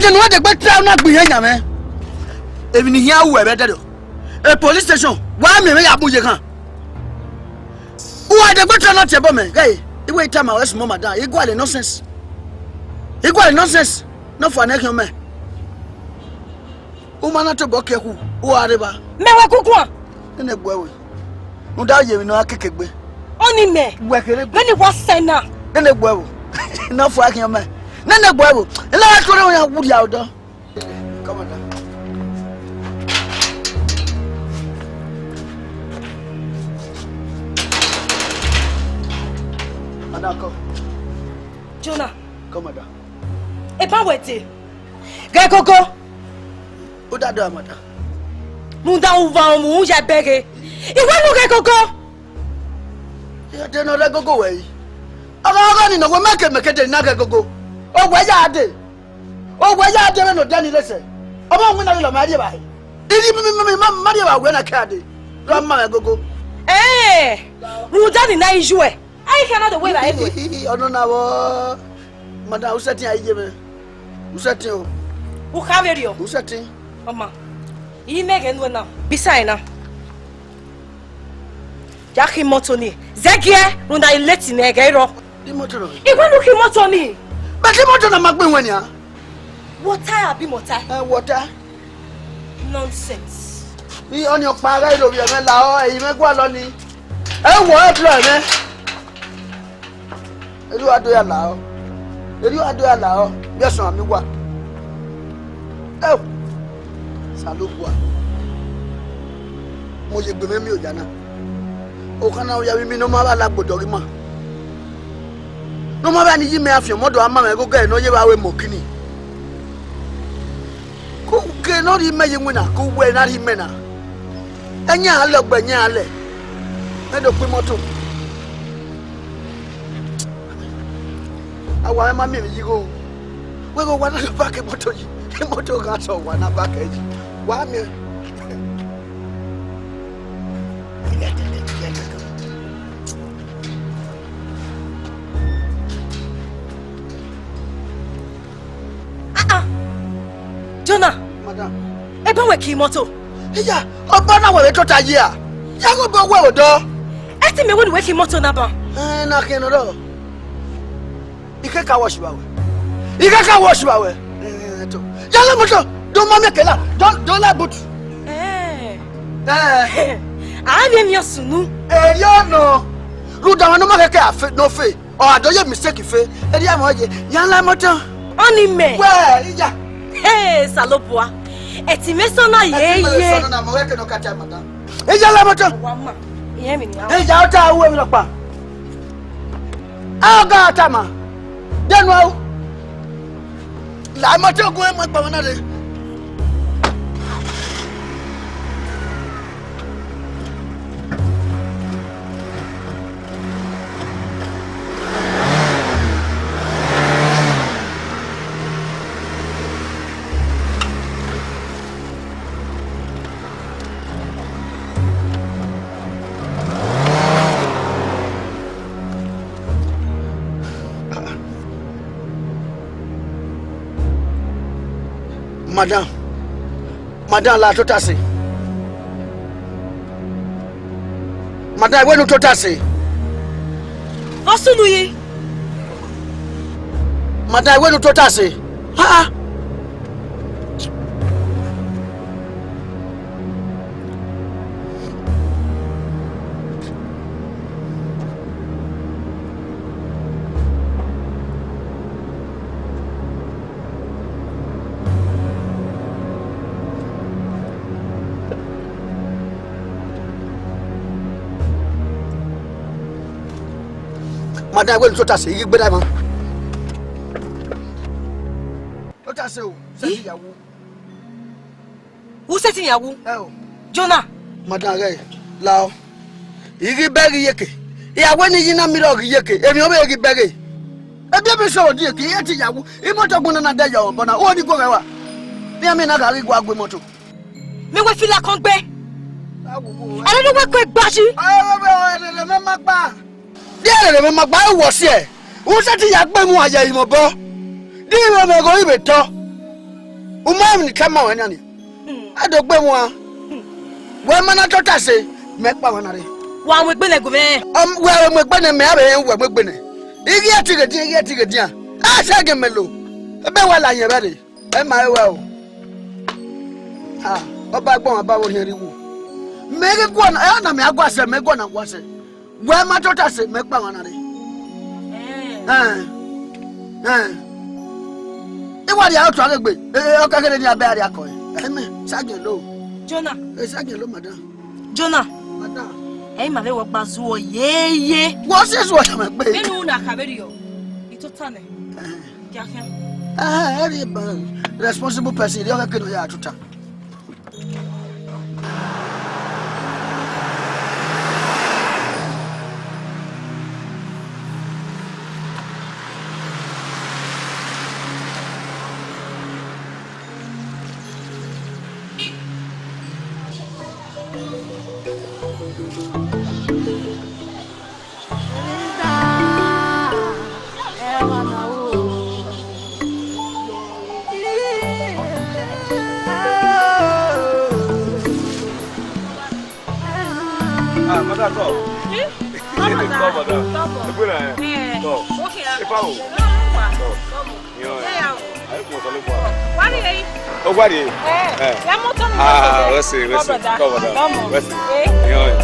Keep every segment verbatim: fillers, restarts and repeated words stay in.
Te ne uwa degbe try na gbe ihe yan mwẹ. Emwi ne I khian ru ẹmwẹ dẹdẹ. E police station, wa miẹn mwẹ ya bu ye khan. Uwa degbe try na tie ẹbọ mẹ, ghẹ, I wẹ I tama ruẹ small madam, I gualọ nonsense. I gualọ nonsense. Ne ọ fua ne khian mẹ. U ma na tobọ ke khu, u gha rre evba. Mẹ wẹ kukuan. Nene gbuẹ vbe. Rhunmwuda ye emwi ne ọ gha keke egbe. Ọni mẹ. Wẹ kere egbe. Vbene wa sẹ na. Nene gbuẹ vbe. Ne ọ fua khian mẹ. Nene gbuẹ vbe. I na gha tuorre wẹ ya wu dia odọ. Come on down. Madam, come. Jonah. Come on down. Eba wẹ te. Ghẹ gogo. U da do, madam. Rhunmwuda u va mu ya bẹghe. I wẹ ne u ghẹ gogo. Ya de ne ọ rre gogo wẹ yi. Ọghe, ọghe ni nọ wẹ mẹ ke, mẹ ke de na ghẹ gogo. Owẹ ya de. Owẹ ya de vbene odẹ ni rre sẹ. Ọmọ winna ghi lọ ma rri evba hẹ. Iri mi, mi, mi, mi, ma, ma rri evba wẹ na ke a de. Lọ ma mwẹ gogo. Eh, rhunmwuda ni na iye uẹ. Ai kha na do wẹ evba hẹ nuẹ. Ọnọna vbọ. Madam, u sẹtin a iye mwẹ. U sẹtin o. U kha vberriọ. U sẹtin. Ọma, I mẹ ghẹ nuẹ na. Bisa ẹna. Ya khin imọto ni. Zẹgiẹ, rhunmwuda I late nẹ, ghẹ rrọọ. Imọto nọ? I wẹ ne u khin imọto ni. Mẹ khin imọto na ma gbe wẹ nian. Wọta abi mọta? Ẹ, wọta. Nonsense. I ọni ọkpa gha ro vbiẹ mwẹ lahọ, ẹre I mwẹ gualọ ni. Ẹ wọ ẹ blọ ẹmwẹ. Erriọ a do ya lahọ. Erriọ a do ya lahọ. Vbe ẹsọn a miẹn uwa. Eo. Osanobua. Mẹ oye egbe mwẹ miẹn oya na. Okha na ya vbe imi ne ọ ma vbe la gbe odọ ghi ma. Ne ọ ma vbe ni ye imẹ afian, ọmọdọ a ma mwẹ ẹghẹ ne ọ ye vbe aro emọ kini. Ke uke ne ọ rhie imẹ ye iwinna, ke uwẹ ne a rhie imẹ na. Ẹyan a lẹ ọgbọ, ẹyan a lẹ. Mẹ do kpe imọto. A wa ma miẹn emwi ye igho. Wẹ ghe wa na do park imọto yi. Imọto gha sẹ wa na park yi. Wa miẹn. Ah, ah. Jonah. Madam. Eba wẹ khin imọto. Iya, ọba na wẹ vbe tota yi a. Ya ghe obọ wẹ odọ. Ẹ ti mẹ wẹ ne uwẹ khin imọto na ban. Ẹ, na khian nọ rọ. I ke ka wọ shiba wẹ. I ke ka wọ shiba wẹ. Ẹ, to. Ya la imọto. Do ma miẹn kẹla. Do, do la boot. Ẹ. Ẹ. A miẹn miẹn sunu. Ẹ, yo no. Rhunmwuda ọmwa ne ọ ma khẹke a fe, ne ọ fe. Ọ gha do ye mistake fe, erriọ ẹmwẹ ọ ye, ya la imọto. Ọni mẹ. Wẹ, iya. He, Osanobua. Ẹtin mwẹ sọ na ye. Ẹtin mwẹ ye. Sọ na, mẹ wẹ ke ne ọ ka ta madam. Iya la imọto. Wa ma. Iye mi ni. Iya, ọ ta ru emwi nọkpa. A ga tama. Dẹnu aro. La imọto gun ẹmwẹ gba ọmwa na rre. Madam, madam, la tota sẹ. Madam, I wẹ ne u tota sẹ. Vbọ sunu yi? Madam, I wẹ ne u tota sẹ. Ah, ah. Madam, wẹ ne tota sẹ, I ghi gbe da ma. Tota sẹ o, sẹ Ih? Iyawo. U sẹtin ya wu? Ẹ o. Jonah. Madam ghẹ, lao. I ghi bẹghe iyeke. I gha wẹ ne iyi na mirror ghi iyeke, emwi ọ vbe ghi bẹghe. Ebiẹbi sẹ odieke, I te ya wu. Imọto gbọn na na dẹ ya obọ na, u ni guọghọ ẹre wa. Iran miẹn na gha ghi gua gu imọto. Mẹ wẹ fila kọn gbe. A wo wo. Ẹrẹ ne wẹ kọ egba yi. Ẹ wẹ wẹ ẹrẹ mẹ ma gba. Di ẹrẹ mẹ ma gba, ẹ wọ siẹ. U sẹtin ya gbe mu a ye imo obọ. Di iro mẹ gho ivbe tọ. U ma emwi ne I tama ruẹ na nia. A do gbe wan. Wẹ ma na tota ẹse, mẹ kpa wan na rre. Wa mu egbe nẹ gu mwẹ. Ọ, wẹ mu egbe nẹ, mẹ a vbe rẹn wẹ mu egbe nẹ. I ghi ẹtin ghe edian, I ghi ẹtin ghe edian. A sẹ ghe mẹ lo. Ebe wa la yẹn vbe rre. Ẹ ma re wẹ o. Ha, ọba gbọmwa ba vbe orhiọn rre iwu. Mẹ ghi guọnọ, ẹ na mẹ a guasẹ, mẹ guọnọ guasẹ. Wẹ ma tota ẹse, mẹ kpa wan na rre. Ẹn. Ẹn. Ẹn. I wa rhie aro tuan ghe egbe, e, e, ọ ka kherhe ne a bẹ a rhie akọ ẹre. Ẹmẹ, sagiẹn lo. Jonah. E sagiẹn lo, madam. Jonah. Madam. Ẹ i ma vbe wọ gba zuọ yeye. Wọ si zuọ ya mẹ gbe. Vbene u na kha vberriọ, I tota nẹ. Ẹn. Ẹ, ẹ rhie ba responsible person, rhie ọghẹ ke ne ọ ya tota. Ah, madam, come. Eh? Come on, madam. Come on. Come on. Come on. Eh, come on. Okay, ah. Come on. Come on. Come on. Yo, eh. Yeah, yeah. Ayi kun sọ ló fọ. Wa ni eyi. O gba de. Eh, eh. Ya mọto ni. Ah, mọto de. Wẹ se, wẹ se. Come on, brother. Come on, brother. Come on. Wẹ se. Eh. Yo, eh.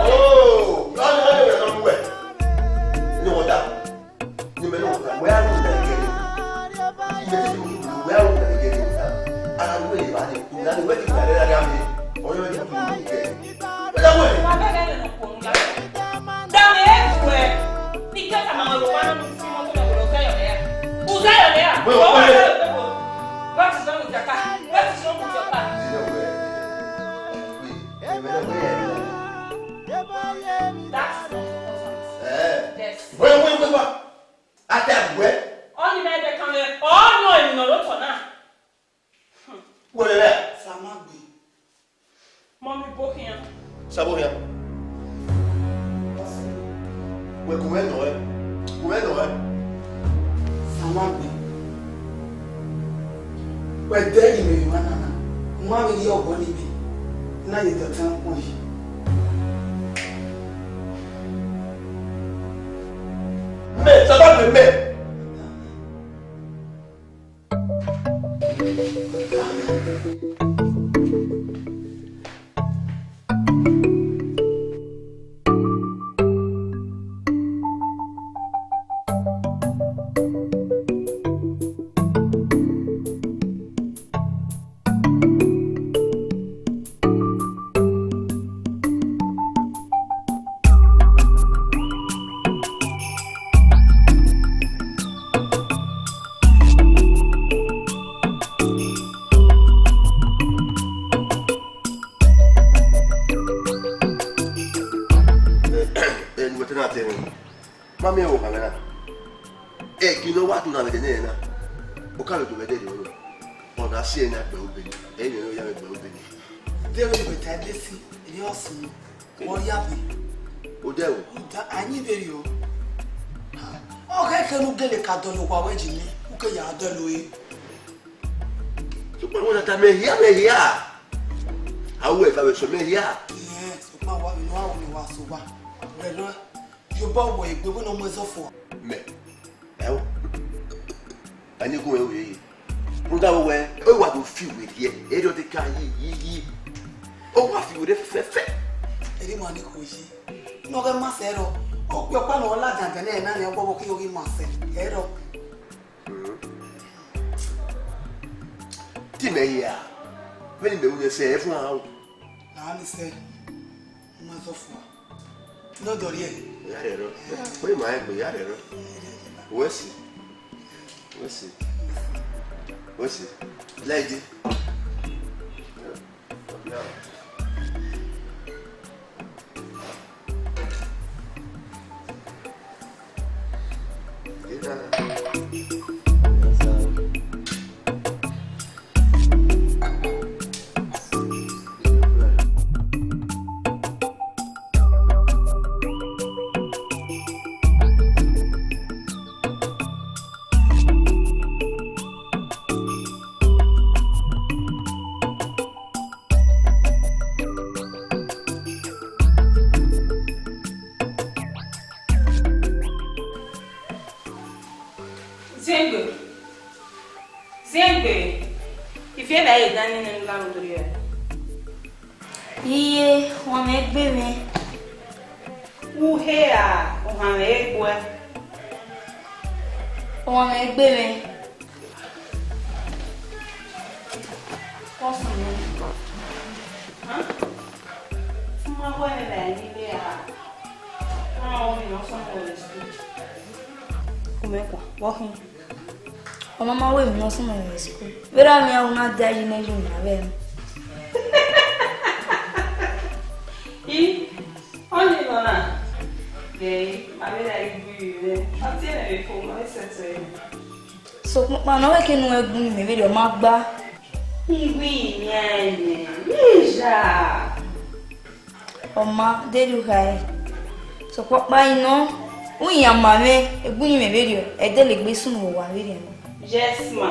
Oh, no, no, no, no, no, no. Ni mẹ nọ, wẹ a ru na gẹrẹ. Imẹ ti tu, wẹ a ru na gẹrẹ. A ru e ba ni, na ni wẹ ti na gẹrẹ a mi. Ọyọ wẹ ti tu ni gẹrẹ. Wẹ da wẹ. Dame efuẹ. Ni kẹta ma wẹ wa na si mọto na wẹ ozayọ ya. Ozayọ ya. Wẹ, wẹ, wẹ. What is wrong with your car? What is wrong with your car? That's not important. Eh. Yes. Wẹ, wẹ, wẹ, wẹ. Ata ẹvbo ẹ. Ọni mẹ ẹdẹ kan mwẹ, ọ nọ emwi ne ọ rre otọ na. Wẹ rẹ. Samagbe. Mọmi bo khian. Sabo khian. Wẹ gu mwẹ nọ ẹ. Gu mwẹ nọ ẹ. Samagbe. Wẹ dẹ yi mẹ emwa na na. U ma vbe rhie ọghọ ne imẹ. Na ye dọtan kpọn yi. Mẹ, Samagbe mẹ. Ẹn, wẹ te na te mwẹ. Ma miẹn vbe okhanmwẹ na. Ẹki ne ọ wa do na vbe ẹdẹ nẹ na, ọ ka vbe do vbe ẹdẹ rriọ nọ. Ọ na si ẹre na gbe ru obọ nẹ, ẹ i mwẹ ne ọ ya mwẹ gbe ru obọ nẹ. Deghẹ wẹ ta ebe si, erriọ ọ sunu. Ọ ya be. Odẹ o. Uda, a yin vberriọ. Ọ ghẹ kẹ ne u gele ka dọlọ owa ruẹ yi nẹ, u ke ya dọlọ ẹre. Sokpan wẹ na ta mẹ hia, mẹ hia. A ru ẹre vbe sẹ mẹ hia. Ẹẹn, sokpan wa vbe ne ọ wa ru ne wa sẹ owa. Rẹ nọ. Ye obọ wẹ egbe vbene ọ mu ẹzọ fua. Mẹ, ẹ o, a ni gun ẹre ye. Rhunmwuda wẹ, ọ wa do fi uwẹ rhiẹ, erriọ te ka yi, yi, yi. Ọ wa fi uwẹ rhiẹ fẹfẹfẹ. Erriọ ima ni khuo yi. Ne ọ ghẹ ma sẹ ẹrọ, okpia ọkpa ne ọ ladian ẹdẹ nẹ na, ne ọ gbọghọ ke ọ ghi ma sẹ ẹrọ. Te imẹ hia, vbene imẹ ru nẹ sẹ ẹvuọn aro. Na ni sẹ, u ma zọ fua. Ne ọ dọ rriẹ, Ya rhie ẹro. Kpe ma egbe, ya rhie ẹro. Wẹ si. Wẹ si. Wẹ si. Lady. Ziengbe, ziengbe, ifi ẹre vbe a ye dan nene ne u la ru do rriọ? Iye, ọmwa mwẹ gbe mwẹ. Uhe ra, ohan mwẹ gbe uẹ. Ọmwa mwẹ gbe mwẹ. Kọsunu. Hàn? Suma wẹ ne la ẹre vbe a. Ọmwa ọmọ ne ọ sọmọ rẹ school. Kumẹ kua, vbọ khin? Ọ ma ma wẹ emwi ne ọ sunu rẹ school. Vbene a miẹn aro na dia yi nẹ, yi na vbe ẹmwẹ. I, ọni nọ na. Gẹ, ma vbe ra igbu ire. Ọ tie mwẹ vbe fo, ma vbe sẹtin ẹre. Sokpan ọkpa ne ọ wẹ ke ne u gun mẹ vberriọ, ọ ma gba. Iwinna ẹnẹ, Lisa. Ọ ma, deghẹ u khare. Sokpan ọkpa i nọ, u yan ma mwẹ, egbunni mwẹ vberriọ, ẹdẹ legbe sunu vbe owa vberriọ nọ. Yes, ma.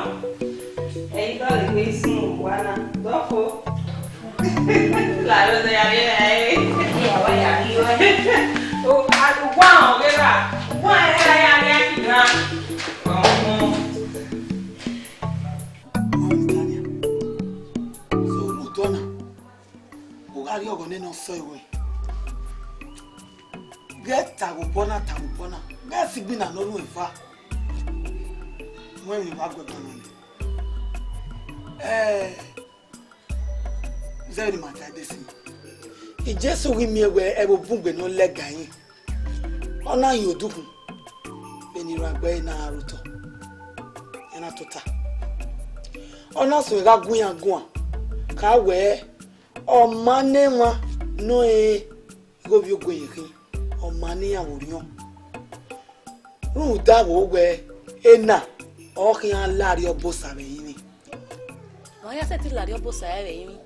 Ẹ i dọlegbe sunu vbe owa na. Dọfo. La ro de ya ye na e. Iya, wa ya ghi wẹ. O, a, wa o, ghe ra. Wa e ra ya, ya ki na. Ọmọ. Ọmọ Tania. So, ru otọ na. U gha rhie ọghọ nene ọsẹ ruẹ. Ghẹ ta vbe obọ na, ta vbe obọ na. Ghẹ si gbinna ne ọ ru eva. Wẹ emwi ne u wa gu ẹbọ na nẹ. Ẹ, zẹ vbene ima ta ẹdẹ sin. Jesu ghi miẹn wẹ ẹvbo bun gbe ne ọ lẹga ẹre. Ọ na hin odukhunmwu vbene erhuanegbe ẹre na ra rre otọ, iran na tota. Ọ na suẹn gha gu iran guan, kha wẹẹ, ọ ma ne emwa ne ọ rẹn igho ovbiogue ẹre khin, ọ ma ne iran vbe orhiọn. Rhunmwuda vbe wẹẹ, ena ọre ọ khian la Arriọbosa vbe ẹrinmwi. Ọ ya sẹtin la Arriọbosa vbe ẹrinmwi.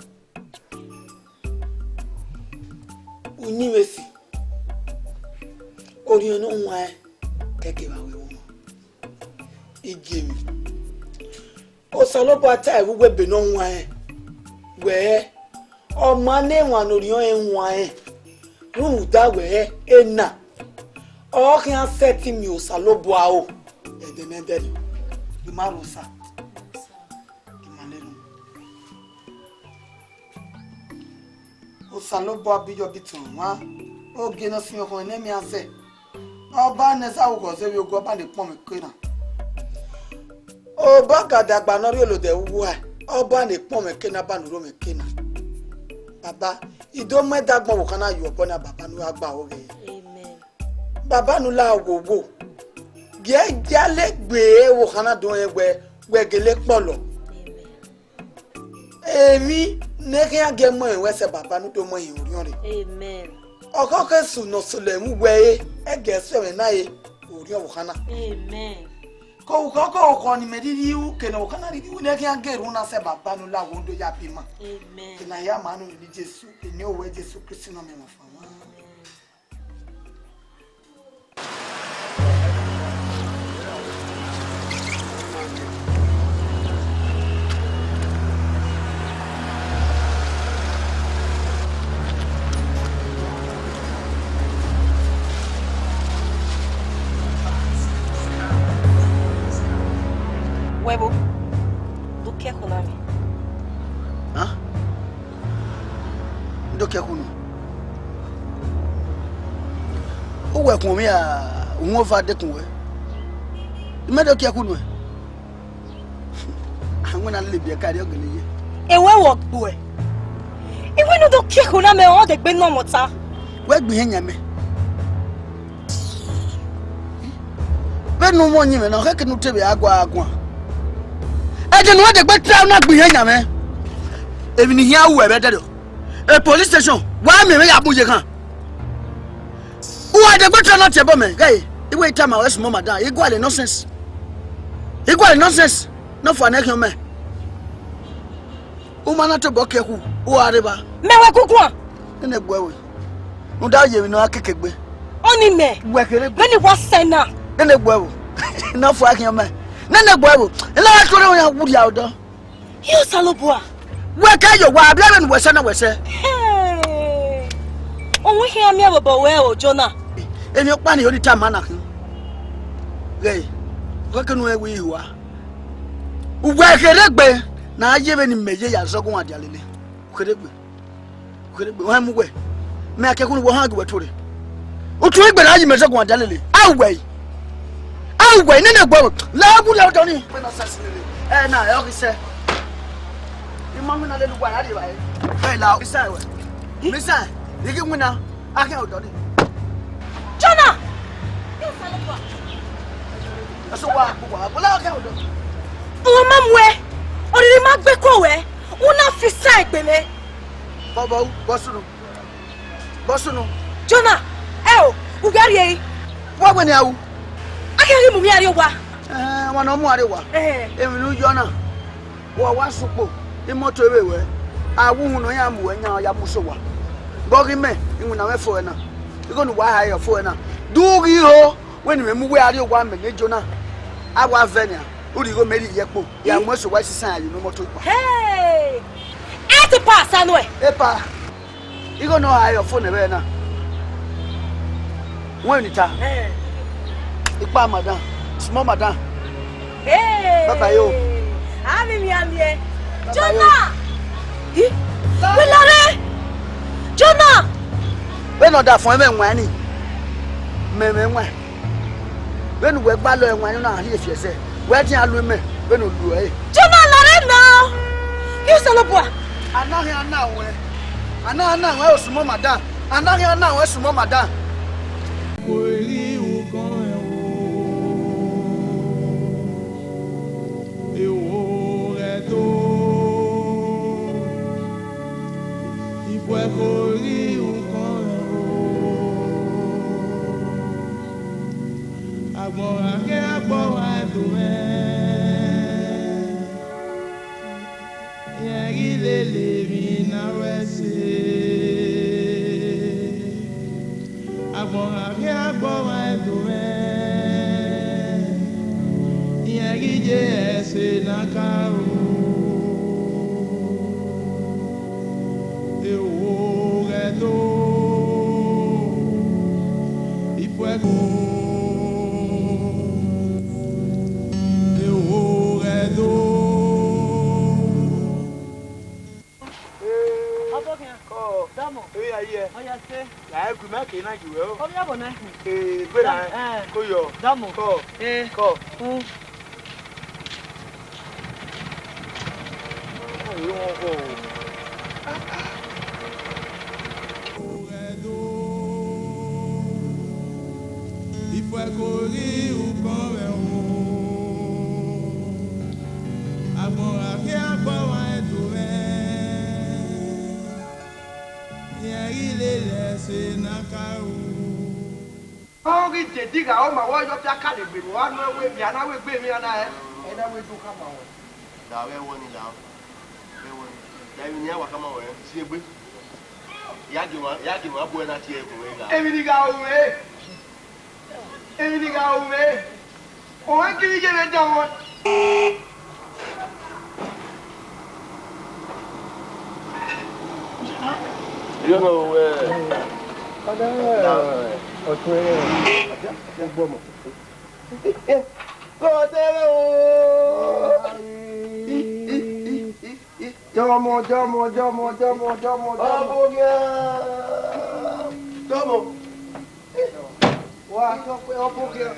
Uyinmwẹ esi, orhiọn ne ọ huanrẹn kẹkẹ vbe a wẹ vbe ọmwa. Igiemwi. Osanobua ta ẹvbo uwu ebe ne ọ huanrẹn wẹẹ, ọ ma ne emwa ne orhiọn ẹre huanrẹn, rhunmwuda wẹẹ, ena ọre ọ khian sẹtin miẹn Osanobua aro. Ẹdẹmẹdẹ nọ, I ma rho Osa, I ma lele unu. Osanobua bi yọ bi tọn ọmwa, ogie ne ọ sinmwi ọkhọnmwẹ ne ẹmwẹ zẹ. Ọba ne ẹzẹ aro ghọzẹ vbe ogu, ọba ne ekpọnmwẹ ke na. Ọba ga dagba ne ọ rhie olodẹ vbe uwu uwa, ọba ne ekpọnmwẹ ke na, ọba ne urhomwẹ ke na. Baba, I do mu ẹdẹ agbọn vbe okhan na ye obọ na, Baba ne u ra gba aro ghe. Amen. Baba ne u la wowo, gie, gie a le gbe vbe okhan na do rẹn wẹ, wẹ gele kpọlọ. Amen. Emwi ne khian gie mu ẹmwẹ wẹ sẹ Baba ne u do mu ẹre hin orhiọn rre. Amen. Ọkhọkọ esu ne ọ solo ẹmwẹ uwẹ re, ẹgẹ sẹ ẹmwẹ na re, orhiọn vbe okhan na. Amen. Ke okhọkọ okhọ ne imẹ rhirhi ru, ke ne okhan na rhirhi ru, ne khian gie erhunmwu na sẹ Baba ne u la wowo do ya biẹ ima. Amen. Ke ne a ya ma nọ ni Jesu, eni owẹ Jesu Kristi ne ọ miẹn ọmwa fan. Wẹ vbo? Do kie ẹko na mwẹ. Hàn? N do kie ẹko nuẹn. Uwẹ kuọnmwi ra, uhunmwu eva dekun wẹ. I mẹ do kie ẹko nuẹn. Awẹn na lele biẹ ka rrie ọgele ye. Ewẹ wọ gbuẹ. I wẹ ne u do kie ẹko na mẹ, ọ degbe nọ mẹ ọta. Wẹ gbe ihe yan mẹ. Ne u mwẹ ọyẹnmwẹ na, ọ khẹke ne u te vbe a gua a guan. Ẹdẹ ne uwa degbe ta na gbe ihe yan mwẹ. Emwi ne I khian ru ẹmwẹ ẹdẹdẹ. E police station, wa miẹn mwẹ ya mu ye khan. Uwa degbe ta na tie ẹbọ mẹ, ghẹ, I wẹ I tama ruẹ small madam, I gualọ nonsense. I gualọ nonsense, ne ọ fua ne khian mẹ. U ma na tobọ ke khu, u gha rre evba. Mẹ wẹ guguan. Nene gbuẹ vbo? Rhunmwuda ye emwi ne ọ ra keke egbe. Ọni mẹ. Wẹ kherhe egbe. Vbene wa sẹ na. Nene gbuẹ vbo? Ne ọ fua khian mẹ. Nene gbuẹ vbo? Ena wa tuorre ya wudia odọ. Ẹ Osanobua. Wẹ kẹ yo wa, a biẹ vbene wẹ sẹ na wẹ sẹ. Hey! Uwẹ khian miẹn vbe obọ ruẹ o, Jona. Emwi ọkpa ni ọ ni tama na khin. Ghẹ, wẹ kẹ nu ẹ wi hua. Uwẹ kherhe egbe ne a ye vbene imẹ ye ya zẹ ọguọmwadia lele. Kherhe egbe. Kherhe egbe, wa mu wẹ. Mẹ a ke khunu wẹ, ọ han gie wẹ tuorre. U tue egbe ne a ye imẹ zẹ ọguọmwadia lele. A ru wẹ yi. A ru wẹ yi, nene gbuẹ vbo? La gu la odọ ni. Ẹ na, ẹ ọ ghi sẹ. I ma winna lele uwa ya rri evbare. Ẹ la, I sa wẹ. Mi sa, I ghi winna. A khian odọ ni. Jona! Eso wa, wa, wa, la khian odọ. Uwa ma muẹ, oriri ma gbe ko wẹ, u na fi sa egbe mwẹ. Bọ, bọ, bọ sunu. Bọ sunu. Jona, ẹ o, u gha rrie ẹre. Wa wẹ ne a ru? A khian ghi mu mwẹ rrie owa. Eh, wa ne ọ mu a rrie owa. Eh. Emwi ne u yọ na. Wa wa sukpo, imọto vbe ruẹ, a wu uhunmwu ne ọ ya mu ruẹ yan ya mu sẹ owa. Vbe ọ ghi mẹ, iwinna mwẹ fo ẹre na, igho ne uwa hae ọ fo ẹre na. Do u ghi ho, wẹ ne imẹ mu uwẹ a rrie owa mẹ ne Jona, a wa vẹ nian, u rhie igho mẹ rhie ye ẹkpo, ya mu ẹse owa isisan ya ye unu imọto ikpa. Hey! Ẹ te pa asa nuẹn. Epa. Igho ne ọ hae ọ fo nẹ vbe ẹre na. Wẹ ni ta. Eh. Ikpa madam, small madam. Eh. Bye bye o. A mi miẹn miẹn. Bye bye o. Jona! Ih, wẹ la rre? Jona! Vbene ọ da fọn ẹmwẹ wain ni, mẹ mwẹ wain. Vbene uwẹ gbalọ ẹwaẹn ne ọ na rhie fi ẹsẹ, wẹ dian lu imẹ vbene u lu ẹre. Jona, la rre nọ. Ẹ Osanobua. A na khian na ruẹ. A na na ruẹ osumọ madam. A na khian na ruẹ osumọ madam. Kò rí nǹkan ẹ̀ wò. Èwo rẹ̀ tó. Ìfẹ́ kò rí nǹkan ẹ̀ wò. Agbọn gha kẹ agbọn wa do mẹ. Irẹn ghi lele emwi ne a ru ẹse. Agbọn gha kẹ agbọn wa do mẹ. Irẹn ghi ye ẹse ne a ka ru. Ewo ghẹ do, ifuẹko. Ewo ghẹ do. Ọbokhian. Kọ. Dọmọ. Eya ye. Ọya se. La ẹgu mẹ ke na ju wẹ o. Ovbi ọvọ na. Ee, gbera. Dam-, eh. Ko yọ. Dọmọ. Kọ. Eh. Kọ. Mm. Ifuẹko ghi ru kọn mwẹ o, agbọn gha khian gbọmwa ẹto mwẹ, iran ghi lele ẹse ne a ka ru. Ọ ghi dede gha ọma, wẹ ọ yọ pia ka le gbe ne uwa nọ ẹwe, mia na wẹ egbe emwi na, ẹ na wẹ do khama ruẹ. Da vbe ẹvbo ni la, vbe ẹvbo ni. Da emwi ne iran wa khama ruẹ, ziengbe. Ya gie emwa, ya gie emwa bu ẹre na tie ẹre gun mwẹ gha. Emwi ni gha ru mwẹ, emwi ni gha ru mwẹ. Ọmwa kiri ye vbe da wọn. Yo no we. Ọtẹn, ọtẹn, ọgbọmọ. Kò tẹ́lẹ̀ o. Jọmọ, jọmọ, jọmọ, jọmọ, jọmọ, jọmọ. Ọbọ gẹn. Jọmọ. Wa tọ pé ọbọ gẹn.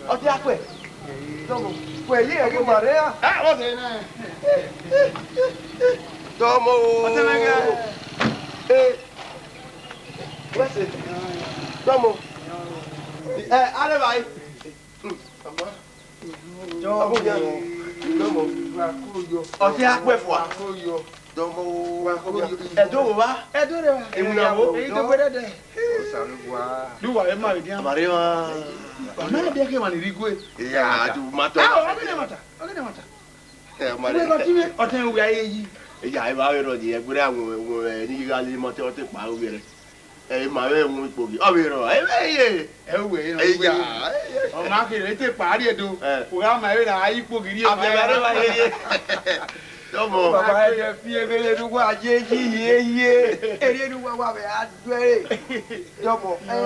Ọtí apẹ. Jọmọ. Pẹ̀lú ẹ̀rí màrẹ́ à. Ah, okay, nah. Jọmọ o. Ọtí mẹ́gẹ́. Eh. What's it? Jọmọ. Eh, arẹba yìí. Hmm. Dọmọ. Dọmọ. Wa ko yọ. Ọtẹn akpẹ fua. Wa ko yọ. Dọmọ. Wa ko yọ. Ẹdo vba? Ẹdo rẹ wa. Ewinna wo? Eyi do gbẹdẹdẹ. Osanobua. Lu wa vbe ma vbe dian. Amare wa. Wa ma de ke wa ni rigue. Iya, du ma tọ. Ah, ọgẹdẹ mata. Ọgẹdẹ mata. Ẹ, ọmọ rẹ. Wẹ, ọtẹn mwẹ, ọtẹn mwẹ wẹ a ye yi. Eya, ẹ ma vbe rrọọ yi, ẹgbẹrẹ àwọn, àwọn, ẹ, ni gha le mọ ọtẹn, ọtẹn kpa ovbi ẹre. Ẹ, ma vbe mu ikpoghi, ọ vbe rrọọ, ẹ, ẹ, ẹ. Ẹ, wẹ, ẹ, eya, wẹ. Ẹ, ẹ. Ọmọ akere, ẹ te kpa rrie do. Ẹ. U gha ma vbe ra ikpoghi rrie. Abẹ ma ma rre wa ye ye. Dọmọ. Baba, ẹ jẹ fi egele ne uwa ye yi, ye, ye. Ere ne uwa wa vbe a duẹ re. Dọmọ. Ẹ,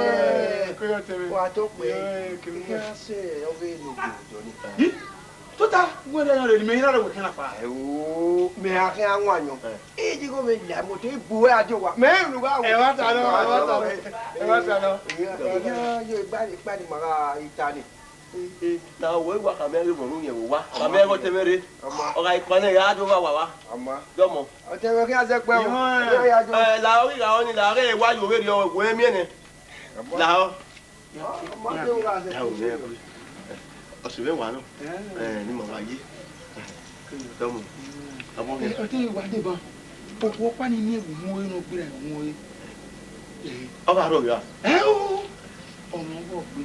ẹ, ko yọ tẹmẹ. Wa to pe. Ẹ, kẹmẹ. Ike a se, ọ vbe ne ogbodọ ni. Yi. Tota, wẹ rẹ nọ rẹ, ne imẹ i ra rẹ wẹ kẹn na kpa. Ẹo, mẹ a khian wan yọ. Ẹ. Iji ko mẹ la moto, i bu wẹ a jo wa. Mẹ unu gha wẹ. Ẹ wa ta nọ, ẹ wa ta nọ, ẹ wa ta nọ. Iya, yo, igba ni, igba ni ma gha ita ni. Ẹ, ẹ, na wẹ wa ka mẹ ghe vbọ nu yẹn vbe wa. Ka mẹ ghe ọtẹn mwẹ rre. Ọ gha ikpa nẹ, ya do wa wa wa. Dọmọ. Ọtẹn mwẹ khian zẹ kpẹ o. Ẹ, la ọ ghi gha ọ ni, la ọ ghe wa yo vberriọ, wẹ miẹn nẹ. La ọ. Ọsẹ vbe wa nọ. Ẹ, ni ma wa ye. Dọmọ. Abọ hẹ. Ọtẹn wa deba. Okhuo ọkpa ni miẹn ẹvbo mu ore ne ọ gberra ẹvbo mu ore. Ọ gha rrọọ ya. Ẹ o. Ọmọ ọghe ọgbe.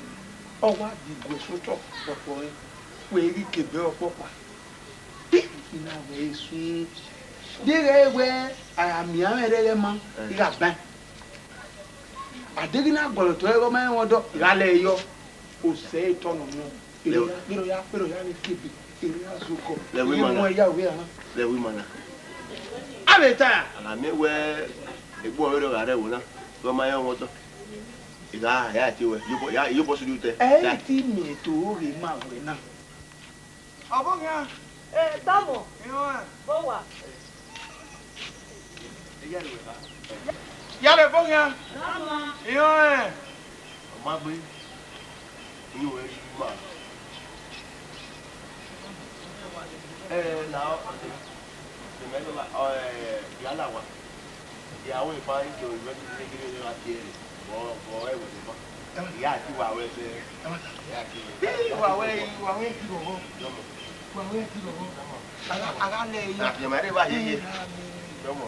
Ọ wa di iguẹ sẹ otọ ọkpọkpọ rẹn. Wẹ ghi ke ebe ọkpọkpa. Ina wẹ esun. Deghẹ wẹ a ya miẹn amwẹ rẹghẹ ma, I gha ban. A deghẹ na gualọ otọ ẹghẹ ọ ma rẹn mwẹ ọdọ, I gha lẹ yọ. Osẹ etọ nọ nọ. Ero ya, ero ya, ero ya vbe kebe, ero ya zokọ. Lẹ wẹ ima na. Mu ẹre ya wẹ a na. Lẹ wẹ ima na. A vbe ta. A gha miẹn wẹ egbe ọvbehe gha rre ẹvbo na, wẹ ọ ma rẹn mwẹ ọdọ. I gha ya tie wẹ, iyobọ, ya, iyobọ sunu tẹ. Ẹ i ti miẹn eto ghe ima wẹ na. Ọvbokhan. Eh, Dọmọ. Iran. Bọ wa. Ya rẹ ọvbokhan. Dọmọ. Iran. Ọ ma gbe. Inu rẹ yi ma. Eh, la ọ. Mẹ la, eh, ya la wa. Ya wẹ ba ijo iwẹ ni gele gele gha tie ẹre. Vbọ, vbọ ẹwẹ ne ma. Ya ti wa wẹ ẹzẹ. Ya ti wa wẹ, wa wẹ ti rọvbọ. Wa wẹ ti rọvbọ. A gha, a gha lẹ ya. Na fi ma re ba ye ye. Dọmọ.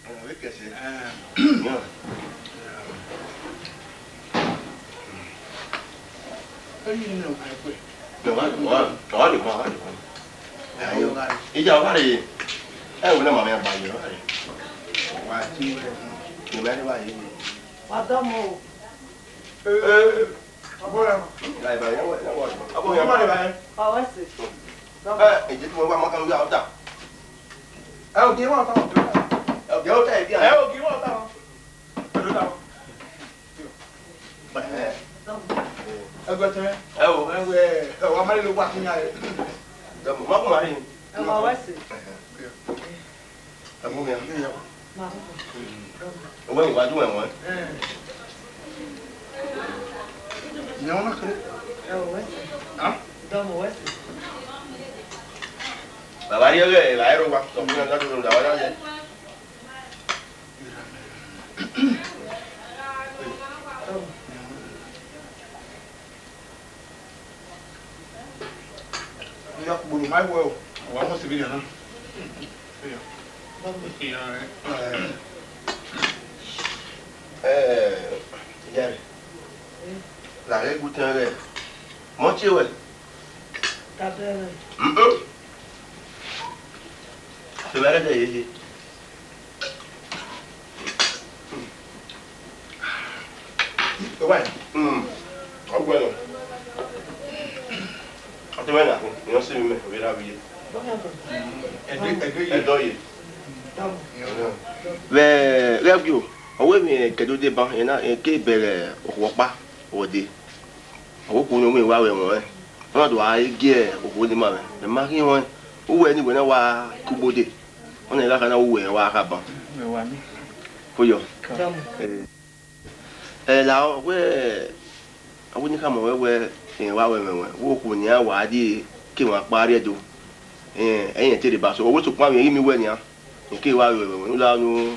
Ọmọ vbe kẹsẹ. Eyi ne ọ gha ẹkpẹ. Mẹ wa, wa, wa le ma, wa le ma. Ẹ, yo, wa le. Ija wa le. Ẹ wo na ma mẹ ba ye wa le. Wa ti wẹ. Ni mẹ ni wa ye. Wa dọmọ o. Ẹ, ẹ. Ọbọ rẹ ma. Ọbọ rẹ ma. Ọbọ rẹ ma. Ẹ, ẹ jẹ tí wọn bá ma kan ya ọta. Ẹ ò kí wọn tán. Ẹ ò kí wọn tán. Ẹ ò kí wọn tán. Ẹ ò kí wọn tán. Ẹ gbẹ tẹ. Ẹ o. Ẹ wẹ, ẹ wà má lè lo wá sí yàn rẹ. Ẹ mọ̀, má kún má rí. Ẹ wà wá sí. Ẹ mú mi. Ẹ wẹ ìwájú ẹ̀ wọ́n. Ẹ wà wá sí. Ẹ wà wá sí. Bàbá rí ọgẹ ẹ̀ láì rọ wa. Sọ fún ẹ lọ́dún lọ́dún àwọn ọlọ́yẹ. Iya, bolo mai wẹ o, wa mọ civilian na. Iya. Iya, eh. Eh, iya. La re guten re. Mo che we. Tabere. Mm-mm. Tabere de ye. Ọgbẹni. Ọtẹn mwẹ na, iran si mwẹ, ovbi erha vbe ye. Ẹdọ ye. Vbe, vbe ẹvbo, ọ wẹ emwi ẹkẹdode ban, ena, ke bẹghe okhuo ọkpa vbe ọdẹ. Ọ wẹ okhuo ne ọ wẹ wa vbe ẹmwẹ ọnrẹn. Ọ na do gha gie okhuo ne ima mwẹ. Mẹ ma ghi rẹn, uwẹ ne iwẹ na wa ke ugbo dee. Ọna gha kha na uwẹ wa kha ban. Mẹ wa ni. Ko yọ. Dọmọ. Eh. Ẹ la wẹ, a wẹ ne I khama ruẹ wẹ, rẹn wa ru ẹmwẹ ruẹ, wẹ okhuo nian wa rrie ke emwa ọkpa rrie Ẹdo, ẹ, ẹi rẹn te rre ba so, ọ wẹ sokpan vbe ghi miẹn uwẹ nian, rẹn ke wa ru ẹmwẹ ruẹ, ne u la nu,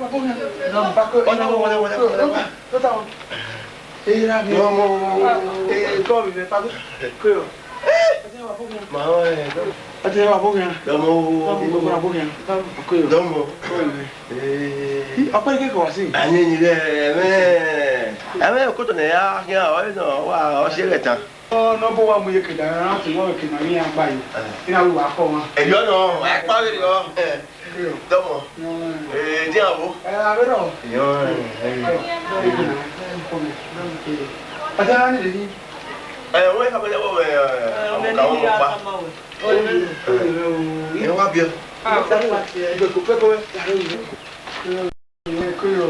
wa bọ khian. Ọna, ọna, ọna, ọna, ọna. Dọta wọn. Era mi. Ọmọ. Eh, kọ mi vbe pablo. Koyo. Ate wa bọ khian. Ma, eh, dọmọ. Ate wa bọ khian. Dọmọ. Dọmọ, wa bọ khian. Koyo. Dọmọ. Koyo. Eh. Ọkpa ke ko wa si. Ani ni re, ẹmwẹ. Ẹmwẹ okoto ne ya khian, ọ nọ, wa, ọ si ẹghẹ tan. Ọ, nọ bọ wa mu ye keda, ra ti wọ ke na mi ya gba yi. Eh. Ina wi wa kọ wa. Ẹyọ nọ, wa kpa vberriọ. Eh. Dọmọ. Eh, dia wo. Eh, avbe rọ. Yọ, eh, eh. Ata ni de ni. Eh, wẹ ka bẹlẹ wọ, eh, ka wọ pa. Eh, wa biẹ. Ibe ko pe ko. Koyo,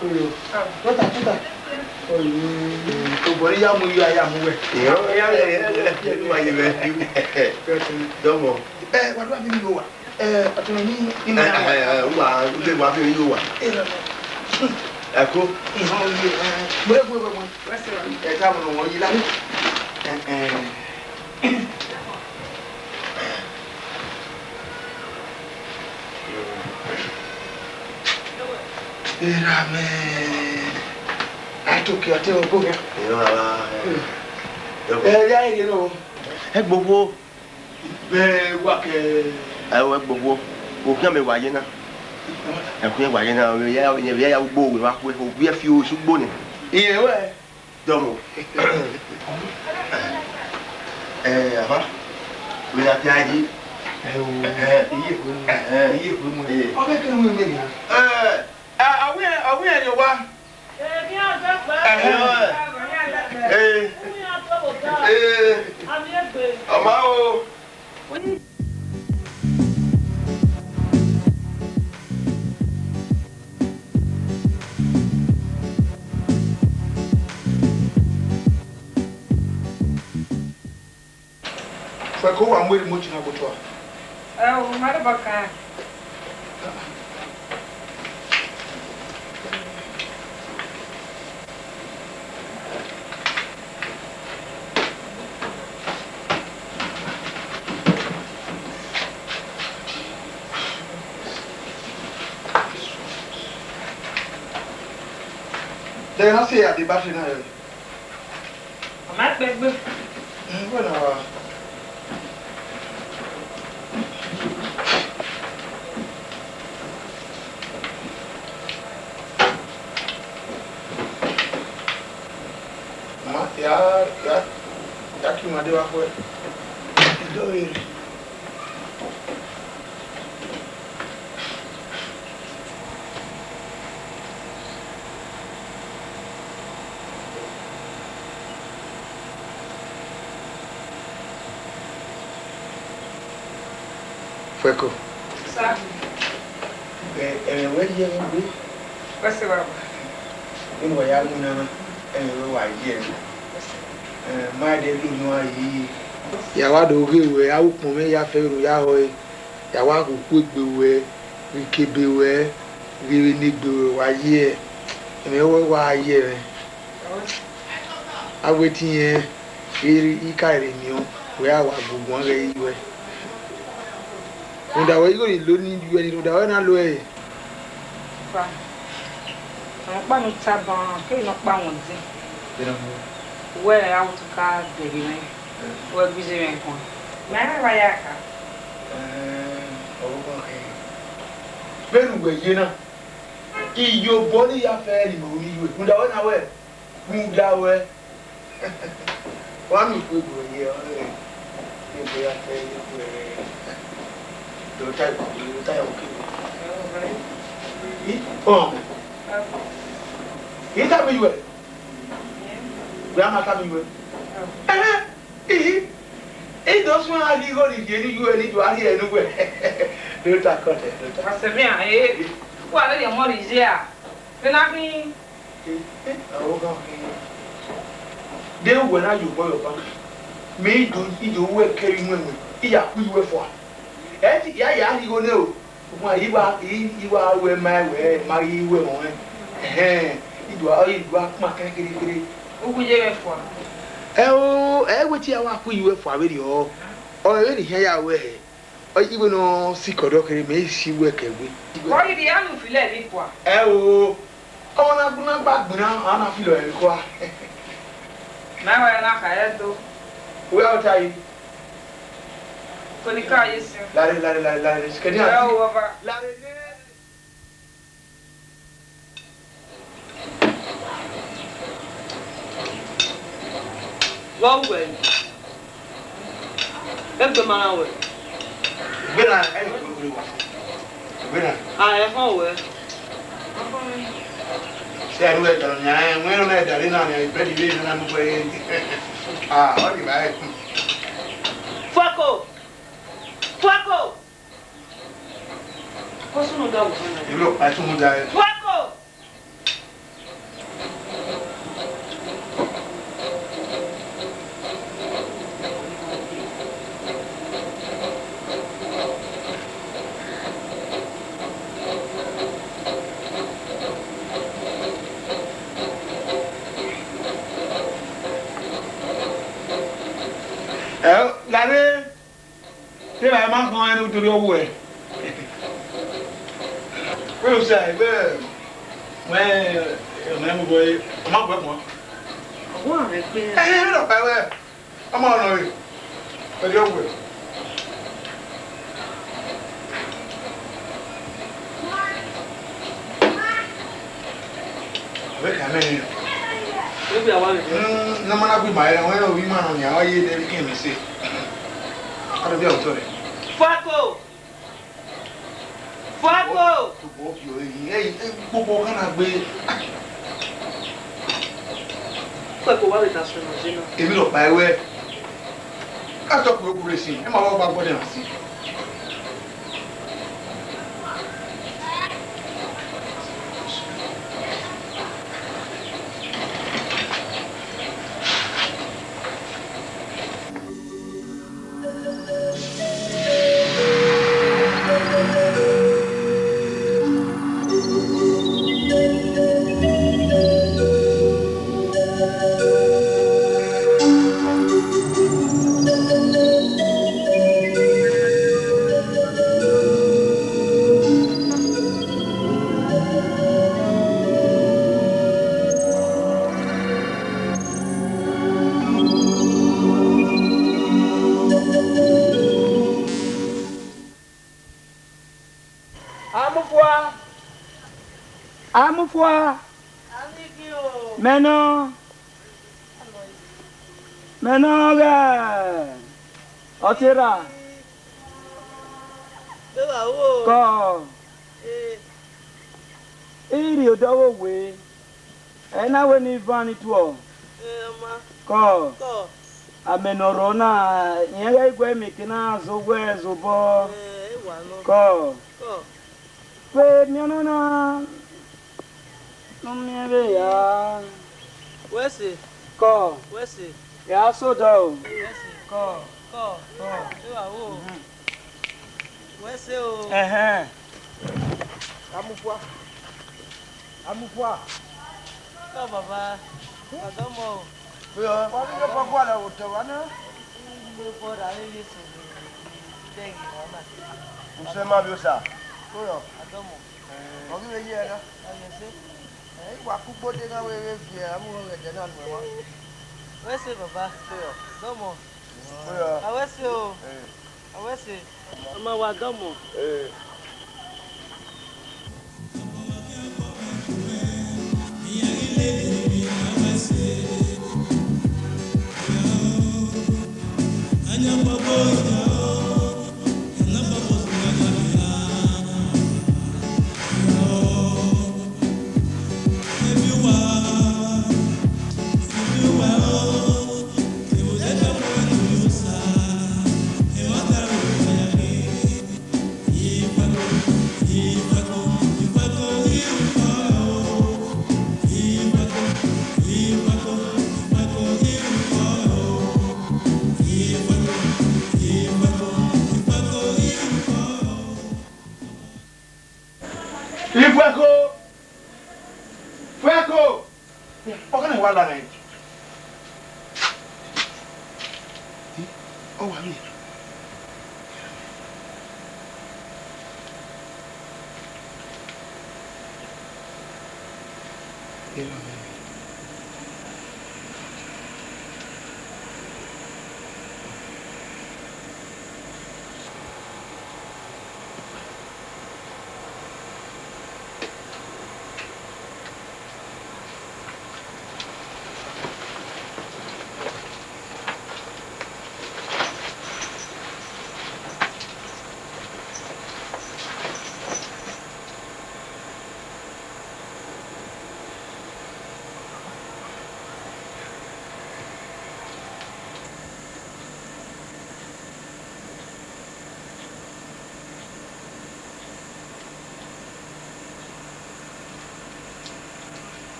koyo. Tota, tota. Oye, obọ ni ya mu, ya, ya mu wẹ. Yọ, ya, ya, ya, ya, ya, ya, ya, ya. Dọmọ. Eh, wa do abi mi yo wa. Eh, ọtẹn ni, ni ma ya wa. Eh, eh, eh, wa, u de wa fi yo wa. Eh, no, no. Ẹ ko. Ìhàn oyè, eh, mo lè gbé gbogbo. Ẹ ká mo lọ wọ́n yí lálẹ́. Eh, eh. Era mẹ. A to ke ọtẹn ogo. Ìran ara, eh. Ẹ ya èrè nọ. Ẹ gbogbo. Vbe wa ke. Ẹ wẹ gbogbo, okhian mẹ wa ye na. Ẹkhian wa ye na, vbe ya, vbe ya, ya ugbo, vbe wa kue, ovbi ẹfi osu ugbo nẹ. Iye wẹ. Dọmọ. Eh, afa. Vbe ya pia yi. Ẹ o. Eh. Iye kue mu. Eh. Iye kue mu. Eh. Ọ ke ke mu mi na. Eh, a, a wi, a wi ẹre wa. Ẹhẹn. Ee. Ee. Ọ ma o. Fẹ ko wa mu remote na gbe otọ a. Ẹ o, ma deba kan. Then I say at the battery now. Ọ ma kpẹgbe. Ẹ, wẹ na wa. Ma, ya, ya, ya ki ma de wa khuẹ. Ido rere. Fueko. Sir. Ẹ, ẹmwẹ wẹ rhie ẹmwẹ gbe. Wẹ sẹ wa gba. Vbene uwa ya mu na na, ẹmwẹ wẹ wa Ye, eh, ma de lo nu a yi. Ya wa do ghe wẹ, a ukpọn mwẹ ya fẹ ru ya họe. Ya wa gu ukhu egbe wẹ, ghi ke ebe wẹ, ghi vbe ne egbe wẹ, wa ye. Ẹmwẹ wẹ wa ye mwẹ. A wẹ te irẹn, I ka rre miẹn, wẹ a wa gu guan ghẹ yi wẹ. Rhunmwuda wẹ igho ni lo ni yuẹ ni, rhunmwuda wẹ na lo ẹre. Fa, ọkpa ne u taba, kevbe ne ọkpa wọn di. Wẹ a wẹ te u ka dẹghe mwẹ, wẹ gbe iye mwẹ guan. Mẹ a wa ya ka. Ọvbokhan khin. Vbene uwẹ ye na, iyobọ ni ya fẹ ẹre ne ima ru ni yu ẹre. Rhunmwuda wẹ na wẹ, rhunmwuda wẹ. Wa miẹn ikhuo ebo ye ọnrẹn, ne ebo ya fẹ ye ebo ẹre. Do ta ikhuo, do ta ikhuo kebo. I, ọ. I tama iyuẹ. Wẹ a ma tama iyuẹ. Ẹhẹn, ihi. I do suẹn a ghi igho ni rhie ne iyuẹ ni do a rhie ne uwẹ. Do ta kọtẹ, do ta. Ọsẹ mẹ a, eh, wa vbe rhie ọmọ rhie iye a. Vbe na khin. Eh, eh, ọvbokhan khin. De uwẹ na ye obọ yọ bank. Mẹ i do, i do ru ẹkẹ vbe iwẹnwẹn, I ya ku iyuẹ fua. Ẹ ti ya, ya rhie igho nẹ o. Ugbẹn I wa, I, I wa ru ẹe ma wẹ, ma ghi ru ẹe mwẹ. Ẹhẹn, I do, I do a kpan kẹn kherhe. U gu iye mwẹ fua. Ẹ o, ẹ wẹ te I ya wa ku iyuẹ fua vberriọ. Ọ vbe ne I khian ya ru ẹe. Ọ, iwẹ ne ọ sikẹ ọdọ kherhe, mẹ i si uwẹ kẹ wẹ. Vbe ọ rhie rhie, a nu filẹ emwi kua? Ẹ o, ọmọ na gbe na gba gbinna, a na filọ emwi kua. Mẹ wẹ na kha ẹdẹ o. Wẹ a ta yi. Ko ni ka ye sin. Lare, lare, lare, lare. Sikẹ ni a. Ẹ o, ọba. Lare ne. Vbọ wẹ? Egbe ma na wẹ. Egbe na, ẹ yọ wẹ wẹ wa. Egbe na. A, ẹ họn wẹ. Se ẹ ru ẹdọ nia, ẹ, wẹ ru ẹdọ re na nia, ibẹdi vbe na mu wẹ. A, ọ ni ba ẹ. Fuako! Fuako! Ko sunu da wẹ. Irọ pa sunu da. Fuako! Ẹ, lare. Te ra ma khọn ẹn ne u dori ọwuẹ. Wẹ u sa, wẹ, wẹ, mẹ mu bọ, ọ ma gbẹ khuan. Ọwọ rẹ gbe. Ẹ, ẹ, ọ pa wẹ. Ọ ma nọ re. Dori ọwuẹ. Wẹ ka mẹ ni. Wẹ bi awa mẹ. Mm, na ma na gbe ima rẹ, wẹ ovbi ima nọ ni, awa ye de ke mi se. Ado bi awutọ rẹ. Fuako! Fuako! Tobọ bi ọre yi, ẹ, ẹ, gbogbo ọghan na gbe. Fuako wa vbe ta sẹ nọ je na. Emwi rhọkpa ẹwẹ. Ka tọ kue oku rre sin, ẹ ma wa gba gbọdẹ na sin. Amufua! Amufua! Mẹ nọ, mẹ nọ ghẹ ọtẹn erha. Kọ. I rhie odẹ ọghe owe, ẹ i na wẹ ne Ivan tuọ. Kọ. Amẹ ne ọ rrọọ na, irẹn ghẹ i gu ẹmwẹ ke na zẹ owẹ zẹ obọ. Kọ. Vbe miẹn ọnọna ne u miẹn vbe ya? Wẹ sẹ? Kọ. Wẹ se. Ya sẹ odọ o. Wẹ se. Kọ. Kọ. Kọ. Ẹ wa wo. Wẹ se o. Ẹhẹn. Amukua. Amukua. Kọ baba. Ọdọmọ o. Wa ni yo pa gualọ vbe otọ wa na. Mo fọ da vbe ye so. Dẹghe mama. Usẹ ma vbe osa. Kọ yọ. Ọdọmọ. Ọ ghi vbe ye ẹre na. Ọ ye se. Ẹ, I wa kugbo de na wẹ vbe viẹ, a mu ẹdẹ na nuẹn mwa. Wẹ se baba. Ọdọmọ. A wẹ se o. A wẹ se. Ọ ma wa dọmọ. Ifuẹko! Ifuẹko! Ọ gha ne wa la mwẹ. Ọ wa mwẹ.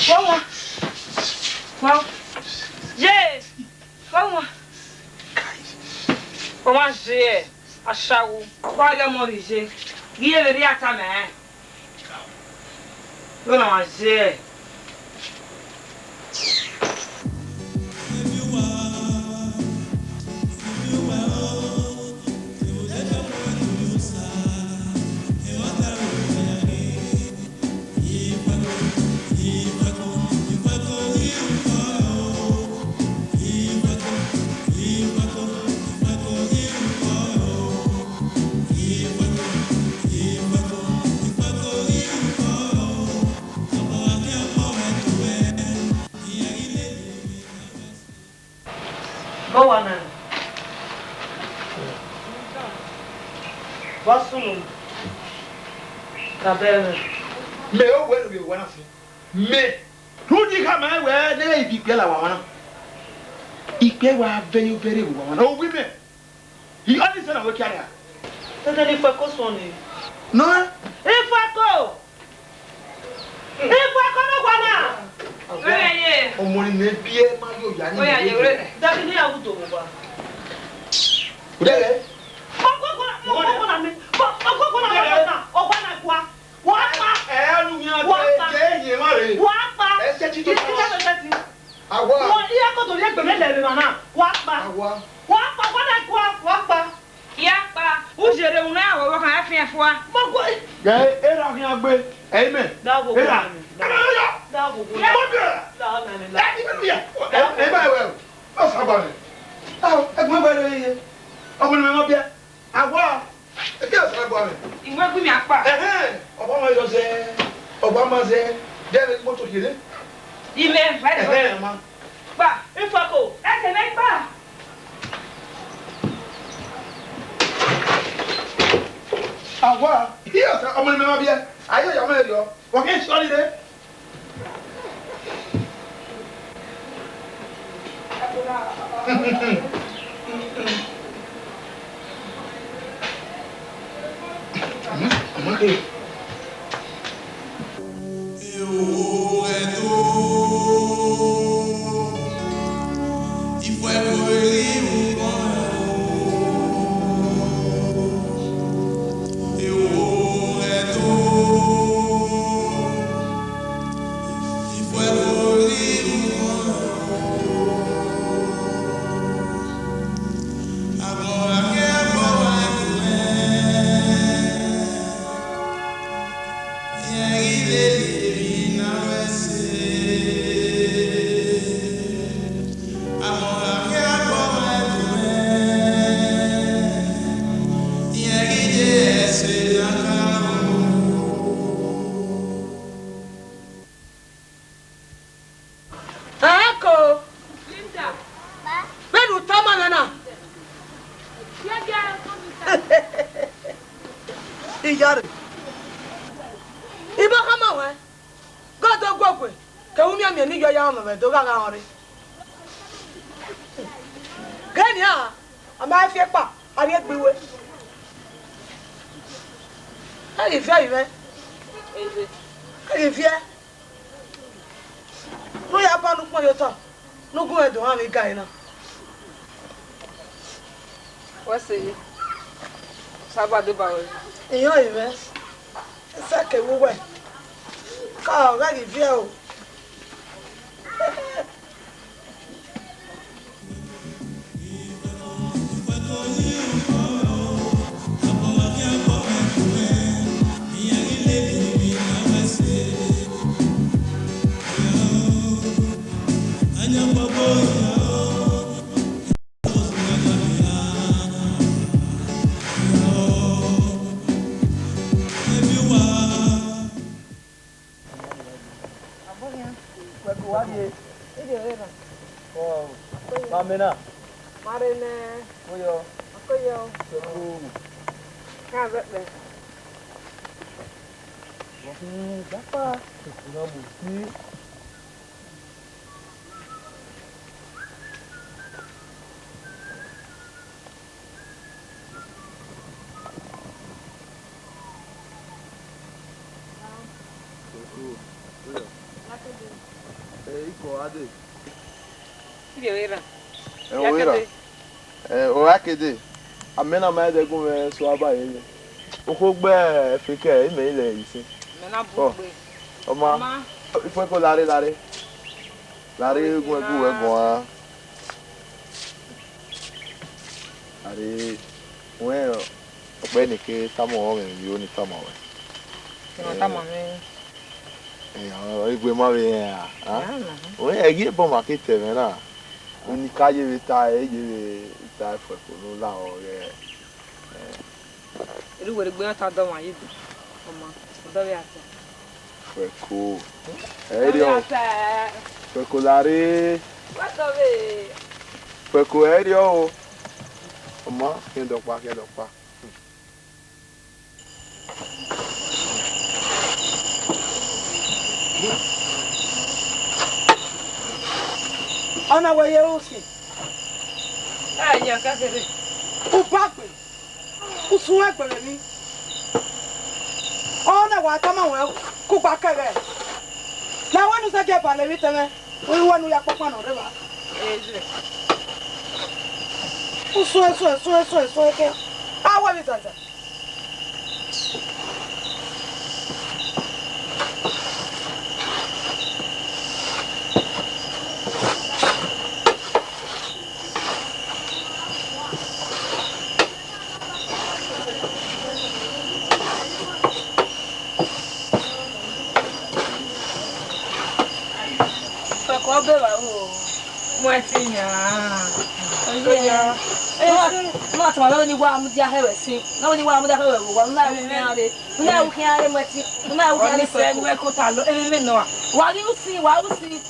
Wa, wa. Ye. Wa, wa. Wa, wa, ye. Ashawo. Wa, ya mọ rhie ye. Ghi ye vbe rhie ata mẹ. Wa, wa, ye. Gọ wa na. Wa sunu. Ka bẹghe. Mẹ ọ wẹ ne ovbi owa na sin. Mẹ. Rhunmwuda I khama wẹ ne I gbe ikpia la owa na. Ikpia wa vẹ ye ovbi ẹre owa na. Owi mẹ. I ọni sẹ na wẹ kia nia. Tẹtẹ ne Ifuẹko suẹn nii. Nọ. Ifuẹko! Ifuẹko ne owa na! Ọmọ ni mẹ biẹ ma yo ya ni. Oya ye wẹrẹ. Dadi ne ya wu do owa. Odẹ rẹ. Ọkọkọ na, ọkọkọ na mi. Ọkọkọ na mi na. Owa na gua. Wa kpa. Ẹ, ẹ, anu mi a. Wa kpa. Ẹ, ẹ, yẹn ma rre. Wa kpa. Ẹ, sẹ ti to. Ita sẹ ti. Awa. Wa, iya ko to ye gbẹmẹ lẹ vbe mama. Wa kpa. Awa. Wa kpa, wa na kpa, wa kpa. Iya kpa. U jere una ya vbe ọvbokhan ya fian fua. Ma kpa. Ghẹ, erha khian gbe. Amen. Da wo. Erha. Da wo. Mo bẹ. Da na ni la. Ẹ, ni bẹ ya. Ẹ, ẹ ba wẹ. Ọ sa ba mi. Ọ, ẹgbẹn gba rẹ ye. Ọ bu ni mẹ ma bia. Awa, eke Osanobua mwẹ. I mu ẹgbẹe miẹn akpa. Ẹhẹn, ọba ma yọ zẹ, ọba ma zẹ, de ẹmwẹ imoto kherhe. Imẹ, wẹ de. Ẹhẹn, ma. Kpa. Ifuẹko. Ẹsẹ mwẹ kpa. Awa, yes, ọmọ ni mẹ ma biẹ. Aye ya mẹ riọ. Wa ke sọri re. Ẹko. Linda. Vbene u tama mwẹ na. Iyare. Ibọ khama ruẹ. Gọdọ guọgbe, kevbe umianmian ne I yọ ya mwẹ do gha gha rre. Ghe nian, a ma fi ekpa, a rhie egbe iwe. A ghi viẹ ivẹ. A ghi viẹ. Ne u ya ba ne ukpọn ye otọ, ne u gu mwẹ do rhan vbe ga na. Wẹ sẹ yi, Osanobua deba ruẹ. Iyọn ivẹ, sẹ kevbe uwẹ, ka ọ ghẹ ghi viẹ o. Wẹ ko wa rrie? Ọ, ma mẹ na. Ma rre nẹ. Oyọ. Ọke yọ. Wẹ ko. Ka vbe kpẹ. Wẹ ko, dapa. Wẹ ko na mu si. Ẹ, ikọ a dee. Ivie vbe rran? Ẹ, ọ vbe rran. Ẹ, ọ gha ke dee. Amẹ na ma dẹ gu mwẹ so aba yeye. Okhuo gbe ẹfe kẹ, imẹ i lẹ isin. Mẹ na bu gbe. Ọ ma. Ọ ma. Ifuẹko lare lare. Lare gu ẹgu wẹ guan. Are, wẹ ọkpẹ ni ke tama ọmwẹ vbe iro ni tama wẹ. Ẹ ma tama mwẹ. Ẹ, ọ, igwe ma vbe rẹn a, a? Wẹ ẹghẹ ebọ ma ke tẹ mwẹ na. Uni ka ye vbe ta, ẹ ye vbe ta Ifuẹko ne u lahọ ghẹ. Ẹ. Erha uwẹ rre egbe na ta dọmwa ye do. Ọ ma, ọ dọvbe a ta. Ifuẹko. Ẹ i rriọ. Ifuẹko lare. Ifuẹko ẹ i rriọ o. Ọ ma, khian dọkpa, khian dọkpa. Ọna wẹ ye ru sin? Ẹ, yan ka kere. U ba gbe. Usun ẹgbẹe vbe emwi. Ọ na wa tama ruẹ kugba kẹghẹ. La wẹ ne u zẹgiẹ ba lẹ vbe itẹn mwẹ, u i wẹ ne u ya kpakpa nọ rre evba. Eze. Usun, usun, usun, usun, usun, ke. A wẹ vbe zaza. Ifuẹko ọbe vbe aro, mu ẹtin yan. Oya. Oya. Ma tama vbe ni wa mudia hẹ vbe sin. Na vbe ni wa mudia hẹ vbe wa, na ru khian re. Na ru khian re mu ẹtin. Na ru khian re. Ọni sẹ wẹ kota lọ, emwi mwẹ nọ a. Wa ghi usin, wa usin.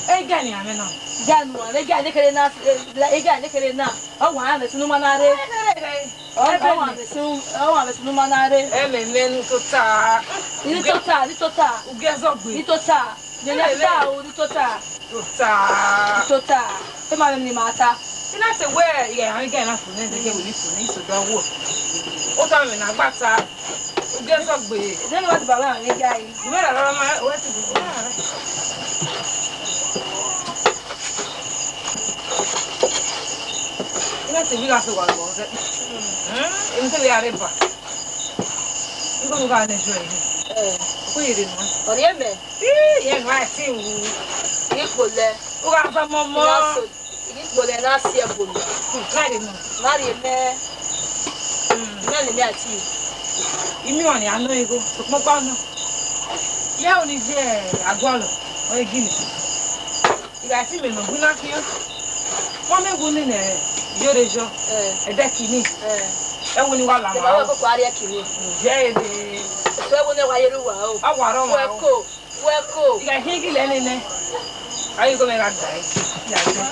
Ega ni amẹ na. Ega nu, ega ni kere na, ega ni kere na. Ọ wa mẹ sunu ma na re. Ọ, ọ wa vbe sunu, ọ wa vbe sunu ma na re. Ẹmwẹ mwẹ ne u tota. Ni tota, ni tota. Ugiẹzọgbe. Ni tota. Ni tota, o ni tota. Tota. Ni tota. Te ma vbe ni ma ta. Ina te wẹ, ya, ya, ya na fo ne, de ke wili fo ne, iso da wo. O ta me na gba ta. Ugiẹzọgbe. Ede ne wa ti ba wa me ga yi. Mẹ ra rọrọ ma, wẹ ti bu. Ina te wila so wa lọ zẹ. Emi te wila re ba. Ibo mo gha nẹ jọ ẹre? Eh. Ko ye re nọ. Ọ rhie mẹ. Ii, ye nọ ẹ ti wu. Ikpolẹ. U gha va mọ mọ. Ikpolẹ na si ẹbọ nọ. Hmm, ka re nọ. Ma rhie mẹ. Hmm. Mẹ ni mẹ ati. Imi ọni anọ ego, sokpọn gba nọ. Ya oni je agualọ, ọ gini. Igha si mẹ nọ gbe na khian. Wọ́n mẹ wu ni nẹ yore jọ. Eh. Ẹdẹ kini. Eh. Ẹ wo ni wa la ma. Ìbáwọ̀ kókó ariẹ kini. Jẹ́ èdè. Ìfẹ́ wo ni wa yẹrù wà o? A wà rọ wà o. Wẹ́kọ̀, wẹ́kọ̀. Igha hin ghi lẹ nene. Ayi go mẹ gha gba ẹ. Ya gbe.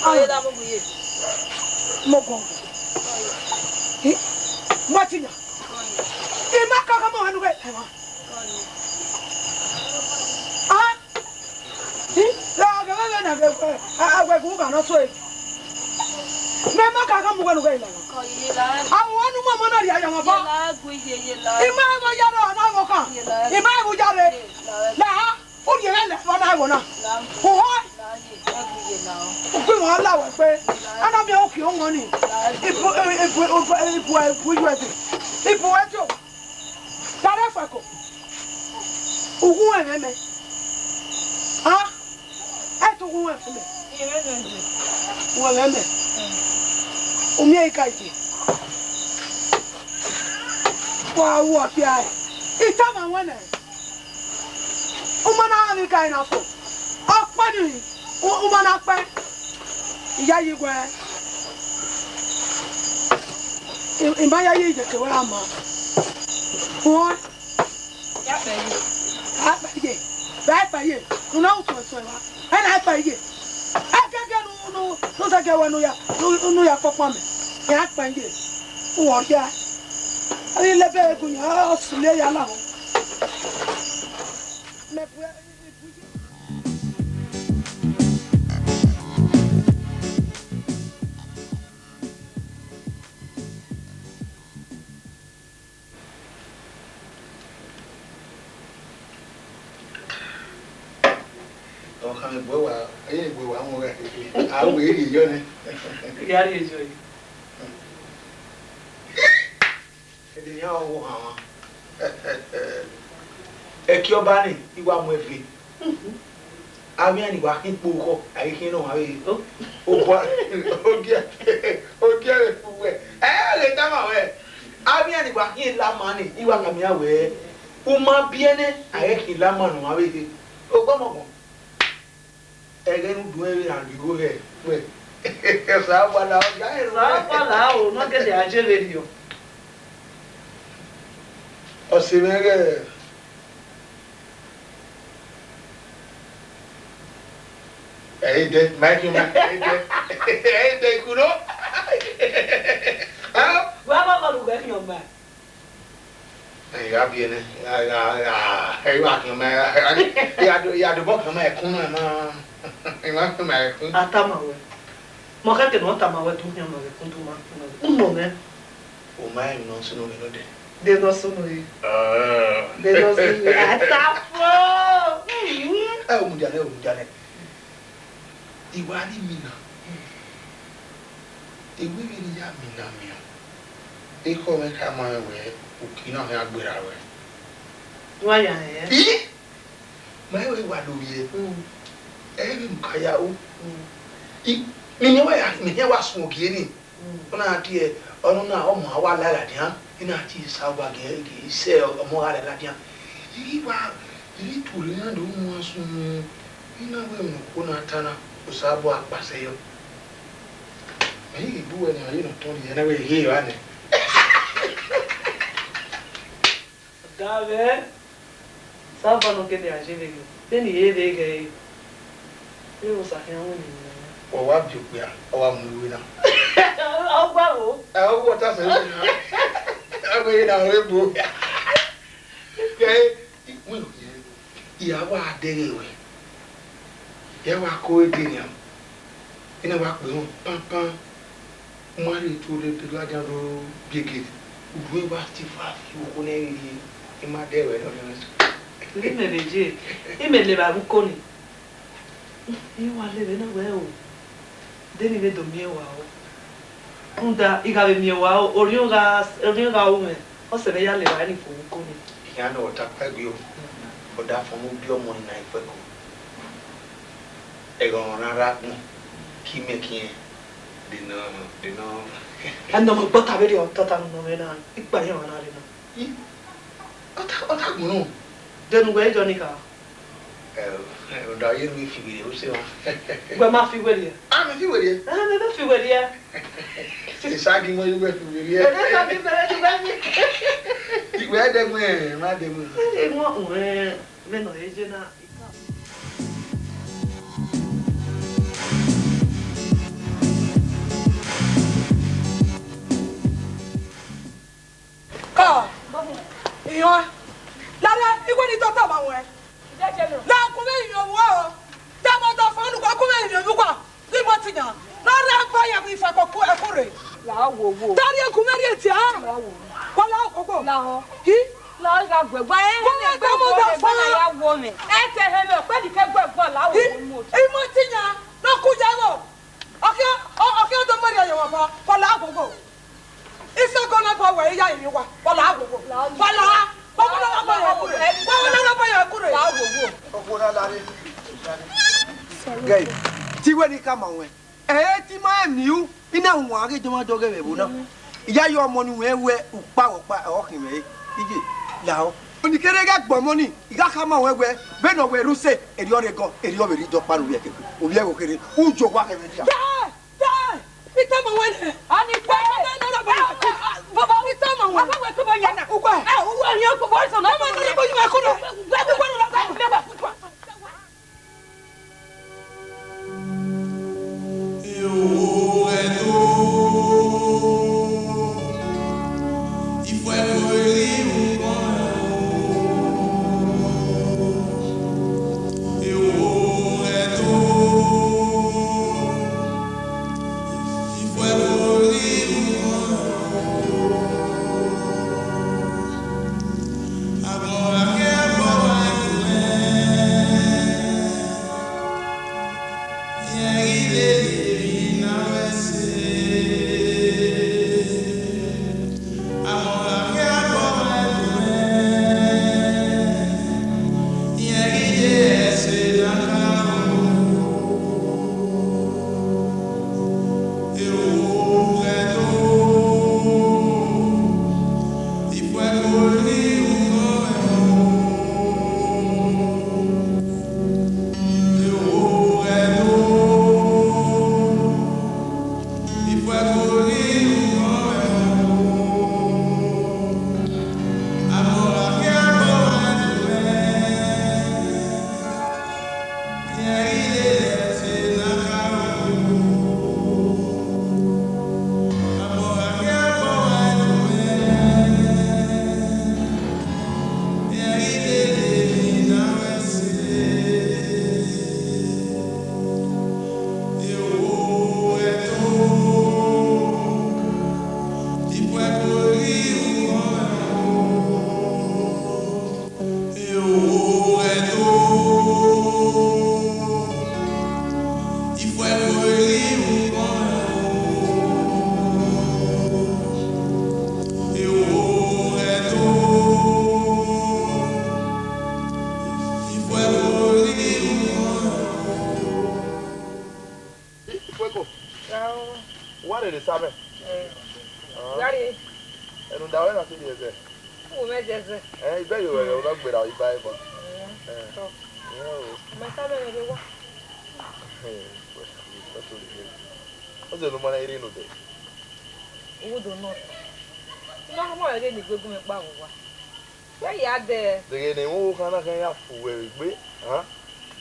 Ọyẹ da mo gbe ye. Mo gọ. Ih, Martina. Ẹ ma ka ka mo hanu ghe. Ah. Ih, la ghe ghe na ghe. Ah, ah, we gu ga no so e. Mẹ ma ka ka mu wẹn nu ghe ilana. Kọ ye la. Àwọn ọnu mọ mọ na ria ya wọn ba. Ye la gu ye ye la. Ima ẹ mọ ya rọ na wọn kan. Ye la. Ima ẹ mọ ya re. Ye la. La. Ó rí ẹ̀rẹ́ lẹ̀ fún ọ̀nà ẹ̀wọ̀n náà. Kò họ́. Ògbé wọn láwọ̀ pé, ẹ̀nà mi ò kì í wọn ni. Ìbò, ìbò, ìbò, ìbò, ìbò U S A. Ìbò ẹjọ́. Dàrẹ́ fẹ̀kọ̀. Ògùn ẹ̀rẹ́ mẹ́. Ha? Ẹ tó ògùn ẹ̀rẹ́ mẹ́. Ògùn ẹ̀rẹ́ mẹ́. Omi ẹ̀ka ìdè. Wà á wọ̀ kí a ẹ̀. Ìtàmà wọn nẹ̀. Uma na ghi ka na fo. Ọkpa ni, u-, uma na kpẹ. Iya yi guẹ. I, ima ya yi je ke wẹ ama. Wọ́n. Ya kpẹ ye. A kpẹ ye. Bẹ kpẹ ye. Una u tuẹ tuẹ wa. Ẹ na kpẹ ye. Ẹ kẹkẹ nu, nu, nu sẹ kẹ wẹ nu ya, nu, nu ya kpọkpọ mẹ. Ya kpẹ ye. Wọ ya. Ẹni lẹbẹ egun ya, ọ sule ya la họn. Mẹ bu ẹ. Ọ khama egbe wa, ẹ i egbe wa mu gha keke. A wẹ rhie yọ nẹ. Ya rhie yọ yi. Ẹdẹ ne iran ọ gho hanmwa. Ẹki ọba ni, I wa mu ẹve. Avbe iran ni wa khin kpo okhọ, a i khin nọ ọmwa vbe. Obọ, ogie, ogie vbe kpu wẹ. Ẹ ghe tama wẹ, avbe iran ni wa khin lama ni, I wa khama iran wẹ, u ma biẹ nẹ, a i khin lama nọ ọmwa vbe. Ogbọmọgbọn. Ẹghẹ ne u duẹn vbe na rhie igho hẹ wẹ. Osanobua la ọ ga ẹre. Osanobua la o, ne ọ gele a je vberriọ. Ọse mwẹ ghẹ. Ẹ i dẹ, ma i khian ma, ẹ i dẹ. Ẹ i dẹ ikun nọ. Wẹ a ma kọlu wẹ khian ma. Ẹ, I gha biẹ nẹ, I gha, I gha, I gha, ẹ, I gha khian ma, I gha, I gha do, I gha dobọ khian ma ẹkun na, I ma, I ma khian ma ẹkun. A tama wẹ. Mọ khẹke ne ọ tama wẹ, te u khian ma ẹkun, te u ma khian ma ẹkun. U nọ mwẹ. U ma rẹn emwi ne ọ sunu mwẹ nodẹ. De ne ọ sunu mwẹ. Ẹ. De ne ọ sunu mwẹ. A ta fo. Ẹ, u mudia nẹ, u mudia nẹ. I wa rhie imina. Ewẹ vbene I ya mina miẹn, ekhọe mwẹ khama rẹn wẹẹ, uki na ọ khian gberra ruẹ. Wa ya rẹn. Ii, ma i wẹẹ wa do rhie. Mm. Ẹ i vbe unu ka ya ru. Mm. I, mẹ ne wa ya, mẹ ne wa suẹn ogie ni. Mm. Ọ na tie, ọ na, ọ ma wa la ladian, I na tie Osanobua gie, gie sẹ ọmọ gha la ladian. I ghi wa, I ghi tuorre iran do mu uwa sunu, I na wẹẹ emwi ne okhuo na ta na, Osanobua kpasẹ yọ. Mẹ i ghi bu uwẹ ne a ye ne ọ tọn rhie, na wẹẹ, ehe evba nẹ. Davẹ, Osanobua ne ọ gele a ye vberriọ, vbene I re vbe ghẹ ẹre, vbene Osa khian winna emwi nọ. Wa wa biẹ okpia, ọ wa mu iwe na. Ọ gba A, ọghe ọta sẹ vbe na. A wẹ na re gbo. Kẹ, wẹ nọ, I ya wa dẹghe ruẹ. Ya wa ko ede nian. Ena wa kpe họn, panpan. Ma rhie eto rre, de ladian do biẹ gate. Udu wa ti fa fi okhuo nẹ rhirhi. I ma dẹ ruẹ nọ nẹ. Imẹ vbe je, imẹ levba vbe uko ni. I wa levbe na wẹ o. De ne I vbe do miẹn wa o. Rhunmwuda, I gha vbe miẹn wa o, orhiọn gha, orhiọn gha ru mwẹ, ọ sẹ vbe ya levba ni fo vbe uko ni. Iran ne ọ ta kpa egbe o. Ọ da fọn ne u biẹ ọmọ ni na Ifuẹko. Ẹghẹ ọmwa na rre agbọn, ke imẹ khian, de nọ, de nọ. Ẹnọ mẹ gbọta vberriọ, tata nọ mwẹ na, ikpa iran ọmwa na rre na. I, ọ ta, ọ ta gbọnnọ. De ne uwẹ jọ ni kha? Ẹ, ẹ, ọ da ye ne u fi werriẹ, u sẹ emwa. Wẹ ma fi werriẹ? A, mẹ fi werriẹ. Ẹ, mẹ, mẹ fi werriẹ. Esa ghi mọ ye uwẹ fi werriẹ. Ẹ, esa ghi mẹ, ẹ, fi werriẹ. Wẹ dẹgbe, ma dẹgbe. Ẹ, ẹ, wọn, wọn, ẹ, mẹ nọ, ẹ, ye na. Ka, iran, lare, iwẹ ni tọtọ ma wẹ. La kun vbe ivbiẹ owa o. Tama ọdọ fo nu, kun vbe ivbiẹ owa. Ghi mọ tiyan. Na rre eva ya vbe Ifuẹko ku ẹku rre. La wo wo. Tari ẹku mẹ rhie tian. La wo. Wala okoko. La họn. Hi. La gha guẹ gba, ẹ, wala tama ọdọ fo. La wo mẹ. Ẹ te hẹ mẹ, ọkpẹdike guẹ gba, la wo. Hi. Wo mo. Imọ tiyan. Na ku ya lo. Ọkhian, ọ-, ọkhian do mẹrhie ye wa ba, wala gogo. Isẹ gọ na gba wẹ iya yi wa, wala gogo. Wala, wala, wala, wala, wala, wala, wala, wala, wala. Ọgbo na lare. Gẹe, te I wẹ ne I khama ruẹn. Ẹ, te I ma rẹn miẹn u, I na wan ghe dọmwadẹ ọghẹ vbe ẹvbo na. I ya ye ọmọ ni wẹ wẹ ukpa vbe ọkpa, ọ khin mwẹ re. Iye, lahọ. Ọni kere ghẹ gbe ọmọ ni, I gha khama ruẹn wẹ, vbene ọ wẹ rre use, erriọ rre gọ, erriọ vbe rre idọkpa ne ovbi ẹkẹkẹ, ovbi ẹvbo kherhe, u jọ owa khẹ vbe dia. Dee! Dee! I tama ruẹn nẹ. Ọni kue! Baba, I tama ruẹn. Baba, wẹ tobọ yan na. Ukue! Ẹ, uwẹ ọni ọkpọ, bọ sọ na. Ọmọ ni, bọ yu ẹko na. Wẹ, wẹ, wẹ, wẹ, wẹ, wẹ, wẹ. Ifueko. Rao. Wa rere sa mwẹ. Eh. Ah. Gari. Ẹnu da wẹ na ti rhie ẹzẹ. Wo mwẹ zẹzẹ. Eh, ibẹ yo wẹ, ọ na gberra iba eva. Eh. Eh. Tọ. Ìyẹn o. Mẹ sa mwẹ rere wa. Eh, wẹ, wẹ to rhie. Ọ zẹ ne u ma na rre nodẹ. Uwu do nọ. Ma hama ọre ni gbe gu mwẹ kpa vbe owa. Wẹ ya dẹ. Deghe ne ẹmwẹ owa khan na khian ya fu wẹ vbe egbe, han?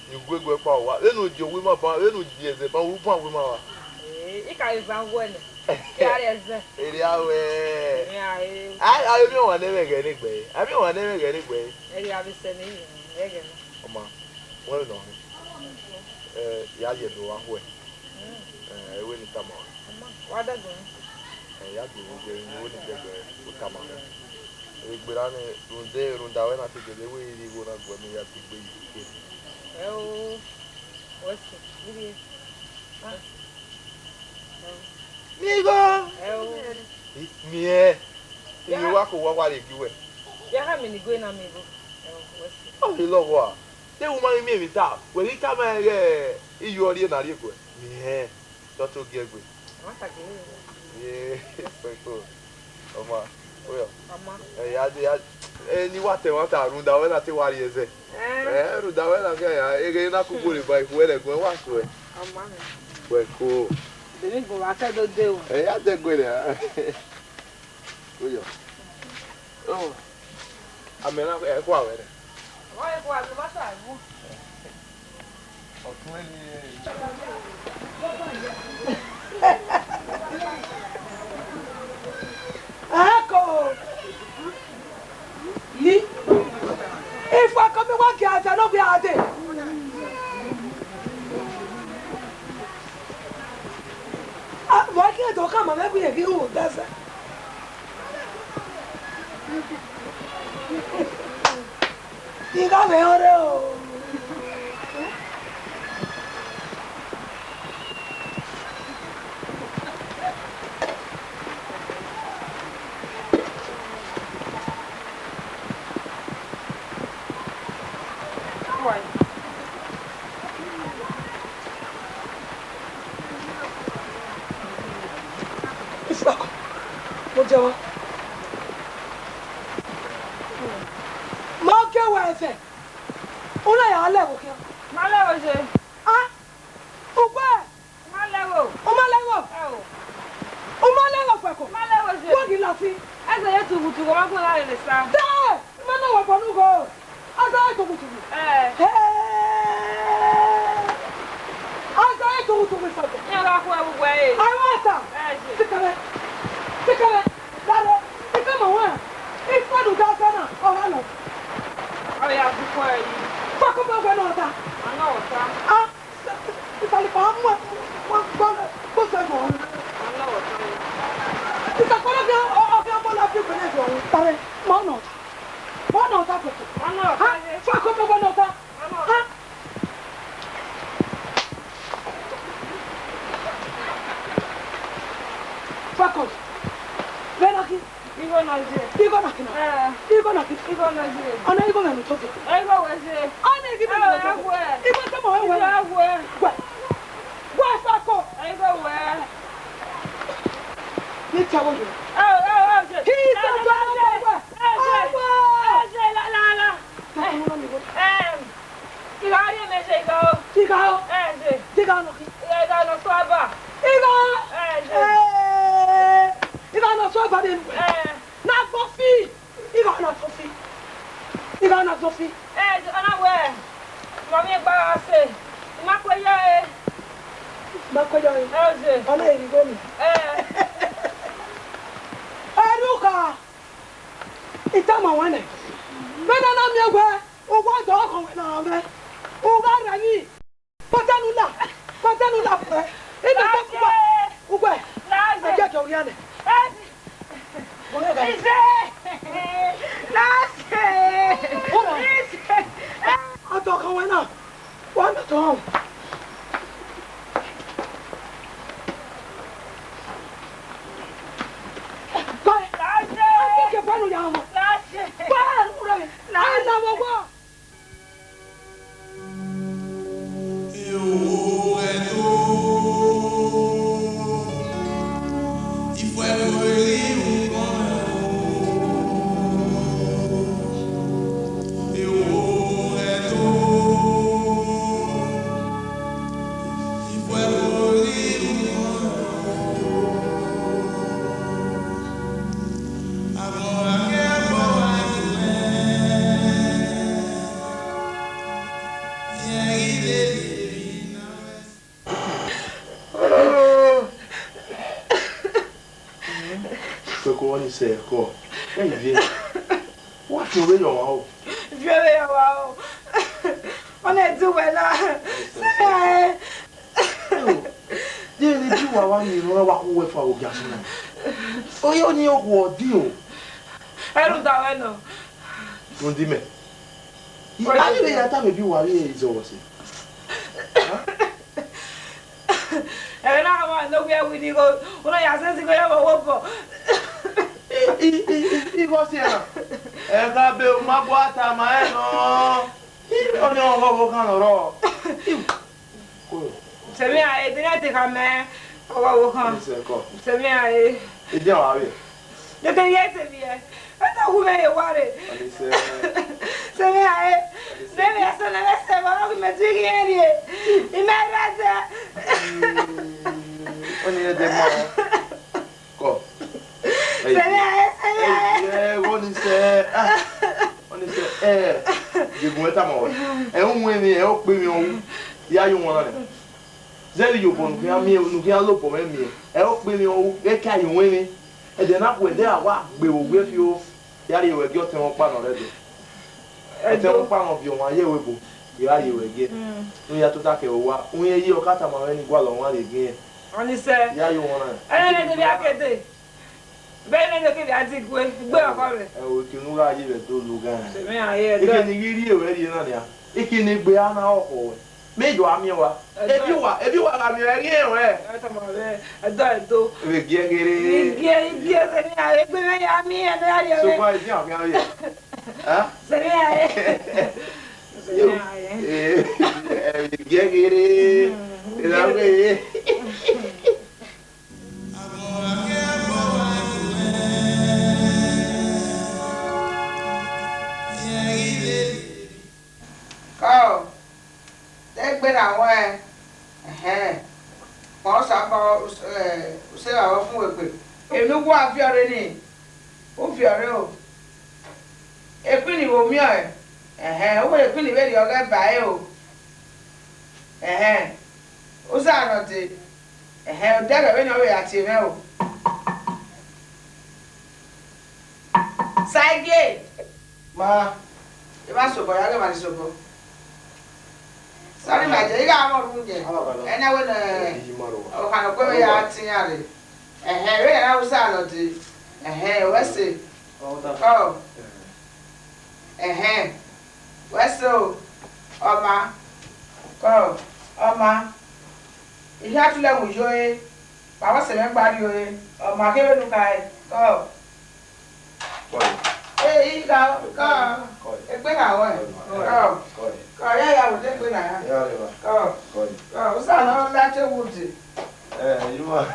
Ne u gu ẹguẹ kpa owa. Vbene u die owa ima ban, vbene u die ẹzẹ ban, u ban owa ima ra? Eh, I Ka eva wẹ nẹ, ya rrie ẹzẹ. Erriọ wẹ. Mẹ a re. A, a miẹn ọmwa ne ẹmwẹ ghẹ ne egbe. A miẹn ọmwa ne ẹmwẹ ghẹ ne egbe. Ẹrriọ avbe sẹ ne I rre, ẹghẹ na. Ọ ma, wẹ nọ. Eh, ya ye do wa khuẹ. Mm. Eh, ẹvbo ne I tama ruẹ. Ọ ma, wa dẹgbe. Eh, ya dẹgbe, ẹvbo ne I dẹgbe, u tama ruẹ. Egbe ra nẹ, rhunmwuda, rhunmwuda wẹ na te gele wẹ I rhie igho na guẹ ne I ya degbe yi ke. Ẹ o, wẹ sẹ, I rhie. Ah. Miẹn igho. Ẹ o. I miẹn. I miẹn wa ko wa wa rhie gie uwẹ. Ya ha miẹn ne igho na miẹn igho. Ẹ o, wẹ sẹ. Ọ vbe lọghọ a. Te u ma ghi miẹn emwi ta, wẹ ghi tama rẹn ighẹ I yo rhie na rhie guẹ. Miẹn. Dọtun gie egbe. Ọ ma ta gele. Ye, pẹko. Ọ ma, oyọ. Ọ ma. Ẹ, ya, ya, eni wa tẹ ẹmwata rhunmwuda wẹ na te wa rrie ẹzẹ. Ẹ. Ẹ, rhunmwuda wẹ na khian ya, eghe na kugbo rre ba ikhuẹ rẹ ẹguẹn wa suẹ. Ọ ma. Pẹko. Bene gun wa kẹ do de o. Ẹ, ya dẹgbe rẹ. Oyọ. Oh. Amẹ na ẹ kua wẹ nẹ. Ọ ẹ kua do ba sa ru. Ọtun ẹni. Ako! Yi. Ifuẹko mi wa gie aza ne ọ gbe a dee. A, vbe ọ i khian do khama mwẹ wẹẹ irẹn ghi ru odẹ zẹ? I gha mwẹ ọnrẹn o. Ifuẹko, mo jẹ vbọ. Ma gie wẹ ẹzẹ, u na ya lẹ ẹvbo khian. Ma lẹ ẹvbo ye. A, ugbẹ. Ma lẹ ẹvbo. U ma lẹ ẹvbo? Ẹ o. U ma lẹ ẹvbo, Ifuẹko? Ma lẹ ẹvbo ye. Wẹ ghi lọfi. Ẹzẹ ye tughutughu, ọ ma gun gha rre sa. Dẹ, I ma na wẹ ẹbọ ne ugho. Aza i tughutughu. Ẹ. Hẹ. Aza i tughutughu, Ifuẹko. Iran gha khu ẹvbo uwẹ re. Ẹmwata. Ẹ ye. Sikẹmwẹ. Sikẹmwẹ. Daro. Sikẹmwẹ wẹ. Ifuẹko da aza na, ọ gha nọ. Ọ ya bu khu ẹre yi. Ifuẹko ma wẹ ne ọ ta. A na ọ ta. A. Isalipa mu, mu, mu, mu, mu sẹ vbọ. Isakpọlọ ọkhian, ọkhian bọlọ fi gbele vbọ. Pare, ma ọnọ ọta. Ma ọnọ ọta pẹpẹ. Ha? Fuẹko pẹpẹ nọ ọta. Ha? Fuẹko. Vbene ọ khin. Igho na ye. Igho na khin na? Ẹ. Igho na khin? Igho na ye. Ọna igho mwẹ ne u to viọ. Igho wẹ ye. Ọna igho mwẹ ne u to viọ. Igho wẹ. Igho tama wẹ. Igho wẹ. Wẹ. Wẹ Fuẹko. Igho wẹ. Ne I tie ẹvbo ye. Ẹ, ẹ, ẹ, ye. Kisa do na wẹ wẹ. Ẹ, ye. Ẹ, ye, la, la, la. Ẹ. Ẹ. Igho rhie mẹ ye igho. Igho. Ẹ, ye. Igho nọ khin. Igho, igho nọ sua ba. Igho. Ẹ, ye. Ẹ, igho nọ sua ba de nu. Ẹ. Na gbọ fi. Igho na gbọ fi. Igho na gbọ fi. Ẹ, ye, ọna wẹ. Mọ mi gba gha sẹ. I ma kue yọ ẹre. I ma kue yọ ẹre. Ẹ, ye. Ọna eri igho mi. Ẹ. Ẹrukha. I tama wẹ nẹ. Vbene a na miẹn wẹ. Uwa dọ ọkhọ wẹ na mwẹ. Uwa rẹ ni. Kọtẹnu la. Kọtẹnu la pẹ. Ina tẹ uwa. Uwa. Ẹ jẹ kẹ oria nẹ. Ize. Lase. Ora. Ize. Ọdọ ọkhọ wẹ na. Wa na tọ. Lase. Ke panu ya wa. Lase. Wa ura. Ai na wa wa. Eko ọni sẹ ẹkọ. Ẹ ivie. Wa fi ovbe yọ ọmwa o. Fi ovbe yọ ọmwa o. Ọ na du wẹ na. Sẹ. Eo, de ne bi wa wa miẹn ne ọ wa khu wẹ fua vbe ogiasọn na. Ọ ye ọni okhuo ọdin o. Ẹ rhunmwuda wẹ nọ. Rhunmwuda imẹ. Wẹ a ghi vbe ya tama ebi uwa vbe izọghọ sẹ. Ẹghẹ na wa ne ovbi ẹvbo ni igho, u na ya zẹzẹ igho ya vbe ọvbọ. I, i, i, i, igho si ẹre na. Ẹghẹ be u ma bu ata ma rẹn nọ. I, ọni ọghọ ọvbokhan nọ rrọọ. I, ko. Sẹmia, e de na te khama ọghọ ọvbokhan. Sẹmia, e. Edian wa vbe. Dede ye sẹmia. Ẹdẹ wu mwẹ ye wa rre. Ọni sẹ. Sẹmia, e. Sẹmia, sẹ ne mẹ sẹ, wa ghi mẹ tu ghi rrie. I mẹ rre ẹdẹ. Ọni ẹdẹ ma. Kọ. Sẹmia, e, sẹmia, e. Ẹ, ọni sẹ. Ah. Ọni sẹ, ẹ, ye gun ẹta ma wẹ. Ẹ, u wẹ emwi, ẹ, okpia emwi ọwu. Ya yo wọn na nẹ. Zẹvbe iyobọ ne u khian miẹn, ne u khian lobọ mwẹ miẹn, ẹ, okpia emwi ọwu, ghẹ ka ye wọn emwi. Ẹdẹ na khuẹ, ẹdẹ a wa gbe vbe owiẹ fio, ya rhie ruẹ gie ọtẹn mwẹ ọkpa nọ rre ẹdẹ. Ọtẹn mwẹ ọkpa nọ viọ wan ye ẹvbo ebo, ya rhie ruẹ gie. Mm. Ne u ya tota kẹ owa, u rẹn ye ọ ka tama mwẹ ne I gualọ wan rrie gie. Ọni sẹ. Ya yo wọn na. Ẹ, ẹ, ẹ, de vbe a ke dee. Vbene ne kevbe a di gue, gbe ọkhọ mwẹ. Ẹ, o, eke ne u gha ye vbe do lu gan. Sẹmia, e, eke ne I ghi rhie ruẹ rrie na nia. Eke ne egbe a na ọkhọ ruẹ. Mẹ do a miẹn wa. Ẹdọ. Ebi uwa, ebi uwa gha miẹn ruẹ ghi rẹn ruẹ. Ẹ tama mwẹ, ẹdọ, ẹdọ. Vbe giẹ ghere. Vbe giẹ, vbe giẹ, sẹmia, egbe mwẹ ya miẹn, ne ya rhie mwẹ. So far, ebi a khian rhie. Hẹn? Sẹmia, e. Yo. Sẹmia, e. Eh, eh, vbe giẹ ghere. Mm, e la vbe. Kọ, de egbe na ruẹn, ẹhẹn, ma Osanobua, eh, usẹ vbe avbe ọfumwegbe. Emwi ne uwa viọ rre ni, u viọ rre o. Equeen vbe miẹn ọe, ẹhẹn, u wẹ equeen vberriọ ghẹ ba ẹre o. Ẹhẹn, uza nọ dee, ẹhẹn, odẹ vbe vbene ọ vbe ra tie mwẹ o. Sagie. Ma. I ma sobọ, ya ghe ma ni sobọ. Sorry, my dear, I gha mwẹ ọrhun yẹn. Ẹ na wẹ ne okhanokhuo vbe ya te iran rre. Ẹhẹn, vbene a na ru salad. Ẹhẹn, wẹ sẹ. Ọ. Ẹhẹn. Wẹ sẹ o. Ọ ma. Kọ. Ọ ma. I khian tulẹ mu yo e. Wa vbe sẹ mwẹ gba rrie ore. Ọ ma khe vbene u khare. Kọ. Kọ. Ee, I gha, kọ. Kọ. Egbe na ruẹn. Kọ. Kọ. Kọ, ya ya vbe egbe na ya. Ya rre evba. Kọ. Kọ. Kọ. Usa ne ọ la te wu de. Eh, you are.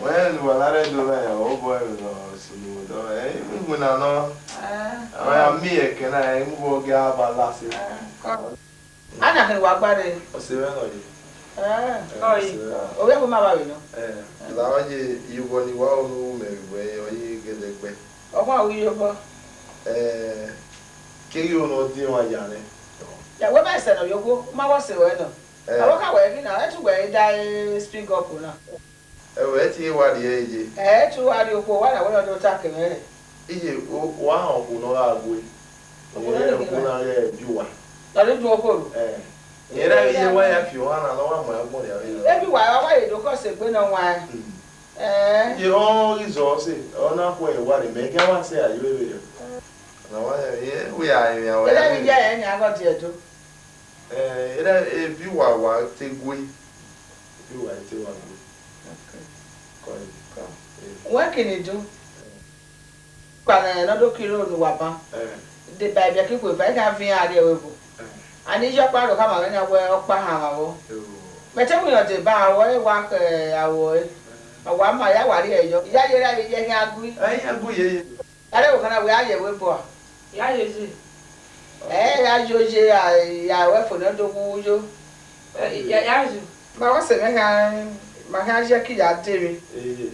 Wẹ ne uwa na rre Ẹdo na ya, ọ bọ ẹmwẹ nọ sunu dọ. Eh, iwinna nọ. Eh. Avbe a miẹn ẹkẹ na, eh, mu vbe ọ gia ba lase. Eh, kọ. Ana khin wa gba rre. Ọ sẹ mwẹ nọ ye. Eh. Eh, ọ sẹ mwẹ. Ovbi ẹvbo ma vbe avbe nọ. Eh. La ọ ye iyobọ ni wa ru ne u ru mẹ vbe wẹ, ọ ye gẹdẹgbẹ. Ọmwa ru iyobọ. Eh, keghi ro ne ọ diẹn ọmwa ya nẹ. Ya wẹ ma sẹ nọ ye okhuo, u ma vbe sẹ ruẹ nọ. Eh. Avbe ọ kha wẹ ghi na, ẹ tu wẹ da e speak up na. Ẹvbo, ẹ tie wa rhie ẹre ye. Ẹ tu wa rhie okhuo, wa na wẹ ne ọ do ta kevbe ẹre. Iye, o, wa họn okhuo ne ọ gha gue. Okhuo ne ọ rhie okhuo na ghe bi uwa. Ọ rhie du okhuo ru. Eh. Ẹ, ẹ, iye wa ya fi ohan na, ne ọ wa mu agbọn ya vbe. Ebi wa, wa ye do kọ sẹ egbe ne ọ wan. Hmm. Eh. Iye, ọ ghi zọ sẹ, ọ na khuẹ wa rre, mẹ gha wa sẹ ayo vberriọ. Na wa ya, iye, we are in our. Ẹ, iye, ẹ, nia gọ die do. Eh, ere ebi uwa wa te gue. Ebi uwa te wa gue. Okay. Kọ. Kọ. Eh. Wẹ kini do. Eh. Kpa ne ọ do kiro ne uwa ban. Eh. Deba ibiẹka ikhuo eva, I khian viọ iran rrie ẹvbo ebo. Eh. Ani iyọkpa ro khama mwẹ na wẹ ọkpa hama vbọ. Oh. Mẹ te winna deba, ọ re wa khe awọ ẹre. Eh. Ọ wa ma ya wa rrie ẹyọ. Ya ye ra ye ye khian gui. Eh, ya gui ye ye. Ẹre vbe okhan na wẹ a ye ẹvbo ebo a? Ya ye oye. Ẹ, ya ye oye, a, ya ruẹ fo ne ọ do wu yo. Ẹ, ya, ya ye. Ma wa sẹ mwẹ khian, ma khian ye ẹki ya de vbe. Ee.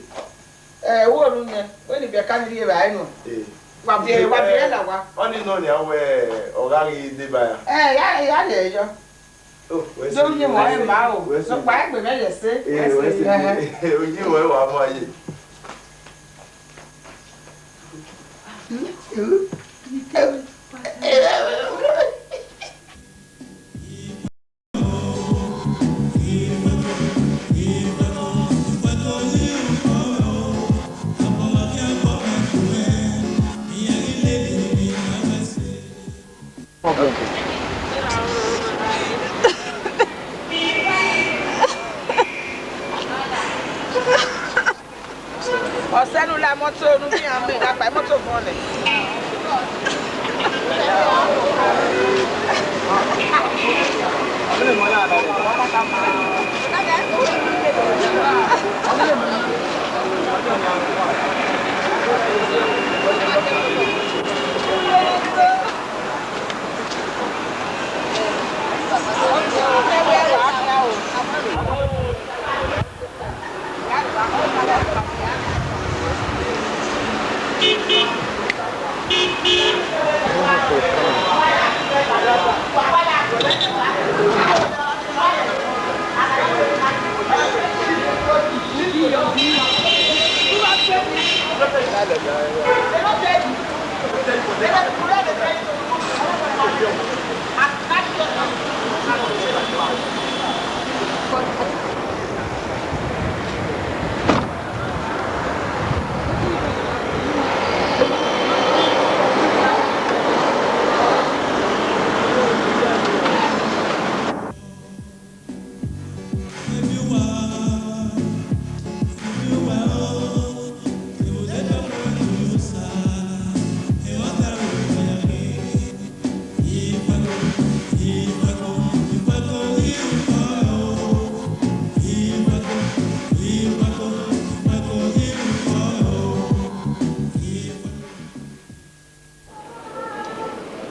Ẹ, wo ru yẹn, wẹ ne ibiẹka ni rhie vbe a nọ. Ee. Wa biẹ, wa biẹ na wa. Ọni nọ nia wẹ ọ gha ghi deba ya. Ẹ, ya, ya ye yọ. Oh, wẹ do sẹ, yin mọ wẹ ẹ sẹ, ma o. Wẹ sẹ. Nọkpa egbe mwẹ ye ẹse. Ee, wẹ sẹ. Ẹhẹn. Oyin wẹ wa mọ ye. Ọ sẹ ne u la moto ne u ghi iran miẹn gha kpa moto vuọn nẹ.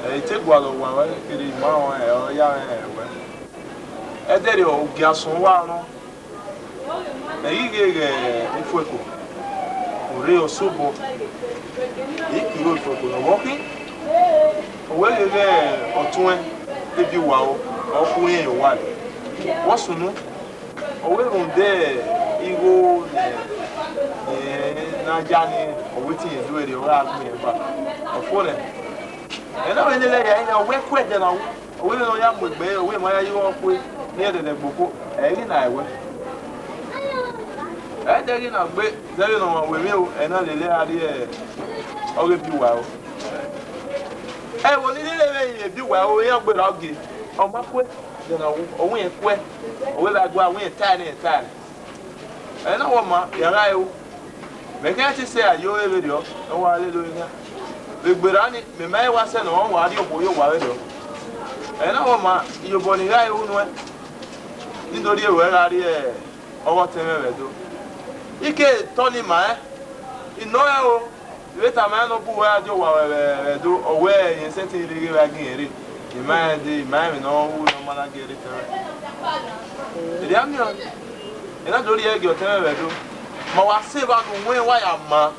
Ẹ i te gualọ owa ruẹ kherhe ima ruẹn, ẹ ọ ya rẹn rẹn ruẹ. Ẹdẹrriọ, ugiasun uwa nọ, mẹ ghi ghe ghẹ Ifueko, ọ rre Ọsobọ, I kiro Ifueko ne ọ vbe ọ khin. Ọ wẹ ghe ghẹ ọtuẹn Ebiuwaro, ọ khu irẹn ye owa rre. Vbọ sunu? Ọ wẹ rhunmwuda igho ne irẹn na ya ni, ọ wẹ te irẹn do ẹre, ọ gha gu irẹn ba. Ọ fo nẹ. Ẹ na vbe lele ẹre iran, ọ wẹ ku ẹdẹ na wu. Ọ wẹ vbene ọ ya mu egbe ẹre, ọ wẹ ma ya ye igho ọkpẹ ne irẹn dẹdẹ gbe okhuo, ẹ i ghi na ẹwẹ. Ẹ i dẹ ghi na gbe, zẹ vbene ọmwa wẹ emwi o, ẹ na lele ẹre a rrie ọghe Ebiuwaro. Ẹvbo ni lele vbe emwi Ebiuwaro, iran gberra ogie, ọ ma kue, ẹdẹ na wu, ọ wẹ irẹn kue, ọ wẹ vbe a gua, ọ wẹ irẹn tae ne irẹn tae nẹ. Ẹ na wẹ ọma, iran gha ru. Mẹ khian te sẹ a ye ore vberriọ, ne ọ wa lele ore khian. Vbe gberra ni, mẹ ma he wa sẹ ne ọ wa rrie okhuo ye owa vberriọ. Ẹ na wẹ ọma, iyobọ ne I gha ru nuẹn, ne I do rhie ruẹ gha rrie ọghe ọtẹn mwẹ vbe Ẹdo. I ke tọ ni ma rẹn, I nọ rẹn o, I vbe tama rẹn ne ọ bu ruẹ gha die owa vbe Ẹdo, ọ wẹ irẹn sẹtin rre ghe vbe a gie irẹn rre. I ma rẹn dee, I ma rẹn emwi ne ọ ru ne ọ ma na gie rre tẹn mwẹ. Erriọ miẹn ọẹn, I na do rhie gie ọtẹn mwẹ vbe Ẹdo. Ma wa sẹ evba ne uwẹ wa ya maa.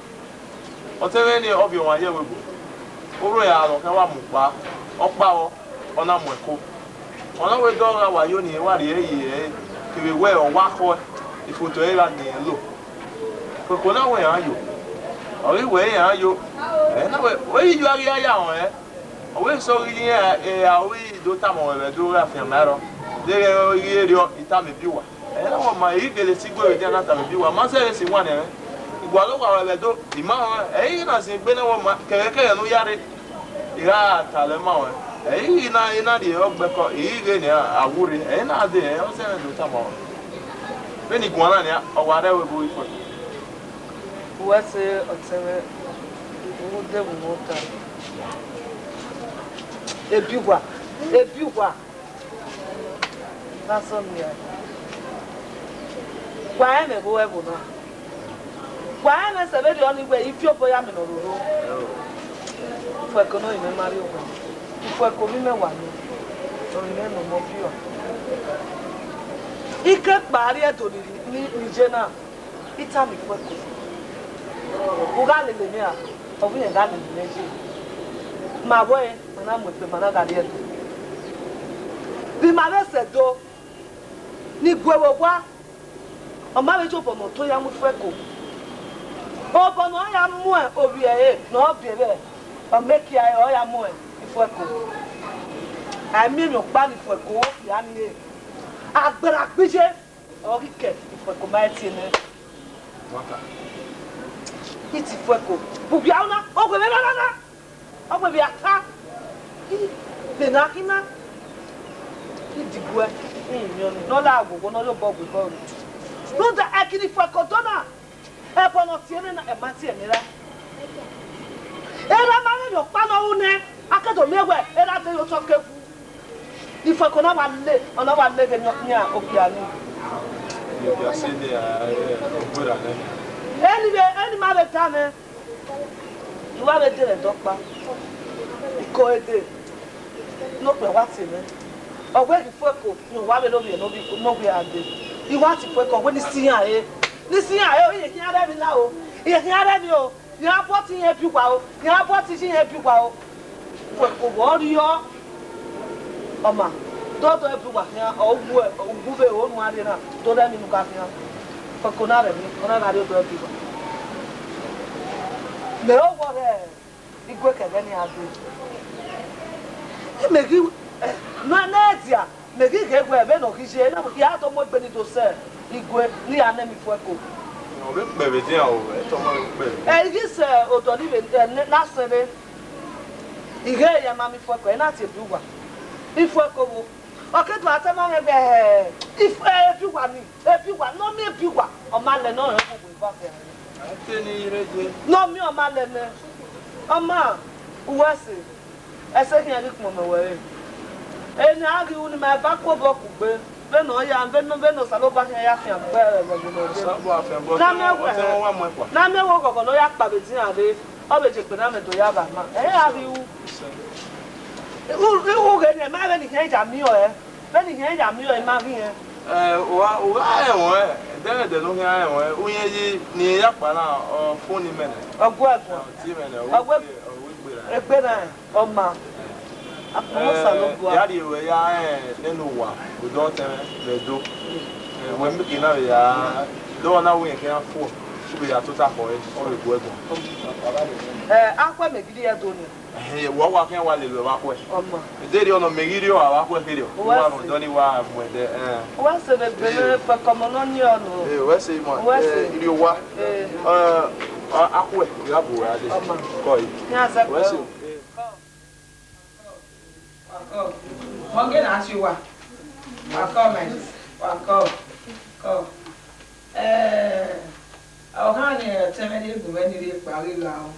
Ọtẹn mwẹ ni ọ viọ ọmwa ye ẹvbo ebo. Orhu ẹre aro khian wa mu kpa, ọ kpa vbọ, ọ na mu ẹko. Ọ na wẹ dọ gha wa yo ni wa rhie ẹre ye ẹre, kevbe wẹ ọ wa khọe, ifoto ẹre gha gie irẹn lo. Koko na wẹ iran yo, ọ ghi wẹ iran yo, ẹ na wẹ, wẹ ghi yo a ghi ya ya rẹn. Ọ wẹ sẹ ọ ghi rẹn, ẹ, a wẹ do tama ruẹ vbe Ẹdo gha fian ma rrọọ, deghẹ ọ ghi rriọ, I tama Ebiuwa. Ẹ na wẹ ọma, I gele si gue vbe edian na tama Ebiuwa, ma zẹvbe si wan nẹ mwẹ. I gualọ owa ruẹ vbe Ẹdo, I ma rẹn, ẹ i ghi na zin egbe ne wẹ ọma, kẹghẹkẹghẹ ne u ya rre, I gha ta lẹ ma ruẹ. Ẹ i ghi na, I na rhie ọgbẹkọ, I ghi ghe nian, a wu rre, ẹ i na dee, ẹ ọ zẹvbe do tama ruẹ. Vbene I guan na nian, ọ wa rre ẹvbo ebo ifo. Uwẹ sẹ ọtẹn mwẹ, u de vbe ota. Ebiuwa, Ebiuwa. That's all me. Wa rẹn mwẹ vbe ẹvbo na. Wa rẹn mwẹ sẹ vberriọ ni wẹ I fi obọ ya mẹ ne ọ roro. Ifuẹko ne ọ rin mwẹ ma rrie owa. Ifuẹko vbe imẹ wa nọ. Ọ rin mwẹ ne ọ mọ biọ. I ke kpa rrie Ẹdo ni, ni, ni je na. I tama Ifuẹko, u gha lele mwẹ ra? Ọ wẹ irẹn gha lele mwẹ ye. Ma wẹ, ma na mu egbe, ma na gha rrie Ẹdo. Vbe ima vbe sẹ Ẹdo, ni gue vbe owa, ọ ma vbe ye obọ ne ọ to ya mu Ifuẹko. Obọ ne ọ ya mu ovbi ẹre ne ọ biẹ vbe Ọ mẹ kia ẹre, ọ ya mu Ifuẹko. A miẹn emwi ọkpa ne Ifuẹko vbe okpia ni re. Agbẹrhagbije, ọ ghi kẹ Ifuẹko ma tie nẹ. Iti Ifuẹko, bu okpia na, ọ wẹ vbe na na na. Ọ wẹ vbe a ta. Vbe na khin na. Idibuẹ, ne ọ la wo wo ne ọ rhie obọ gbe obọ ru. Rhunmwuda ẹki ne Ifuẹko do na. Ẹbọ ne ọ tie mwẹ na, ẹ ma tie mwẹ ra. Erha ma mwẹ emwi ọkpa ne ọ ru nẹ, a ke do miẹn wẹ erha dee ye otọ ke vu. Ifuẹko na wa le, ọ na wa le ghe ne ọ khian okpia ni. Okpia sẹ ne a, eh, okpia ra nẹ. Eni vbe, eni ma vbe da mwẹ. I wa vbe de mwẹ dọkpa. Iko ede. Ne okpia wa tie mwẹ. Ọ wẹ ghi Ifuẹko, ne uwa vbe lovbiẹ ne ovbi, ne ovbi a dee. I wa tie Ifuẹko, ọ wẹ ne I si iran re. Ne I si iran re, ọ, iye khian rre emwi na o. Iye khian rre emwi o. Iran bọt iran biẹ uwa o, iran bọt iye iran biẹ uwa o. Ifuẹko vbe ọ rriọ, ọ ma, dọdọ biẹ uwa khian, ọ wu, ọ wu vbe ro ne uwa rrie na, do rre emwi ne u gha khian. Ifuẹko na rre emwi, ọ na gha rrie odọ biẹ uwa. Mẹ rẹn owa rre igue kẹghẹ ne iran dee. Mẹ ghi, eh, ne, ne dia, mẹ ghi ghee wẹ vbene ọ ghi ye, na ya do mu egbe ni do sẹ igue ne iran nẹ emwi Ifuẹko. Ọ vbe kpẹ vbe dia o, ẹ tọ ma vbe kpẹ. Ẹ i ghi sẹ odọ ni vbe, ẹ, ne, na sẹrre. I ghe ya ma miẹn Ifuẹko, ẹ na tie biẹ uwa. Ifuẹko vbo? Ọ ke do a tama mwẹ wẹ, ẹ, Ifu-, ẹ, biẹ uwa ni, ẹ, biẹ uwa, ne ọ miẹn biẹ uwa, ọ ma lẹ ne ọ rẹn uwu eva kẹre. A te ni rre je. Ne ọ miẹn ọ ma lẹ nẹ. Ọ ma, uwẹ ẹse, ẹse khian ghi kpọnmwẹ wẹ re. Eni a ghi ru ne ima eva ku obọ kugbe, vbene ọ ya, vbene, vbene Osanobua khian ya fian gbe ẹghọghọ ne ọ ye. Osanobua fian gbe, na mẹ wẹ, ọtẹn wa mu ẹkpa. Na mẹ wẹ ọghọghọ ne ọ ya kpa vbe edian rre, ọ vbe je kpe na mẹ do ya vba ma. Ẹ i ra ghi ru. Igho ghe ne ma vbe ne I khian ya miẹn ọe, vbe ne I khian ya miẹn ọe, I ma ghi rẹn. Ẹ, uwa, uwa rẹn ruẹ, ẹdẹrẹdẹ ne u khian rẹn ruẹ, u yẹn yi ne irẹn ya kpa na, ọ fo ne imẹ nẹ. Ọ gu ẹguae. Ọ tie mwẹ nẹ, ọ wẹ egbe ra. Egbe ra, ọ ma. Akpọnmwẹ Osanobua. Ya rhie ruẹ ya rẹn nene uwa, odọ ọtẹn mwẹ vbe Ẹdo. Ẹ, wẹ miẹn eke na vbe ya, dọmwa na wẹ irẹn khian fo, u vbe ya tota khọe, ọ vbe gu ẹguae. Ẹ, akhuẹ mẹ gidi Ẹdo ni. Ẹhẹn, wa, wa khian wa lele ruẹ vbe akhuẹ. Ọ ma. Ederriọ nọ, mẹ ghi rriọ vbe akhuẹ kherriọ. Uwẹ wa sẹ. Rhunmwuda ọnii wa mu ẹdẹ, ẹ. Uwẹ sẹ vbe egbe mwẹ, Ifuẹko ọmọ ne ọ niọn nọ. Ẹ, uwẹ sẹ ma. Uwẹ sẹ. Ẹ, iriowa. Ẹ. Ẹ, a-, akhuẹ, I gha bu ruẹ dee. Ọ ma. Kọ yi. Iran zẹ kọ. Uwẹ sẹ. Ẹ. Wa kọ. Mọ ghe na si uwa. Wa kọ, my sister. Wa kọ. Kọ. Ẹ, ọ họn ne ọtẹn mwẹ ne gu mwẹ ni rhie kpa ghi gha ru,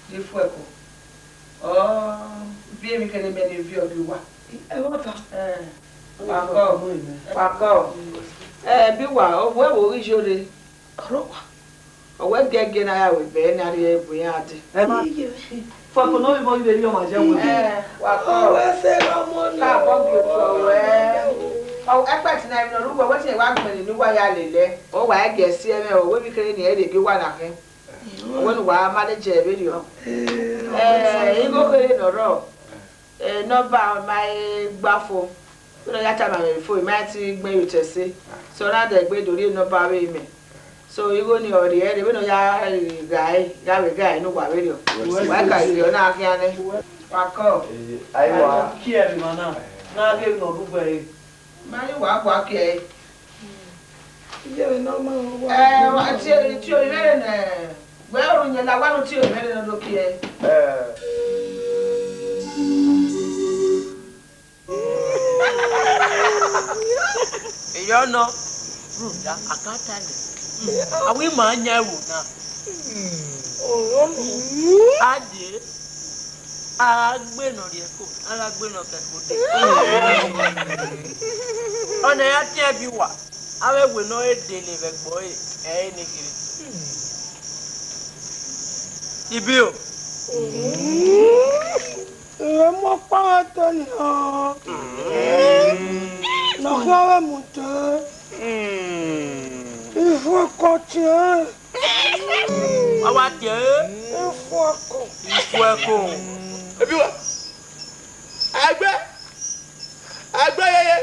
ne Ifuẹko. Ọ, biẹ emwi kherhe mẹ ne viọ gie uwa. Ẹ, wa kọ. Wa kọ. Ẹ, biẹ uwa, ọ wẹ vbe ghi yo rre. Ọ rre uwa. Ọ wẹ giẹgiẹ ne a ya ru ebe ne a rhie bu iran dee. Ẹ ma. Ifuẹko ne ovbi mwẹ, ọ vbe rhie ọmwa ye ẹwe. Ẹ, wa kọ. Ọ wẹ sẹ ghe ọmọ nẹ. Ka bọ gie otu ọwẹ. Ọ, ẹkpẹti na emwi ne ọ rre uwa, wẹ sẹ wa gbẹn ni ne uwa ya lele. Ọ wa gie ẹse ẹmwẹ, ọ wẹ emwi kherhe ne irẹn rhie gie uwa na khin. Ọ wẹ ne uwa manage ẹre vberriọ. Ẹ, igho kherhe ne ọ rrọọ. Ẹ, nọmba ma i gba fo. Vbene ọ ya tama mwẹ fo, I ma i ti gbẹn ye otọ ẹse. So, ọ na dẹ egbe do rhie nọmba vbe imẹ. So, igho ni ọ rhie ẹre, vbene ọ ya ghae, gha vbe ghae ne uwa vberriọ. Wa ka rhie ọ na khian nẹ. Wa kọ. Ẹ, ayi wa. Kie ẹmwẹ na, na ghe ne ọ rugbe ẹre. Ma ghi wa gua kie ẹre. Iye mwẹ ne ọ ma wa. Ẹ, wa tie, tie ovbi mwẹ nẹ. Wẹ ru yẹn la wa nu tie ovbi mwẹ ne ọ do kie ẹre. Ẹ. Eyọ nọ, rhunmwuda, a ka ta nẹ, a wẹ ima yan ẹvbo na. A dee, a gha gbe nọ rhie ẹko, a gha gbe nọ kẹ ẹko dee. Ọna ya tiẹn biẹ uwa, avbe ẹwe ne ọ re dele vbe ẹgbẹ ọre, ẹ i re ne kherhe. Ibiro. Irẹn mu ọkpa mwẹ dee nian. Ne ọ khian vbe mu dee. Ifuẹko tiẹn. Wa wa tiẹn. Ifuẹko. Ifuẹko. Ebi wa. Agbe. Agbe yeye.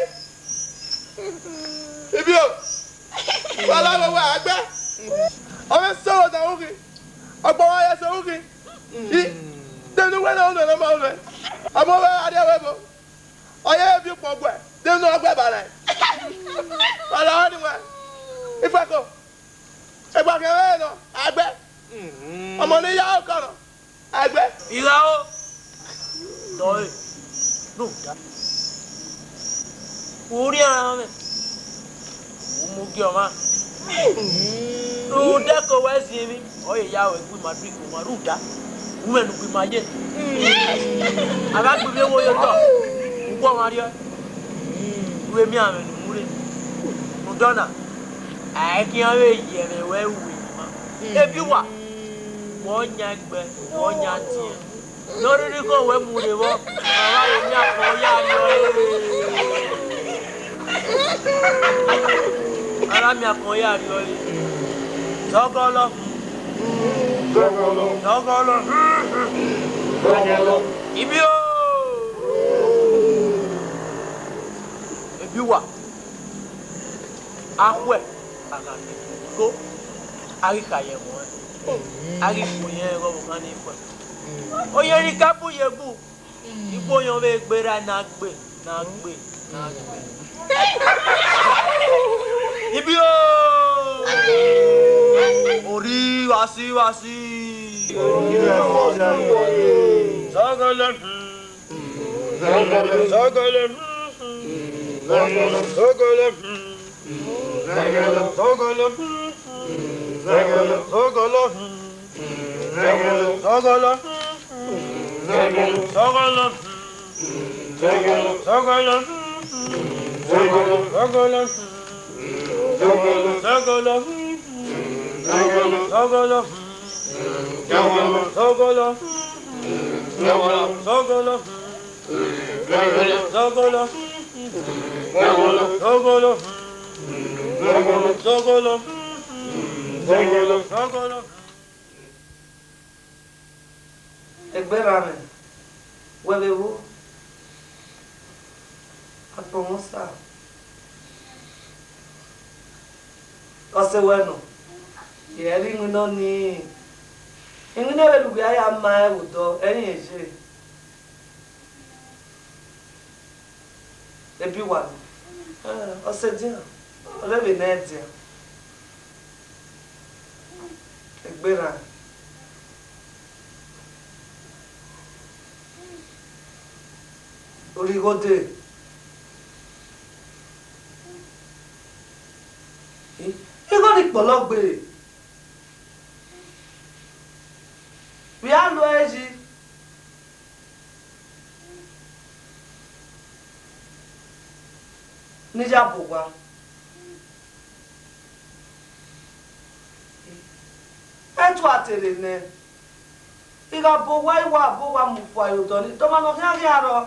Ibiro. Wa la wa agbe. Ọ vbe sẹ ọdọ ughi. Ọgbọ wa ya sẹ ughi. I, De ne uwẹ na unu ẹre ma unu ẹre. Ọmọ vbe a rrie ẹvbo. Ọ ye vbe ukpọn guẹ, de ne ọ guẹ ba rẹn. Ọ la ọnii wẹ. Ifẹko. Egba khian vbe nọ, a gbẹ. Ọmọ ne I ya okọ nọ, a gbẹ. Igha o. Dọe. Rhunmwuda. U rhian mwẹ. U mu gie ọmwa. Rhunmwuda ke wẹ ziẹn emwi, ọ ye ya ruẹ gu ima du iko mwa rhunmwuda. U mwẹ ne u gu ima ye. A gha gbe ivbi ewo ye otọ, u gu ọmwa rriọ. U vbe miẹn amwẹ ne u mu rre. Rhunmwuda ọna, a i khian vbe ye ẹmwẹ ruẹ ru emwi ma. Ebi uwa, wẹ ọ yan ẹgbẹ, wẹ ọ yan adiẹn. Ne ọ rhirhi khọn wẹ mu rre vbọ, a gha vbe miẹn akọn ya rriọ re. A gha miẹn akọn ya rriọ re. Zọgọlọ. Zọgọlọ. Ibio. Ebi uwa. Akhuẹ, a gha miẹn igho, a ghi kha ye ẹmwẹ ọnrẹn, a ghi kpo irẹn ẹghẹ ọvbokhan ni khuẹ. Ohiẹn ni ka bu ye bu, igho yọn vbe gberra na gbe, na gbe, na gbe. Ibio! Orri vbasi vbasi. Zọgọlọ. Zọgọlọ. Zọgọlọ. Zọgọlọ. Zọgọlọ. Zọgọlọ. Zọgọlọ. Zọgọlọ. Zọgọlọ. Egbe erha mwẹ, wẹ vbe vbo? Agbọn mwẹ Osa. Ọse wẹ nọ, I rẹn rre iwinna nii. Iwinna vbe ne uwẹ ya ma ẹn vbe odọ, ẹi rẹn ye. Ebi uwa nọ. Ẹ, ọse dian, ọ rre vbe ne ẹdian. Egbe erha. Orhighode. Igho ni kpọlọ gbe. Vbe a lo ẹre yi. Ne I ya bọ owa. Ẹtu a te rre nẹ, I gha bọ owa, I wa bọ owa mu fua ye odọ nii, de ọmwa ne ọ khian khian rrọọ?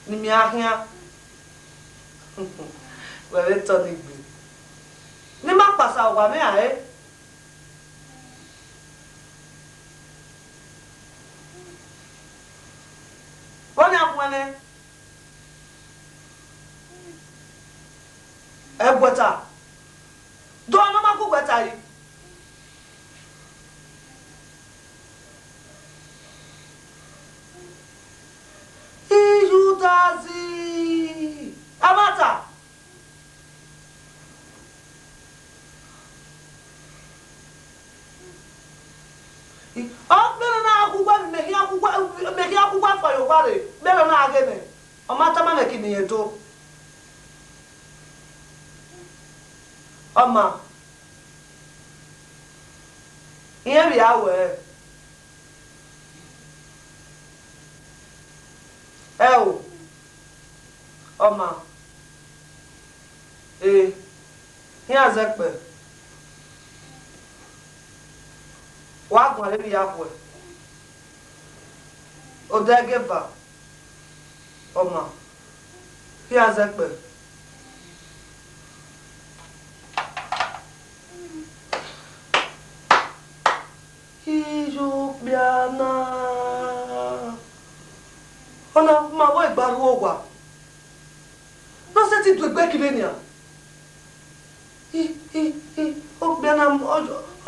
Ne I miẹn a khian. Wẹ vbe tọ ni gbe. Ne I ma kpasa owa mwẹ rare. Vbọnia khuẹnrẹn? Ẹguẹta. Do ne ọ ma gu uwẹ ta yi. Iye udazi. Ẹmwata. Ọ gberra na gha gu uwa, mẹ khian gu uwa, mẹ khian gu uwa fua ye owa rre, gberra na gha ghe nẹ, ọ ma tama mwẹ kene irẹn do. Ọ ma, irẹn vbe a wẹ. Ẹo, ọ ma, e, iran zẹkpẹ, wa guan rre vbe iyakhuẹ, odẹ ẹgeva, ọ ma, iran zẹkpẹ. Iye okpia na, ọ na ma vbe gba rhu owa, ne ọ sẹtin du egbe ke vbe nian. I, i, i, okpia na, ọ,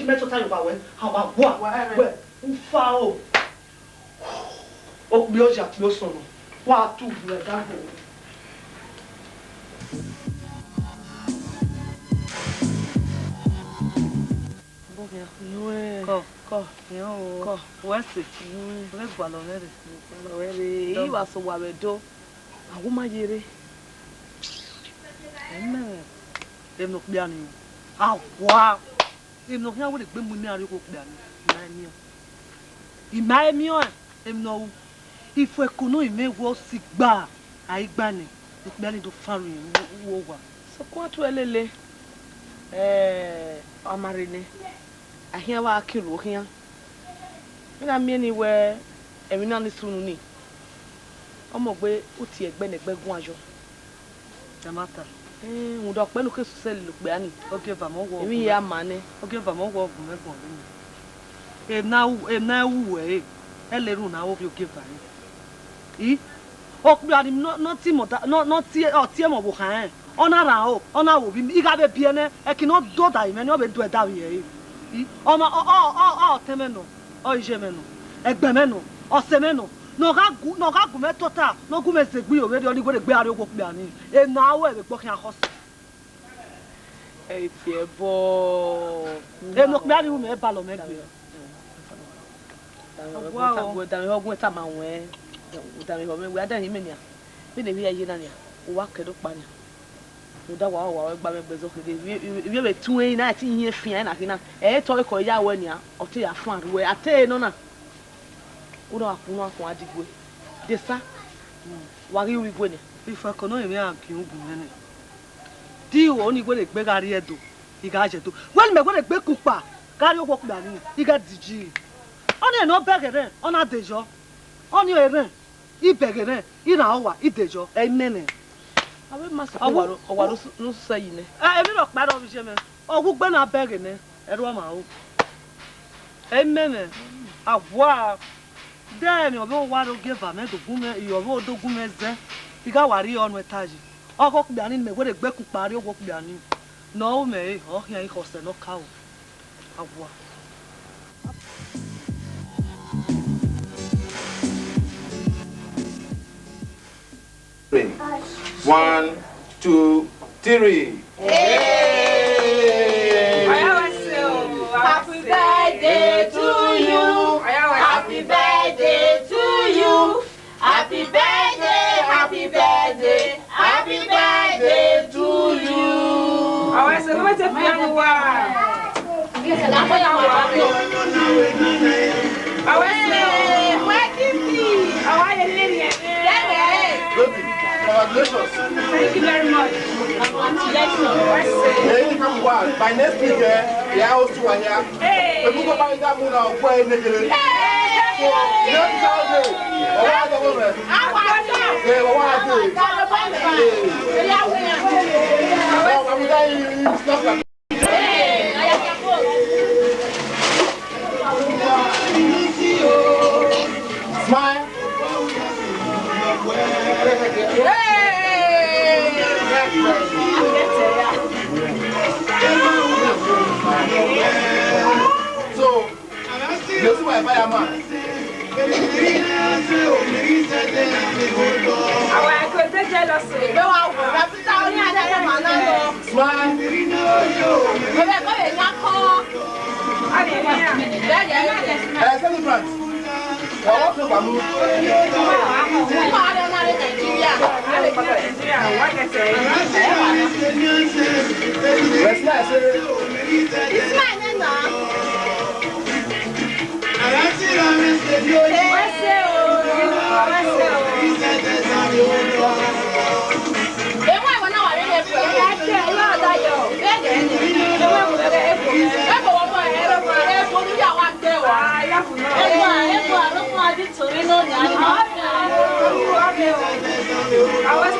yi mẹ tota ye owa wẹ, a wa wa. Wẹ, ufa o. Okpia oya, okpia osọnnọ. Wa tu uwu ẹdẹ agbọn. Bọ khian. Nuẹn. Kọ, kọ, hiọn o. Kọ. Wẹ sẹ. Nuẹn. Vbe gualọ mwẹ rre. Vbe gualọ mwẹ rre. Dọ. I wa sẹ owa vbe Ẹdo. A wu ma ye rre. Ẹmẹ, emwi ne okpia ni ru. A wa. Emwi ne ọ khian wẹ ne egbe mu imẹ a rrie okhuo okpia ni, I ma he miẹn ọẹn. I ma he miẹn ọẹn, emwi ne ọ ru. Ifuẹko nọ imẹ wẹ ọ si gba, a i gba nẹ, okpia ni do fan ru uwu owa. Sokpan tu ẹre lele, eh, ọ ma rre nẹ, a khian vbe a kin ruo khian. Vbene a miẹn ni wẹ emwi na ni sunu ni, ọ mọ gbe u tie ẹgbẹ ne ẹgbẹ guan yọ. Ẹmwata. Eh, rhunmwuda ọkpẹn ne u ke susẹ lele okpia ni. Ogieva mẹ ọghe emwi ọghe ya ma nẹ. Ogieva mẹ ọghe ọghe mẹ guan vbe ni. Emwi na ru, emwi na ru wẹ re, ẹlẹrun na ru ovbi ogieva re. I, okpia ni nọ, nọ tie mẹ ọda, nọ, nọ tie, ọ tie mẹ ọvbokhan rẹn, ọ na rhan aro, ọ na ru ovbi, I gha vbe biẹ nẹ, ẹki ne ọ do da mwẹ ni, ọ vbe do ẹdavbi ẹre. I, ọ ma, ọ, ọ, ọ, ọ tẹn mwẹ nọ, ọ iye mwẹ nọ, ẹgbẹe mwẹ nọ, ọse mwẹ nọ, ne ọ gha gu, ne ọ gha gu mwẹ tota, ne ọ gu mwẹ zẹ egbe iro vberriọ, ne I wẹ ne egbe a rrie okhuo okpia ni, emwi na ru ẹre vbe egbe ọ khian khọ sẹ. Ẹ i tie ẹbọ. Emwi ne okpia ni ru mẹ, balọ mwẹ gbe. Danmwehọ gu ẹta ma wẹ, danmwehọ gu ẹta ma wẹ, danmwehọ mwẹ wẹ, a danmwehọ imẹ nian. Vbene emwi hia ye na nian, u wa kẹ do kpa nian. Rhunmwuda wa, wa, wa gba mwẹ gbe ẹzọ kherhe, ivbi, ivbi, ivbi vbe tuẹn na, ẹtin ihiẹn fian na khin na. Ẹ i tọ ekọ ya wẹ nian, ọ te ya fan ruẹ, a te nọ na. U na wa kpunu akhuan digue. Desa, wa ghi ru igue nian. Ifuẹko nọ emwi a gie ugun mwẹ nẹ. Di iro ni wẹ ne egbe gha rrie Ẹdo, I gha ye Ẹdo. Wẹ ne mẹ wẹ ne egbe ku kpa gha rrie okhuo okpia ni, I gha diji. Ọnii ne ọ bẹghe rẹn, ọ na de yọ. Ọnii ọre rẹn, I bẹghe rẹn, I rhan owa, I de yọ. Ẹ i nene. Avbe ma sẹ ọwa ro, ọwa ro ne u sẹ yi nẹ. Emwi rhọkpa rre ọ vbe iye mwẹ. Ọ wu ugbe na bẹghe nẹ, ẹrua ma ru. Ẹi mẹ mwẹ, a wua. De emwi ọvbehe owa rre ogieva mwẹ do gu mwẹ, I ọvbehe do gu mwẹ zẹ, I gha wa rrie ọnrẹn ta yi. Ọghe okpia ni ne mẹ wẹ rre egbe ku kpa rrie owa okpia ni. Ne ọ ru mwẹ re, ọ khian ikhọsẹ ne ọ ka ru. A wua. One, two, three. Hey! Happy birthday to you. Happy birthday to you. Happy birthday, happy birthday, happy birthday to you. Our celebrity piano wa. Our celebrity. Our celebrity. Baby, congratulations. Thank you very much. Congratulations. Hey, come on. By next week, eh, we are hosting one here. Hey. Ebu ko ba ida mu na okwe ne gele. Hey. So, next Saturday, owa do mo me. Awa do. Eh, owa do. Hey. Now, I'm dying. Stop that. Smile. So, you see my fireman? Smile. Eh, celebrant. Wà wá fún bàmú. Wẹ̀ sí àìsí. Ismail nena.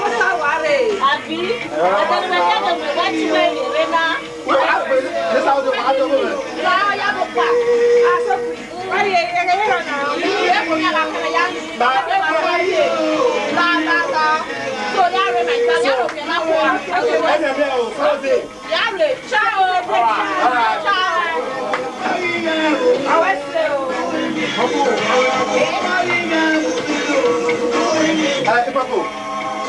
Abi? Ẹdẹ ne a ya dẹ wẹ, wa ti wẹ rre na. Wẹ, a gbe, this how they want to do it. Wa ya do pa. Ciao. All right, all right. Ciao. Ẹ, Ipapo,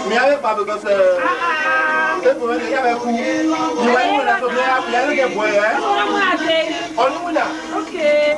mi a vbe kpa because, eh, egbon mwẹ ya vbe ku. Mi wa iwinna, so mi a, mi a vbe ke bu ẹre, eh? Ọni winna. Okay.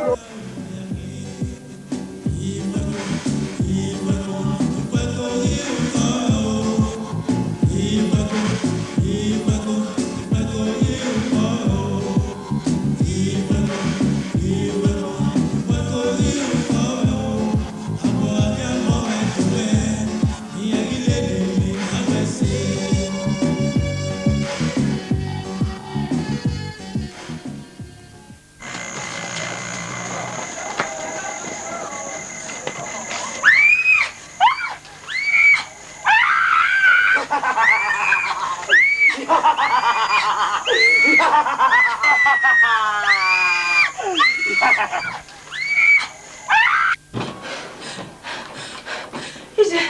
Iye.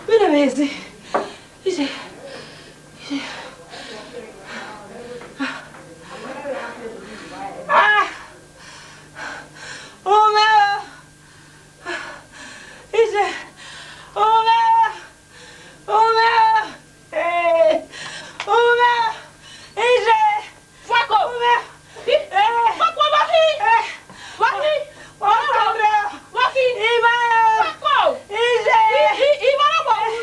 Mene mwẹ ezi. Iye. Iye. Ah. Umẹ o. Iye. Umẹ o. Umẹ o. Eh. Umẹ o. Iye. Fuako! Fuako, wa khin! Wa khin! Wa khin! Wa khin! Ima! Fuako! Iye! I, i, ima na wa ru!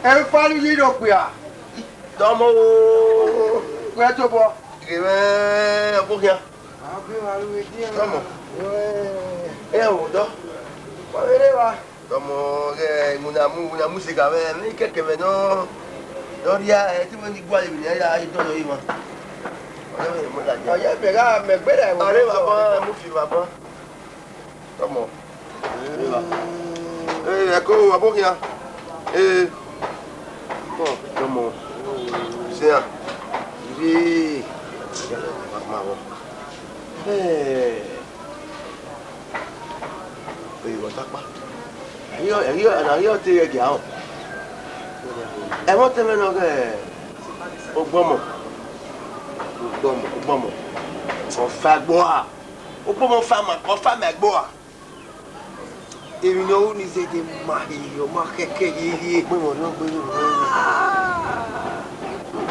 Efanuyi ne okpia. Tọmọ o. Wẹ tobọ. Ghe mwẹ ọbokhian. Tọmọ. Ẹ o dọ. Wa vbe rre evba. Tọmọ ghẹ iwinna mu, iwinna mu sẹ gha mwẹ, mẹ kẹkẹ mwẹ nọ, nọ rhia, ẹ, te mwẹ ni gualọ emwi ne a ya dọlọ emwa. Ọ ye mẹ gha, mẹ gberra ẹvbo. Ọre vbe aban, mu fi vbe aban. Tọmọ. Ee, ẹko, ọbokhian. Ee. Ọ, tọmọ. Sian. Ire. Ma vbọ. Ee. Ee, vbe ọ ta kpa? Ẹghiọ, ẹghiọ, ẹna ghi ọ te ghẹ gia họn. Ẹmwẹ ọtẹn mwẹ nọ ghẹ Ogbọmọ. Ogbọmọ, Ogbọmọ. Ọ fa ẹgbo a. Ogbọmọ fa ma, ọ fa ma ẹgbo a. Emwi ne ọ ru ni zẹdẹ ma he, ọ ma khẹkẹ hiehie. Ugbẹmwẹ ọre ọ gbe vbe ru.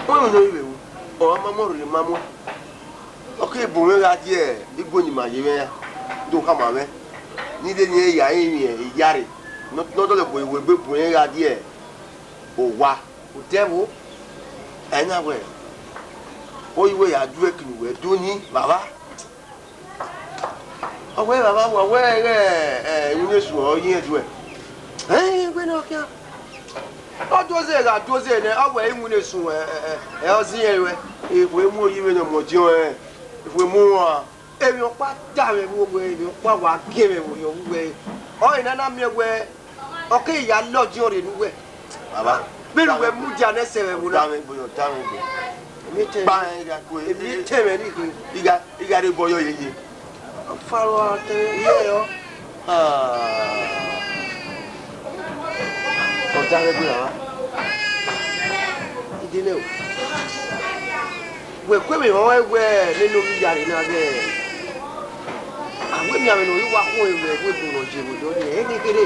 Ugbẹmwẹ ne ọ ru vbe ru. Ọ ma mu rhie ma mu. Ọ ke bu mwẹ gha die igue ne ima ye mwẹ ra, do khama mwẹ. Ne I de ne irẹn ya rinmwian iyare, ne ọ dọlọ bu iwegbe bu mwẹ gha die owa. Odẹ vbo? Ẹ na wẹ, ọ ye uwẹ ya du ẹki ne uwẹ do ni, vbavba. Ọ wẹ vbavba, wa wẹ ghẹ, ẹ, iwinna esu ọ ye irẹn duẹ. Ẹn, wẹ ne ọ khian. Ọ do zẹ gha do zẹ nẹ, ọ wẹ iwinna esu, ẹ, ẹ, ẹ, ọ zẹ irẹn ruẹ. Ekhue mu oyi vbene ọ mu ọdiọn rẹn, ekhue mu uan. Emwi ọkpa da mwẹ vbe uwẹ, emwi ọkpa wa giẹn mwẹ vbe orhiọn vbe uwẹ. Ọ re ne a na miẹn wẹ, ọ keghi ya lọdiọn rre ne uwẹ. Baba. Vbene uwẹ mudia nẹ sẹ vbe ẹvbo na. Dame gbe, dame gbe. Emwi etẹn. Ba ẹn gha kue. Emwi etẹn mwẹ ni kue. I gha, I gha rre obọ yọ yeye. Ọ faro a te ye yọ. Ah. Ọ dare gbe ra. Idene o. Wẹ ku emwi họn ẹn wẹ nene ovbi iyare na ghẹ. A wẹ mianmwẹ ne ovbi uwa khuọnmwi vbe ẹvbo ebo ne ọ ye vbe odọ ni, ẹ i ghi kherhe.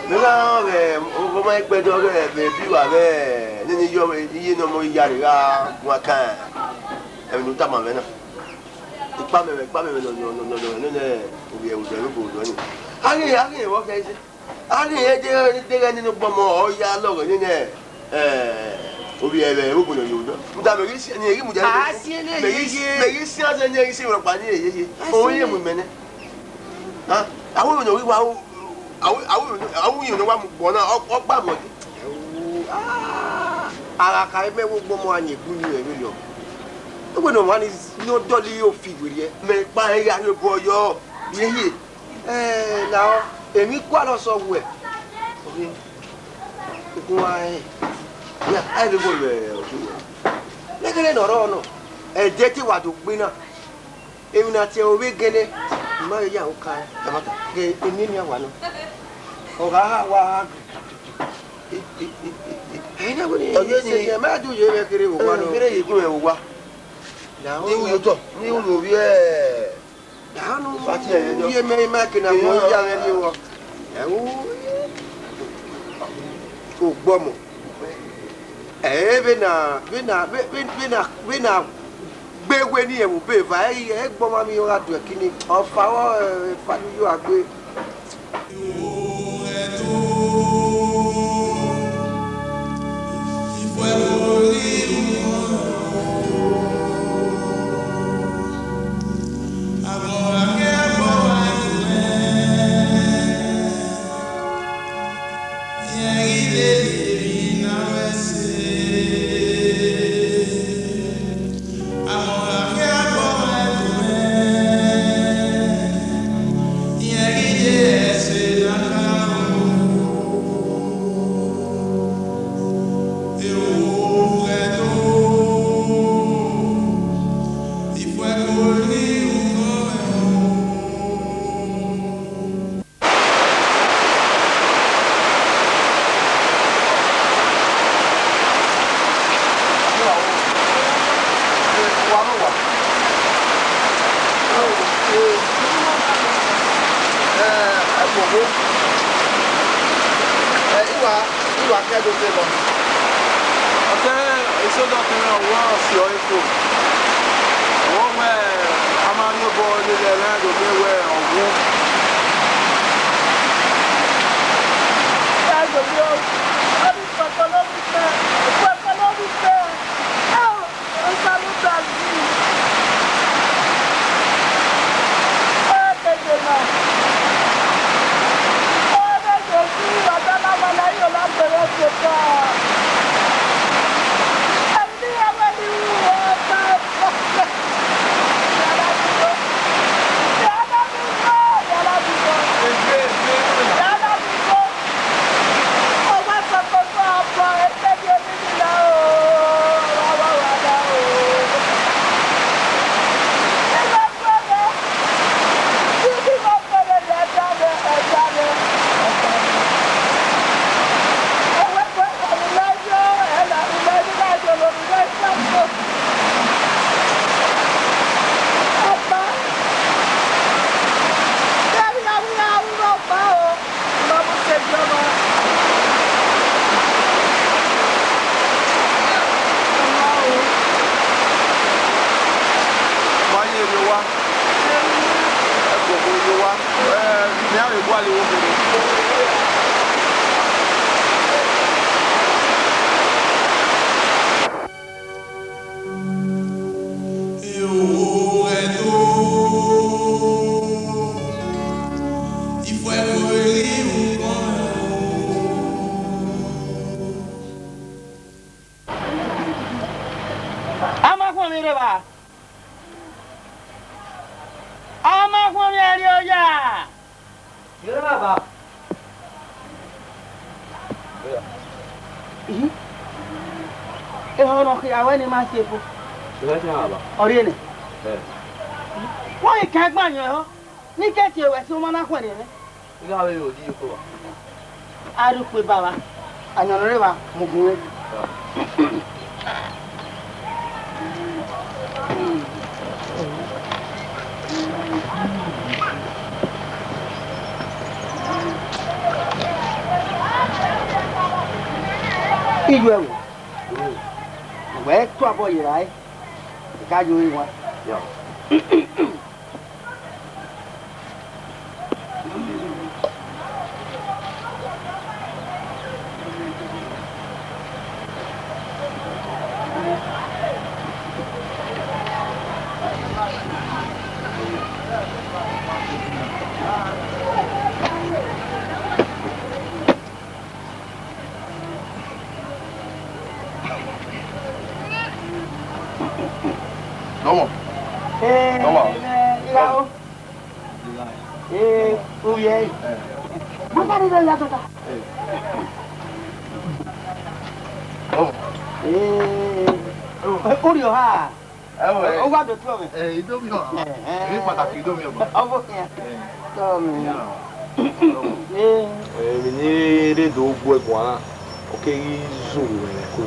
Mẹ gha rẹn ọmwa ẹgbẹdẹ ọghe vbe ebi uwa vbe nene iye ne ọmọ iyare gha guan kan. Ẹmwẹ ne u tama mwẹ na. Ikpamẹ mwẹ, ikpamẹ mwẹ nọ, nọ, nọ, nọ, nọ, nene ovbi ẹvbo odọ ni. A ghi, a ghi vbe ọ khẹ ẹse. A ghi rẹn deghẹ, deghẹ nene Ogbọmọ ọ ya lọghọ nene, eh, ovbi ẹvbo ẹvbo ne ọ ye odọ. Mudia mẹ ghi siẹn ne I ghi mudia. A siẹn ne mẹ ghi, yeye. Mẹ ghi siẹn azẹ ne I ghi siẹn rhọkpa ne I yeye. A siẹn. Ọ ye mu mẹ nẹ. Ha? Avbe ne ọ ghi wa, avbe, avbe, avbe ne ọ wa mu gbọ na, ọ, ọ gba mẹ ọdẹ. Ah, a gha khare mẹ vbe Ogbọmọ a yin egbe unu ẹre yọ. Uwẹ ne ọmwa ni, ne ọ dọlọ ofi werriẹ. Mẹ kpa ẹre gha rhie obọ yọ, rhie hie. Ẹ, lahọ, emwi gualọ sẹ wẹ. Ohin. Ugun a rẹn. Ya, a i vbe gho vbe ọtun. Nẹghẹrẹ ne ọ rrọọ nọ. Ẹdẹ te wa do gbe na. Emwi na tie ovbi gele. I ma ghe ya oka. Ẹ ma ta. Ghe emwi ni a wa nọ. Ọ gha ha wa ha. Ẹ na wẹ ni. Ọ ye ni. Sẹ mẹ a ju ye vbe kere vbe owa nọ. Kere ye gun vbe owa. Lahọ. Ni u yo tọ. Ni u yo vbiẹ. Danu. Fati ẹyẹ yọ. Iye mẹ, ima kene a mọ ya mwẹ rrie vbọ. Ẹwu. Ogbọmọ. Ẹ, vbene, vbene, vbe, vbe, vbene, vbene gbe wẹ ne irẹn vbe obọ eva, ẹ, ẹ, Ogbọmọ, amẹ ọ gha do ẹki ni. Ọfa vbọ, ẹ, Efanuyi a gbe. Ẹ, ẹ, ẹgbẹvbo. Ẹ, I wa, I wa ke do te bọ. Ọtẹn, eso dọkẹmwẹ, ọ wa si ọre fo. Ọ wẹ a ma rhie obọ lele ẹmwẹ do miẹn wẹ ọ wu. Ẹ do miẹn Ihi. Ehọ ne ọ khia ruẹ ne ima si efo. Ẹ, ẹ, ẹ, aba. Ọ rhie nẹ. Ẹ. Wẹ ghi ka gbe ayọn ehọ, ne I ke tie ruẹ sẹ ọmọ na khuẹrriẹ mwẹ. I gha vbe ro yi fo. A rhie ukpo baba, ayọn ne ọ rre evba mu gun mwẹ. Iyuẹ vbo? Wẹ tuabọ ye rae, I ka yo re wan. Tọmọ. Ee, tọmọ. Ẹ, ẹ, ẹ, ẹ, ee, u ye. Ẹ. Baba ni ya tota. Ẹ. Tọmọ. Ee, u rhie oha. Ẹ wẹ. Ọ wa do tuẹ mwẹ. Ẹ, I do miẹn ọmwa. Ẹ, ẹ. Emwi kpataki I do miẹn ọmwa. Ọ vbe khian. Ẹ. Tọmọ. Ya. Ee. Emwi ne I rre do guẹ guan na, ọ keghi zurhu mwẹ ko.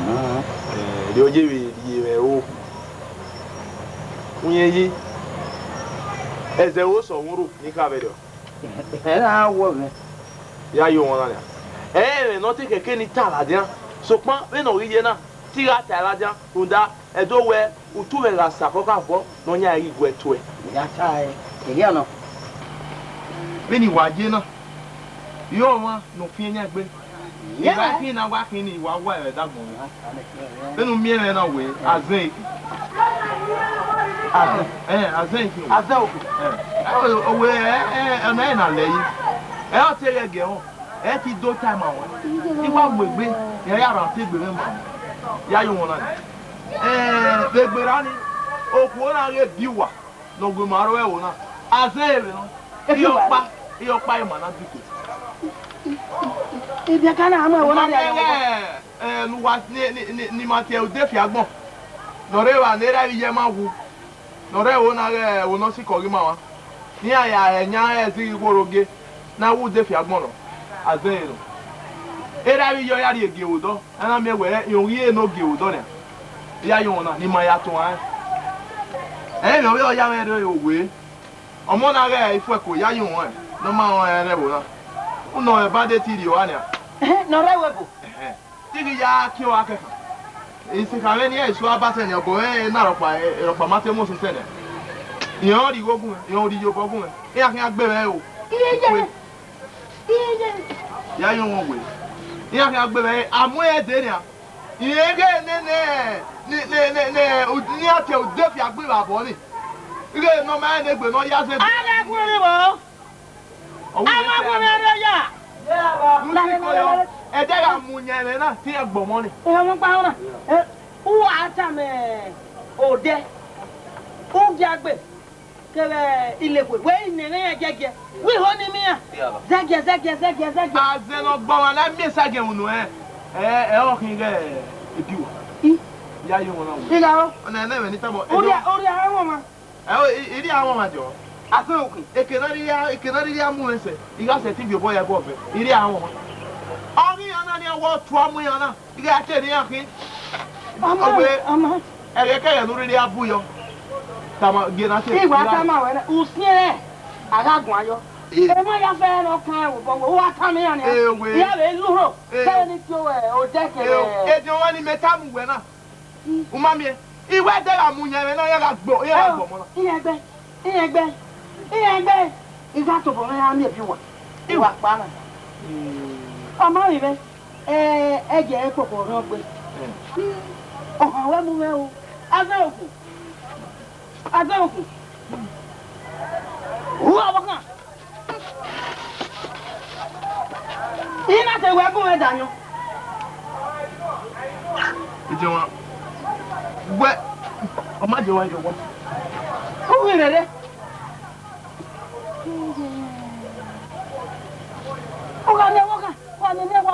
Ẹ, erriọ ye vbe rhie mwẹ ro. Uyẹn yi, ẹzẹ vbe osọ vbe urhu ne I kha vberriọ. Ẹ na wọ mwẹ. Ya ye wọn na nia. Ẹ, ẹmwẹ ne ọ te kẹkẹ ne I ta ladian, sokpan vbene ọ ghi ye na, te I gha ta ladian, rhunmwuda Ẹdo wẹẹ, utu mwẹ gha sa khọkha vbọ ne ọ yan ghi gu ẹre tuẹ. Ya ta ẹre, erriọ nọ. Vbene I wa ye na, I re ọmwa ne ọ fian yan egbe. Iyẹn. I wa khin na, wa khin ni, I wa wa ẹre dagbọn. Vbene u miẹn mwẹ na wẹẹ, azẹn ekhin. Azẹn, ẹ, azẹn ekhin. Azẹn okhin. Ẹ, ẹ, o, o wẹẹ, ẹ, ẹ, ọna ẹre na lẹ yi. Ẹ, ọ te ghẹ giẹ họn. Ẹ te do ta ima ruẹn. I wa mu egbe, iran ya rhan te egbe mwẹ ma. Ya ye wọn na. Ẹ, vbe egbe ra ni, okhuo na ghe biẹ uwa ne ọ gu ima aro ẹvbo na. Azẹn ẹre nọ. Iye ọkpa, iye ọkpa ima na diko. Ibiẹka na, a mu ẹvbo na rria ye ọmọ. Ẹ, ne uwa, ni, ni, ni, ne ima tie ude fi agbọn. Ne ọ rre evba ne erha vbe iye ma wu. Ne ọ rre ẹvbo na ghe ẹvbo ne ọ sikẹ ọghe ima mwa. Ne iran ya ẹyan ẹzighi ighoro gie, ne a wu ude fi agbọn nọ, azẹn ẹre nọ. Erha vbe iye ọ ya rhie gie vbe odọ, a na miẹn wẹẹ rẹn oghian ne ọ gie vbe odọ nian. Ya ye wọn na, ne ima ya tuan rẹn. Ẹmwẹ ọvbehe ọ ya mwẹ rre owe. Ọmọ na ghẹ ifuẹko ya ye wọn, ne ọ ma rẹn rẹn ẹvbo na. Unọ mwẹ ba de te rri owa nian. Ẹhẹn, ne ọ rre ẹvbo ebo. Ẹhẹn. Te I ghi ya kie owa kẹkan. Isikhan mwẹ ne iran esu a ba sẹ nian, obọ mwẹ na rhọkpa, rhọkpa ma te mu osun sẹ nian. Iran rhie igho gun mwẹ, iran rhie iyobọ gun mwẹ. Iran khian gbe mwẹ o. Iye, iye. Ya ye wọn wẹẹ, iran khian gbe mwẹ, a mu ẹre dee nian. Irẹn ghe ne, ne, ne, ne, ne, ne, ne iran tie ude fi agbọn vbe abọ ni. Ighe ne ọ ma rẹn egbe ne ọ ya zẹ egbe. A gha gu mwẹ vbọ. Ọ wẹ a ma gu mwẹ rre ya. Ẹdẹ gha mu yan ẹmwẹ na, te iran gbe ọmọ ni. Ẹ, ọmọ ọkpa na. Ẹ, u wa tama odẹ. U gia gbe. Kevbe Ilekhue, wẹ I nẹ mwẹ iran giẹgiẹ. Wẹ I ho ne I miẹn iran. Zẹgiẹ, zẹgiẹ, zẹgiẹ, zẹgiẹ. Azẹn ne ọ gbe ọmwa na miẹn esagiẹn unu ẹn. Ẹ, ẹ, ọ khin ighẹ ebi uwa. I? Ya ye wọn na wẹ. I gha ro. Ọna ẹmwẹ ne I tama. Urria, urria a wọn ma. Ẹ, o, I, I rhie a wọn ma jọ. Azẹn okhin. Eke na rhirhi a, eke na rhirhi a mu mwẹ sẹ. I gha sẹtin viọ obọ ya ẹbọ vẹ. I rhie a wọn ma. Ọ ghi iran na nian wẹ ọ tua mu iran na. I gha te ne iran khin. Ọma, ọwe, ọma. Ẹghẹ kẹghẹ ne u rhirhi a bu yọ. Tama, gie na te. I wa tama wẹ na, usiẹn rẹ, a gha guan yọ. Eh. Emwa ya fẹ ne ọ kan ẹvbo obọ, u wa tama iran nian. Eh, ọwe. I ya vbe lurho. Eh. Kẹrẹ ni tie owẹ, odẹ kẹrẹ. Eh, ediọn ọmwa ni mẹ tama uwẹ na. Mm. U ma miẹn. I wẹ ẹdẹ gha mu yan ẹmwẹ na, iran gha gbe, iran gha gbe ọmọ na. Iran gbe. Iran gbe, iran gbe, I gha tobọ mwẹ ra miẹn ebi uwa, uwa kpa na. Ọmọ vbe mwẹ, ẹ, ẹgie ẹre kpokpo rhiọn gbe. Ọhan wẹ mu mwẹ o, Azẹn okhin, Azẹn okhin. Hu ọvbokhan. I na te wẹ gun mwẹ da yọn. Idiọnmwa, wẹ, ọ ma jẹ wa, idiọnmwa. U ghi rere. U gha miẹn ọvbokhan, u gha miẹn, miẹn wa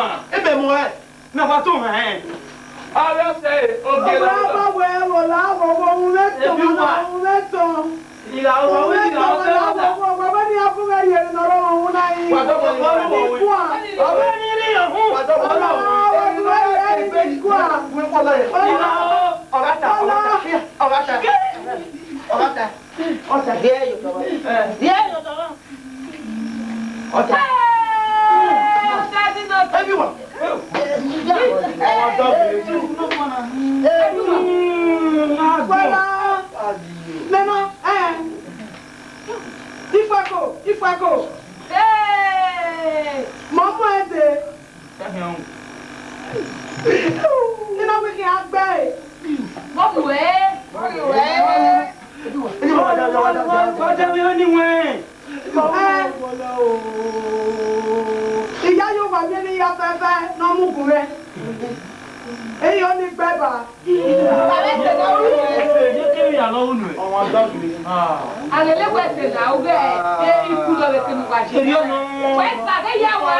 Ebe mu ẹ. Na wa to hẹn. Ọrẹ ọsẹ ogie. Ọba wẹ wọ la wọ wọ ohun mẹ tọn, ohun mẹ tọn. Ìlà ọwọ́, ìlà ọsẹ ọwọ́. Ọwọ́ ni a fún ẹyẹ nọ rọ ohun na yi. Wa dọbọ lọ wọ. Ikua. Ọwọ́ ni rí ọhún. Wa dọbọ lọ wọ. Ọwọ́ ni rí ikua. Wí pọ lọ yẹ. Ìlà ọgá ta, ọgá ta. Ọgá ta. Ọgá ta. Ọgá ta. Díẹ̀ yóò tọrọ. Díẹ̀ yóò tọrọ. Ọjà. Hey, ọjà dídọ̀. Everyone. Everyone. Agbára. Mẹ́nà, ẹ̀. Ifako, ifako. Hey. Mọ mọ ẹ dé. Iná wí kí a gbẹ. Mọ mọ ẹ. Mọ mọ ẹ. Ọjà mi ó ní wẹn. Ẹ, ìyá yóò wà ní ẹni ya fẹfẹ ne ọ mu gun mwẹ. Eyi ọ ni gbẹ ba. Ye kere ya lọ unu ẹ. Alele wẹ se na u ghe e ikun lọ vbe kenu wa je. Kere ọmọ. Wẹ sa ghe ya wa.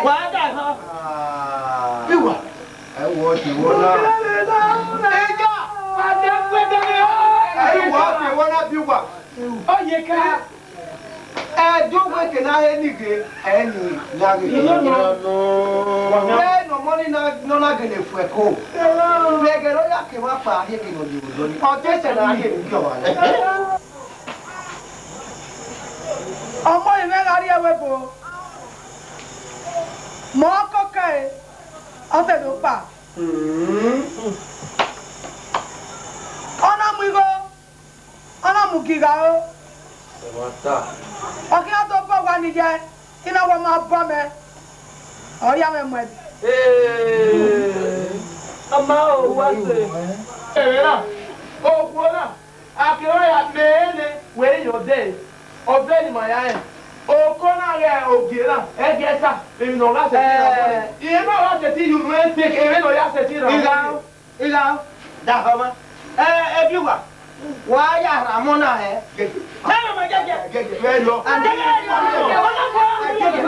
Wa da họn. Iwa. Ẹ wọ ti wọ na. Eja. Wa de pe de. Ẹ wọ ti wọ na bi wa. Ọ ye ka. Ẹdẹ uwẹ ke na he ni ghe, ẹ ni na ghe. Vbe ne ọmọ ni na, nọ na gele fu ẹko. Vbe ẹghẹ ne ọ ya ke vbe akpa, a rhie ke nọ ye odọ ni. Ọ te sẹ ne a rhie ne ugie ọmwa nẹ. Ọmọ mwẹ gha rrie ẹvbo ebo, mẹ ọ kọkẹe, ọ fẹ do kpa. Ọ na mu igho, ọ na mu gi gha ro. Ọ khian do bọ owa ni ye, I na wa ma bọ mẹ, ọ ya mwẹ muẹn. Ee, a ma ho uwa sẹ. Ere na, okhuo na, a kere ọ ya mẹ rẹn nẹ, wẹ rẹn yọ dẹ, ọ vẹ ne ima ya rẹn. Oko na ghe ogie na, ẹgiẹta, emwi ne ọ gha sẹtin ra. Ẹ. Irẹn na gha sẹtin ye unu ẹse, emwi ne ọ ya sẹtin ra. Igha, igha, da họmwa. Ẹ, Ebiuwa, wa ya rhan ọmọ na hẹ. Gege. Ẹ, ma gege. Gege, vẹ yọ. A gege, gege.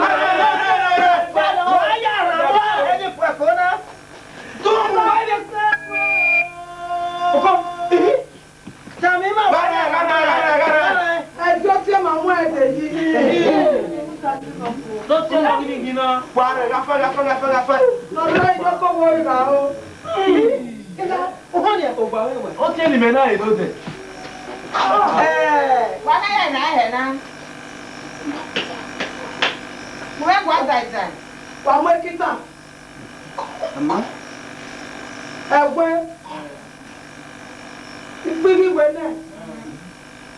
Wa rẹ, gha fẹ, gha fẹ, gha fẹ, gha fẹ. Nọ rẹ, yọ ko wo igha o. Igha, u họn nian. Ogba wẹ wẹ. Ọ tie ne imẹ na re do dẹ. Ẹ, wa na ya na hẹ na. Mu ẹguae zaizae. Wa mu ekitan. Ama. Ẹwẹ. Ikpighi wẹ nẹ.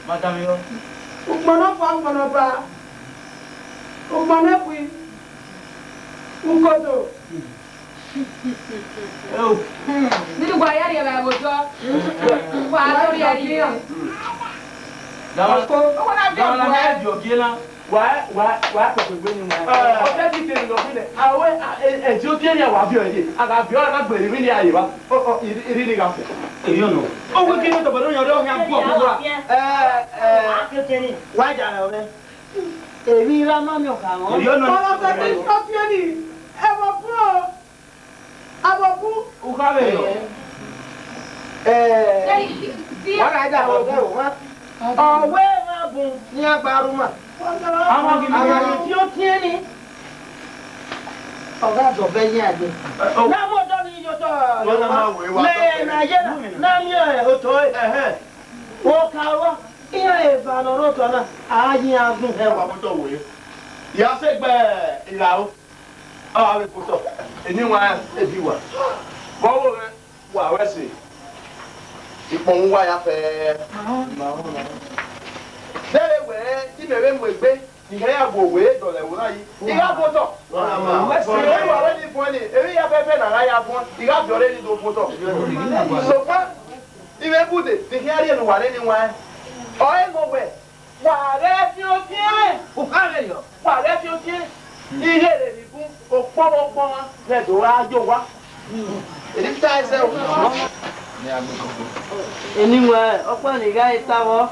Madam yo. Ukpọn ne ọ fua, ukpọn ne ọ ba. Ukpọn ne ọ khui. Ukodo. Eo. Nene uwa ya rhie vbe odọ. Uwa ya rhie rhie. Dama, dama na mẹ viọ gie na. Wa, wa, wa kpẹkpẹ egbe ni wa. Ọ tẹ ti te ni lọ gbe nẹ. A wẹ, a, e, e, ti o tie ni a wa viọ ye. A gha viọ, a na gbe emwi ni a ye wa. Ọ, ọ, iri, iri ni gha fẹ. Eyo no. O wi kini tọbọ do yan do yan guọ guọ. Ẹ, ẹ. Wa ja rẹ ọmẹ. Emwi ra ma miẹn ọkha wọn. Eyo no. Ọmọ tẹ ti sọ tie ni. Ẹ wọ kúrò. Avbe ọkun. U kha vberriọ. Ẹ, wa gha da vbe ọghe owa. Ọ wẹ emwa bun ne iran gba rre uma. Ama ghi, ama ghi tie otiẹn ni. Ọ gha zọ vbe iran dee. Ẹ, o. Na mu odọ ni ye otọ. Ọ na ma wẹ wa. Mẹ na ye na, na miẹn otọ ẹre. Ẹhẹn. Okaro, iran eva ne ọ rre otọ na, a ya iran gun hẹ wa. Wa mu otọ wẹ. Ya sẹ gbe Igharho. Ọ gha vbe kpotọ, eni wan ebi wa. Vbe ọ vbe mwẹ, wa ru ẹse, ikpọnmwẹ uwa ya fẹẹrẹ. Dẹghe wẹ, imẹ vbe mu egbe, I hẹ ya gu owe dọlọ ẹvbo na yi, I gha bu otọ. Emwi uwa vbe ni fuẹn ni, emwi hia fẹfẹ ne a gha ya fuẹn, I gha viọ ọre ni do bu otọ. Sokpan, I mwẹ ibude ne I khian rhie ne uwa rre eni wan. Ọre nọ wẹ, wa ghẹ fian otiẹn. U kha vberriọ. Wa ghẹ fian otiẹn. I ghe rre vbe igun, okpọmwa okpọmwa ghẹ do gha ye owa. Eni ta ẹzẹ o. Eni wẹ, ọkpa ne I gha ta vbọ.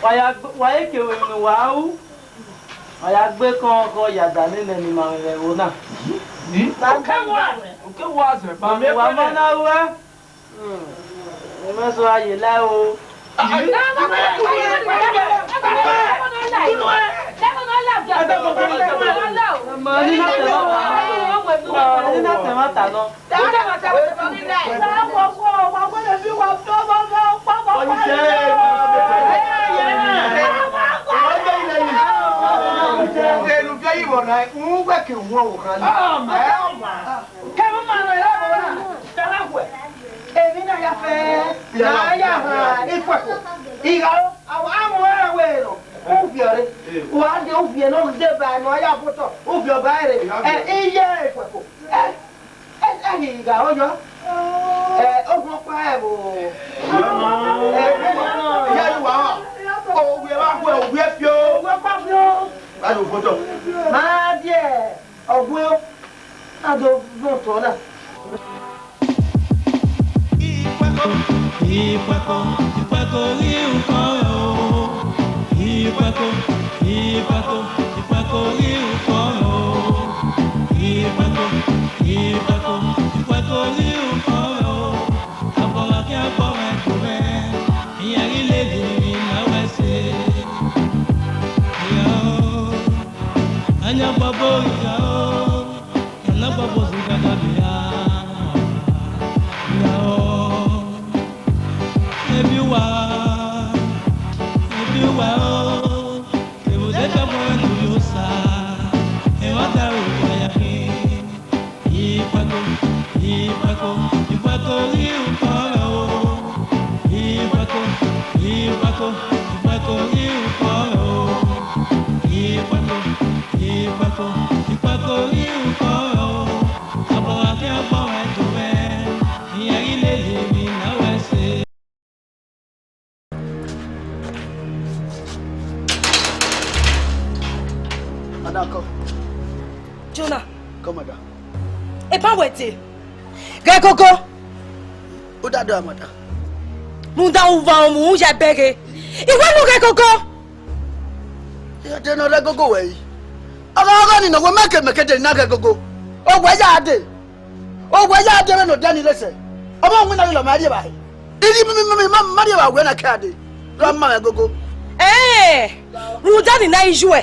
Wa ya gbe, wa ya ke vbe emwi ne uwa ru, wa ya gbe kọnkọn ya da nene ne ima mwẹ vbe ẹvbo na. Okẹ wa, okẹ wa zẹ ba mẹ. Wa ma na ruẹ. Hmm. Ẹ ma sẹ a ye la o. Ma ni na tẹ ma ta nọ. Kevbe ma nọ ẹre ọvbọna, ta na khuẹ. Emwi na ya fẹ, na ya ha Ifuẹko. Igharho, a mu ẹre wẹ nọ, uviẹ ọre. Wa de uviẹ ne ọ deba ne ọ ya bu otọ, uviẹ ọba ẹre. Ẹ, iye Ifuẹko. Ẹ, ẹ, ẹ ghi gha oyọ. Ẹ, ogun ọkpa ẹvbo. Ẹ, iye uwa, owiẹ vbe agbọn, owiẹ fiọ. Owiẹ ọkpa fiọ. Gha do bu otọ. Ma diẹ, ọghuẹ o. A do vọn otọ na. Ifuẹko, Ifuẹko, Ifuẹko ghi ukọ o. Ifuẹko, Ifuẹko, Ifuẹko ghi ukọ o. Ifuẹko, Ifuẹko, Ifuẹko ghi ukọ o. Agbọmwa khian gbọmwa ẹko mwẹ, iran ghi lele emwi ne a ru ẹse. Iya o, a yan gbọgbọ iya o. Ẹnẹ gbọgbọ zẹ gada bia, ya o. Ebi uwa, ebi uwa o. Ebu de ka mọ ẹnu yo sa, ẹ wa da ru wa ya khin. Ifuẹko, Ifuẹko, Ifuẹko ghi ukọ rẹ o. Ifuẹko, Ifuẹko, Ifuẹko ghi ukọ rẹ o. Ifuẹko, Ifuẹko, Ifuẹko ghi ukọ rẹ o. Abọ gha khian gbọ ẹto mwẹ, iran ghi lele emwi ne a ru ẹse. Madam, come. Jonah. Come, madam. Epa wẹ te. Ghẹ gogo. U da do, madam. Rhunmwuda u vbe ọmọ u ya bẹghe. I wẹ ne u ghẹ gogo. Iran de ne ọ rre gogo wẹ yi. Ọghe ọghe ni nọ wẹ mẹ ke mẹ ke de na ghẹ gogo. Owẹ ya dee. Owẹ ya dee vbene odẹ ni rre sẹ. Ọmọ winna ghi lọ ma rri evbare. Iri mi mi mi ma ma rri evbare wẹ na ke a dee. Rọ ma mwẹ gogo. Ẹẹn, rhunmwuda ni na i yuẹ.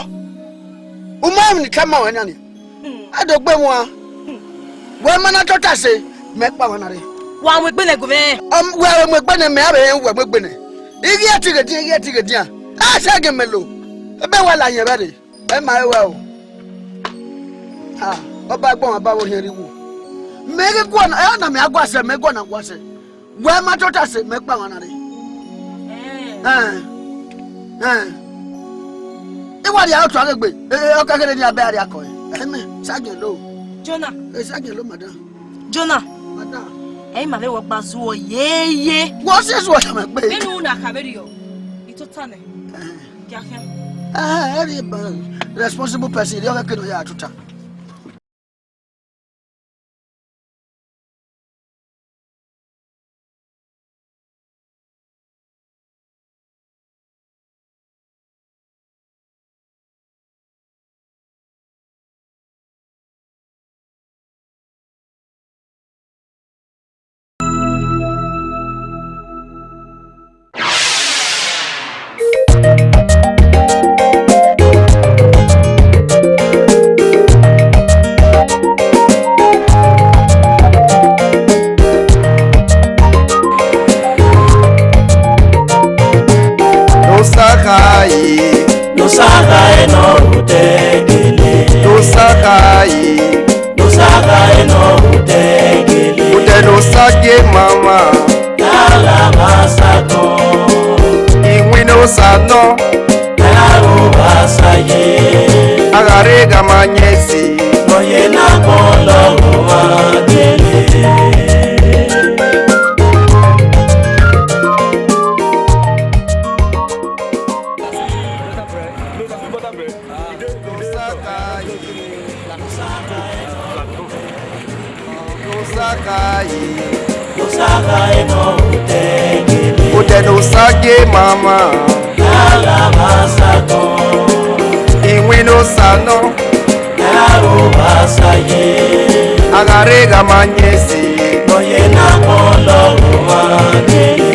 U ma emwi ne I tama ruẹ na nia. A do gbe wan. Wẹ ma na tota ẹse, mẹ kpa mwa na rre. Wa mu egbe nẹ gu mwẹ. Ọ, wẹ mu egbe nẹ, mẹ a vbe rẹn wẹ mu egbe nẹ. I ghi ẹtin ghe edian, I ghi ẹtin ghe edian. A sẹ ghe mẹ lo. Ebe wa la yẹn vbe rre. Ẹ ma re wẹ o. Ha, ọba ẹgbẹ ọmwa ba vbe orhiọn rre iwu. Mẹ ghi guọna, ẹ na mẹ a gua sẹ, mẹ guọna gua sẹ. Wẹ ma tota ẹse, mẹ kpa mwa na rre. Ẹn, ẹn. I wa rhie aro tuan ghe egbe, e, e, ọ ka kherhe ne a bẹ a rhie akọ ẹre. Ẹmwẹ, sagiẹn lo. Jonah. E, sagiẹn lo, madam. Jonah. Madam. Ẹ i ma vbe wẹ ọgba zuọ yeye. Wẹ ọ si zuọ ọmwa egbe. Vbene u na kha vberriọ, I tota nẹ. Ẹn. Giakhian. Ẹn, ẹ rhie ba responsible person, rhie ọghẹ ke ne ọ ya tota. Sakai, no Sakai no utẹgele. No Sakai, no Sakai no utẹgele. Utẹ no sa gie mama. Kala ma sa tọn. Iwinna Osa nọ. Kala ro ba sa ye. A gha rre gha ma yẹn si. Nọ ye na kpọn lọghọ ma dele. Sakai. Sakai. Sakai no utẹgele. Utẹ no sa gie mama. Kala ma sa tọn. Iwinna Osa nọ. Kala ro ba sa ye. A gha rre gha ma yẹn si. Nọ ye na kpọn lọghọ ma dele.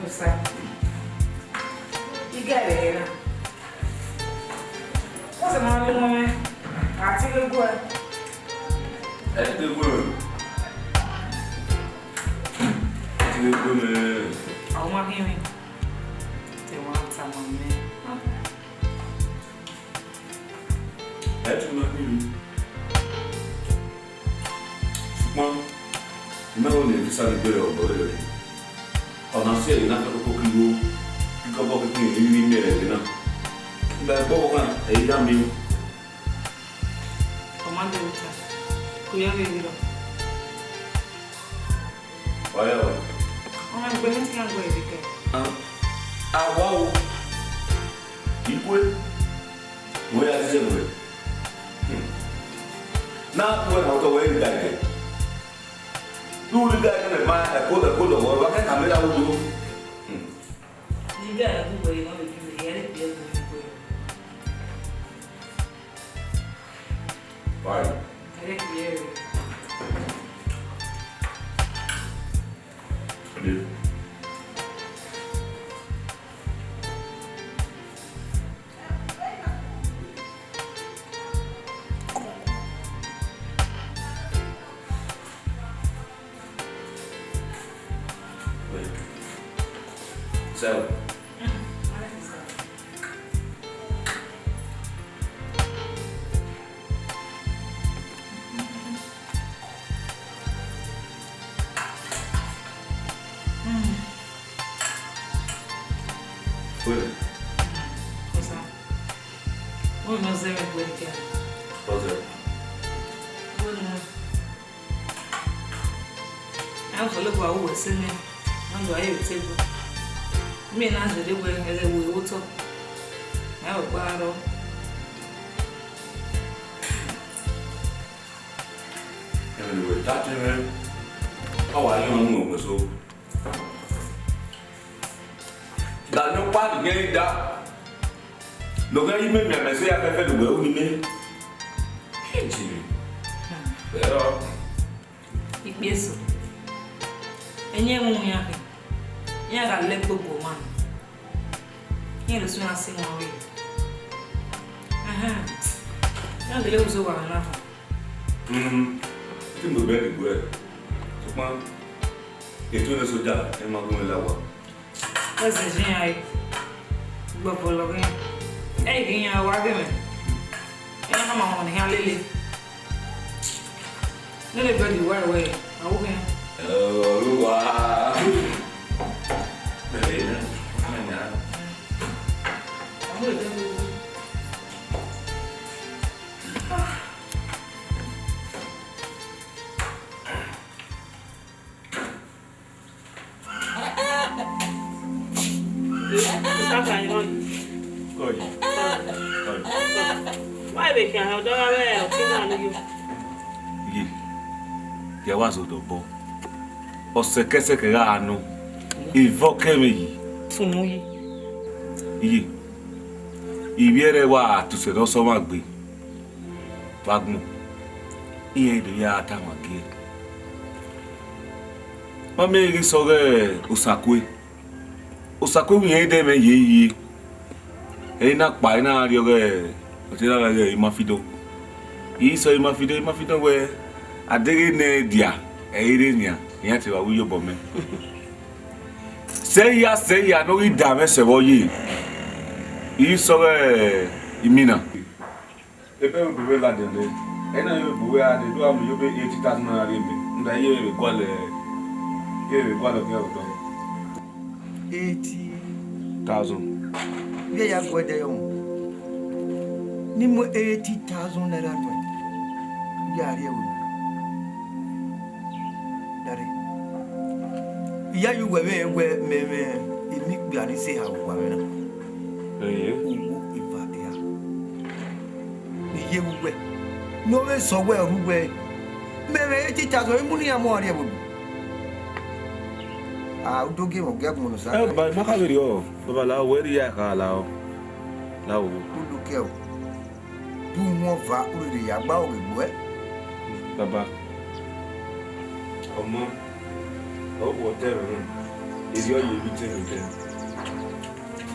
Osa, igẹ rẹ na. Wọ́n sì máa ń mú wọn mẹ́ àti gbogbo ẹ̀. Ẹ ti gbogbo ẹ̀. Ẹ ti gbogbo ẹ̀. Àwọn máa kí mi. Tẹ̀wọ́n àtàwọn mẹ́. Ẹ tún máa kí mi. Ṣùgbọ́n, ìmọ̀ ẹ̀rọ ni ẹ fi sáré gbé ọ̀dọ́ rẹ̀ rẹ̀. Ọna si ẹre na fẹ koko kigho, kikọ bọ keke emwi vbe miẹn ẹre na. Gba ẹgbọ ọghan, ẹ i ya miẹn. Ọ ma dẹ vbe ta, ko ya vbe rrọ. Wa ya wa. Ọmọ ẹgbẹ ne te iran gbe ẹre kẹ. A wa o. Ikue. Wẹ ya zizẹ wẹ. Na wẹ ma tọ wẹ ri da ẹdẹ. Lu ri da ẹdẹ ma ẹko ẹko lọghọ wa kẹ kamera wo do. Ni ga ẹgu wẹ ma vbe ju ya ri bi ẹgu wẹ. Bye. Ẹ bi ẹre. Wait. So. Wait. What's up? Wọ́n ní ọ̀sẹ̀ mi gbé nìkan. Ọ̀sẹ̀. Wọ́n ní wọn. Ẹ ń fọlọ́ bọ̀ àwọ̀ ẹ̀sẹ̀ mi. Wọ́n lọ ayé òtí gbọ́. Mi náà ṣe dé wẹ ẹ̀rẹ̀ wo ìwó tọ̀. Ẹ ò gbá rọ. Ẹ̀rẹ̀ wẹ̀ dátẹ́ rẹ. Ọ wà yín ọ̀nù ògbẹ̀so. Daniel pa nìyẹn da. Lọ́gán yìí mẹ́mí àmẹ́sẹ́ afẹ́fẹ́ ló wẹ̀ ó ní mẹ́. Jimmy. Ẹ̀rọ. Ikpieso. Ẹ̀yin ẹ̀wọ̀n ya kẹ. Iran gha lẹ gbogbo ọmọ. Iran lọ sún iran si wọn rre. Ahan. Iran gele uzo wa na fọ. Hmm. Tí mo bẹ́ẹ̀ dìgbò ẹ̀. Ṣùgbọ́n ètò ilẹ̀ sójà ẹ máa gún mi láwa. Ẹsẹ̀ ṣe yan ẹ. Gbọ̀bọ̀ lọ gẹ́gẹ́. Ẹ yìí yan wa gẹ́gẹ́. Ẹ máa ma wọn nìyẹn lélẹ̀. Lele bẹẹdi wẹrẹwẹrẹ, a wo khian. Olúwa. Bẹ̀rẹ̀ náà, ọmọ ìyá. Ọmọ ìyá. Saka irọ yi. Kọyi. Kọyi. Wa ebe khian hẹ ọdọ gha vbe ọtẹn na ni yo. Iye, ya wa zẹ odẹ obọ. Ọsẹkẹsẹkẹ gha nọ, evọ kẹ mwẹ yi. Sunu yi. Iye, ivbi ẹre wa tu sẹ ne ọ sẹ ọmwa gbe. Vbe agbọn, iran dee ya tama gie. Ma miẹn ghi sẹ ọghe Osakue. Osakuewin irẹn dẹ mwẹ ye yi. Ẹre na kpa, ẹre na rrie ọghe ọtẹn na ghe Imafido. I sẹ Imafido, Imafido wẹẹ, a deghẹ nẹ dia, ẹ i re nian, iran te vbe ru iyobọ mẹ. Sẹ hia, sẹ hia ne ọ ghi da mwẹ sẹ vbe ọ ye, I sẹ ọghe imina. Ebe ebo vbe ladian nẹ, ẹna yọ ebo vbe a de do a mu yọ be eighty thousand naira rhie mẹ, rhunmwuda iye vbe gualọ, iye vbe gualọ khian otọ. Eighty thousand. Vbe ya guẹ dẹ yọ mu. Ne I mu eighty thousand naira nuẹn, ya rhie ẹvbo. Dare. I ya ye uwẹ vbe wẹ mẹ mwẹ emikpia ni sẹ eha vbe uwa mwẹ na. Ẹyẹ. Owo eva hia. Ne I ye vbe uwẹ. Ne ọ vbe sẹ wẹ ọ rre uwẹ. Mẹ mwẹ eighty thousand, I mu ne iran mu rhie ẹvbo. A, u do gie mwẹ, u gie agbọn nọ sa. Ẹ, ba, ma kha vberriọ, baba, la wẹ rhie ya kha la o. La o. U do kẹ o. Do wọn va, u rhirhi ya gba oghe gbuẹ. Baba, ọmọ, ọ wọ tẹrẹ nẹ, erriọ ye vbe tẹrẹ tẹrẹ.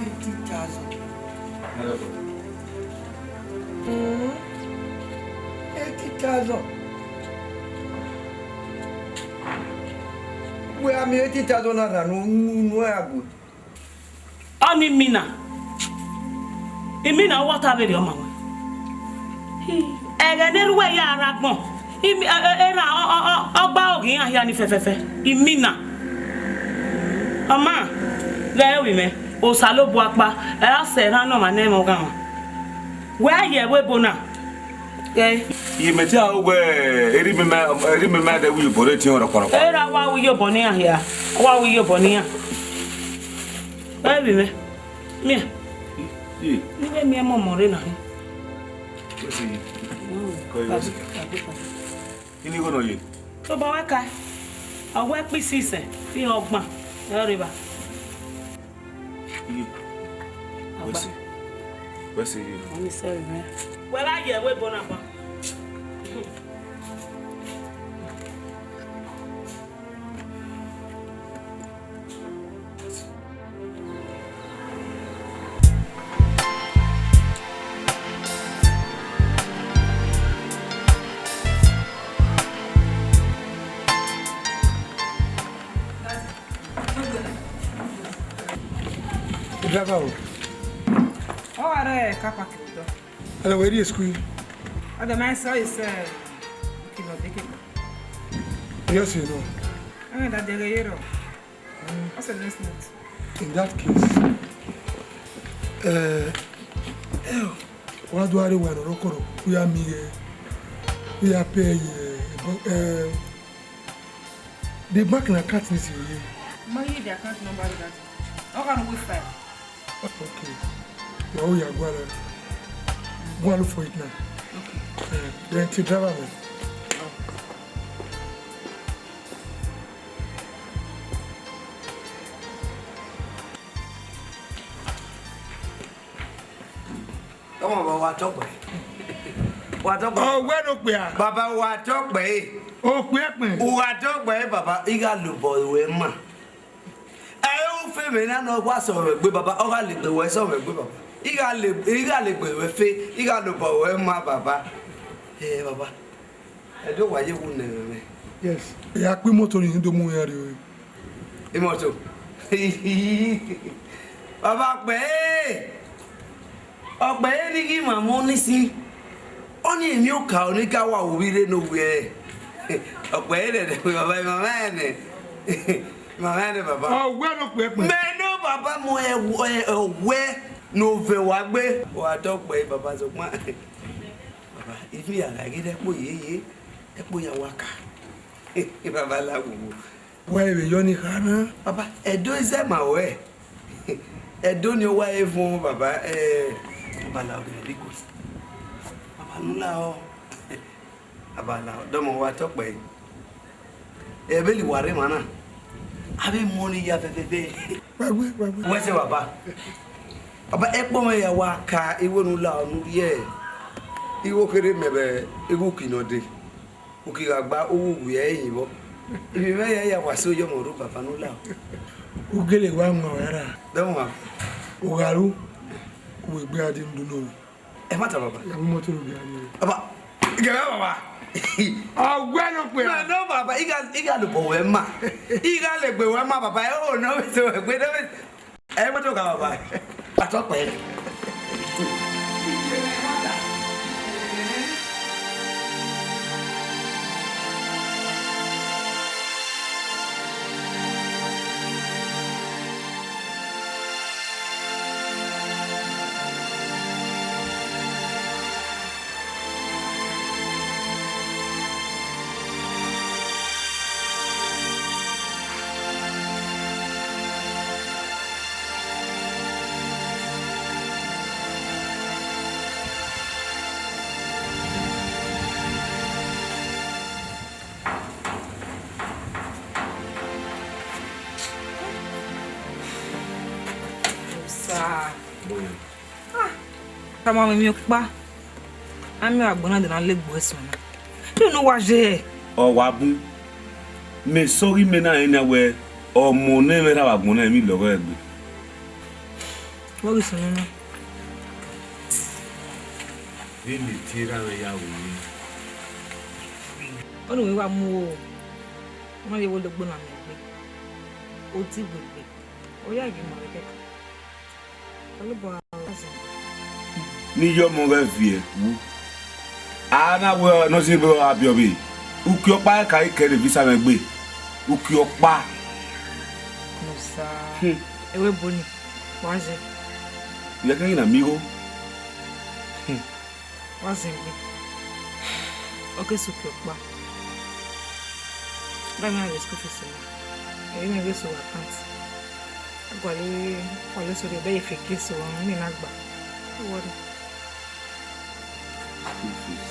Eighty thousand. Hello. Mm. Eighty thousand. Wẹ a miẹn eighty thousand naira ne unu, unu ẹre a gue. Ọni imina, imina, uwa ta vberriọ ma wẹ. Ẹghẹ ne erha uwẹ ya rre agbọn, imi-, e-, e-, erha ọ, ọ, ọ, ọ gba oghe iran hia ni fẹfẹfẹ. Imina, ọ ma, ghẹ ovbi mwẹ, Osanobua kpa, ẹ ra sẹ erha ne ọmwa ne ẹmwẹ ọghanmwa. Wẹ a ye ẹvbo ebo na. Ẹ. Iye mẹ te aro wẹ, erha imẹ ma, erha imẹ ma dẹ ru iyobọ rre etiẹn rhọkparhọkpa. Erha wa ru iyobọ ne iran hia, wa ru iyobọ ne iran. Ẹ vbe mwẹ, miẹn. Ye. Ne I vbe miẹn mọmọ rre na hin. Wẹ sẹ ye. Mm. Kọ ye wẹ sẹ. Ini igho nọ ye. Tobọ wẹ kae, ọ wẹ kpisi isẹn, fi họn ọgban, ẹ rre evba. Iye. Wẹ sẹ. Wẹ sẹ ye. Ọni sẹ mwẹ. Wẹ gha ye ẹvbo ebo na kpa. Driver o. Ọ gha rre car park vbe otọ. Hello, where is school? Ọ dẹ ma sẹ, ọ sẹ, okay, no, take it. Yes, you know. Ẹ, daddy, ẹ ghe ye rrọọ. What's the next note? In that case, eh, eh, wa do a rre wa nọ rọkọrọ, u ya miẹn ighẹ, u ya pay ye, eh, the bank na account ni si ye. Ma ye the account number that. Ọ gha no we five. Okay. Wa u ya gualọ. Go and look for it now. Okay. Eh, then to driver man. Ọmọ baba, wa tọkpẹ. Wa tọkpẹ. Ọ wẹ ne okpia. Baba, wa tọkpẹ. Okpia ẹkpẹn. Wa tọkpẹ, baba. I gha lobọ ruẹ ma. Ẹ u fe mwẹ na ne ọ wa sẹ mwẹ gbe, baba. Ọ gha legbe ruẹ sẹ mwẹ gbe, baba. I gha le, I gha legbe ruẹ fe. I gha lobọ ruẹ ma, baba. Ẹ, baba. Ẹdẹ wa ye wu nẹ mwẹ. Yes. Ya kpe imoto ni do mu iran rrie. Imoto. Baba, ọkpẹ ẹre. Ọkpẹ ẹre ni ghi mwamwa ọnii sin. Ọnii emwi oka ọnii ka wa ru vbe rre ne ovbi ẹre. Ọkpẹ ẹre rẹn, baba, imama ẹre nẹ. Imama ẹre nẹ, baba. Ọ wẹ ne okpia ẹkpẹn. Mẹ nọ, baba, mu ẹ wẹ, ẹ wẹ ne ovẹn wa gbe. Wa tọkpẹ, baba, sokpan. Baba, even ya gha ghi rre ẹkpo yeye, ẹkpo ya wa ka. Baba, la wowo. Wa vbe yọ ni kha na. Baba, Ẹdo i zẹ ma ruẹ. Ẹdo ni ọ wa re vuọn, baba, eh, baba, la ọghe biko. Baba, ne u lahọ. Baba, la ọdọmọ wa tọkpẹ. Ẹ vbe li wa rre emwa na. A vbe mu ọnii ya vẹvẹvẹ. Wa gbe, wa gbe. Wẹ sẹ, baba. Baba, ẹkpo mwẹ ya wa ka igho ne u lahọ ne u rhie igho kherhe mẹ vbe igho uki ne ọ dee. Uki gha gba, u wu uwu ẹre yin vbọ. Ivbi mwẹ ya ya wa so yọ ọmọ ru, baba, ne u lahọ. U gele wa mu aro ra? Dẹ mu wa. U gha ru, u wegbe a di ndu nọ. Ẹ ma ta, baba. Ya mu moto ro gbe a ni. Baba, gẹmẹ, baba. Ọgbẹn nọ kpẹ. No, no, baba, I gha, I gha lobọ wẹ ma. I gha legbe wẹ ma, baba. Ẹ o, nọ vbe so wẹ gbe, nọ vbe. Ẹ, moto gha, baba. Atọ kpẹ. Osa. Ah, tama mwẹ emwi ọkpa. A miẹn agbọn na de na legbe ẹsọn na. Te unu wa ye? Ọ wa bun. Mẹ sọghe imẹ na rẹn nian wẹẹ, ọmọ ne mwẹ rha vbe agbọn na, emwi lọghọ ẹre gbe. Vbọ ghi sunu na? Vbene tie erha mwẹ ya ru mwẹ. Ọnii wa mu o, ọ ma vbe wo logbo na miẹn egbe. Odi wegbe, ọ ya gie ima vbe kẹkan. Osanobua, ọ ya zẹ. Ne I ye ọmọ ghẹ viẹ wu. A na wẹ ne ọ zẹ vbe ọ gha biẹ ọvbe, uki ọkpa ẹre ka i kẹ ne visa mwẹ gbe. Uki ọkpa. Musa. Hmm. Ẹvbo ebo nii, wa zẹ. Iyẹn keghi na miẹn igho. Hmm. Wa zẹ egbe. Ọ ke sẹ uki ọkpa. Ba mwẹ ghe school fees na. Ẹ i mwẹ ghe so account. Gualọ, gualọ eso rhie bẹghe fake eso, ọmọ ne a na gba. No worry. School fees.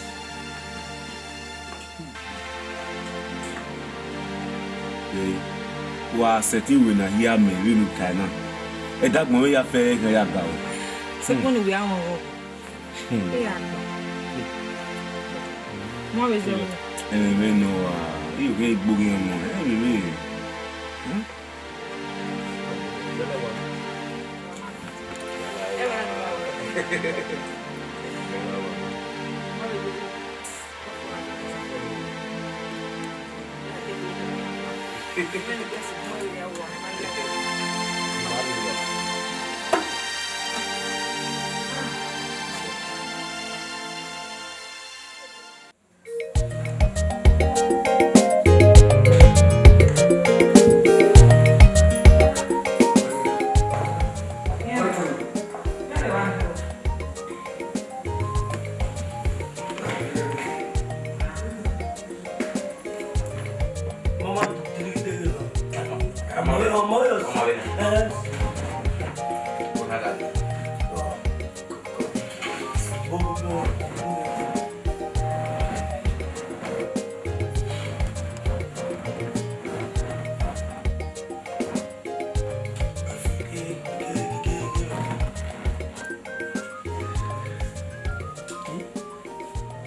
Ee, wa sẹtin wẹ ne a hia mẹ vbene u tae na. Ẹdagbọn mwẹ ya fẹ ẹghẹ ya ga o. Sokpan ne uwẹ a mwẹ ọghọghọ. Hmm. Ẹ ya gba. Mọ vbe zẹ vbe. Ẹmwẹ mwẹ nọ wa, I ghe gbe oghian ọmọ, ẹmwẹ mwẹ. Hmm?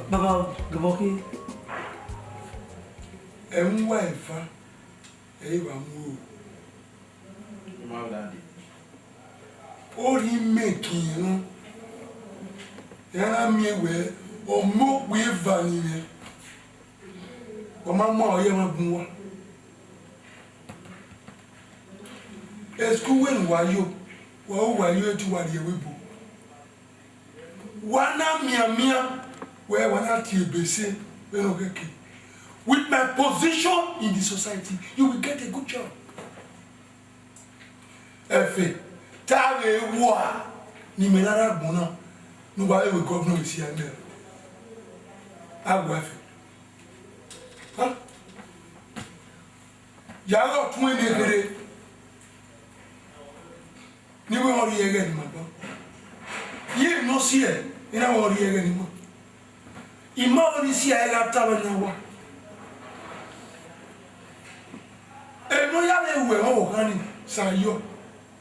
Baba, gẹmọ ke. Ẹ mu uwa eva, ẹ i wa mu ro. Orhi mẹ kin nọ, ẹ na miẹn wẹẹ, ọmọ okpia eva ni mwẹ, ọ ma mu aro ye ẹmwẹ bun uwa. School wẹ ne uwa yo, wa ru uwa yo, te uwa rrie ẹvbo ebo. Wa na mianmian, wẹ wa na tie ebe ẹse vbene ọ khẹke. With my position in the society, you will get a good job. Ẹfe, te a vbe wa ne imẹ na rre agbọn na, ne uwa vbe wẹ governor C I M L. A wa ẹfe. Huh? Ya ghe ọtẹn ne kherhe. Ne I wẹ ọ rhie ẹghẹ ne ima gba. Ye emwi ne ọ si ẹe, I na wẹ ọ rhie ẹghẹ ne ima. Ima vbe ne I si ẹe gha tama ne a wa. Emwi ne ọ ya vbe ru ẹmwẹ ọvbokhan ni, sa yọ.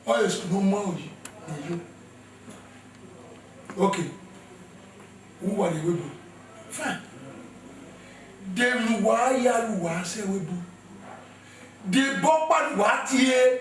Ọ re school ne ọ ma ro yi, ne I yo. Okay. U wa rrie ẹvbo ebo. Fine. De emwi ne uwa ya re uwa sẹ ẹvbo ebo? De ebe ọkpa ne uwa tie?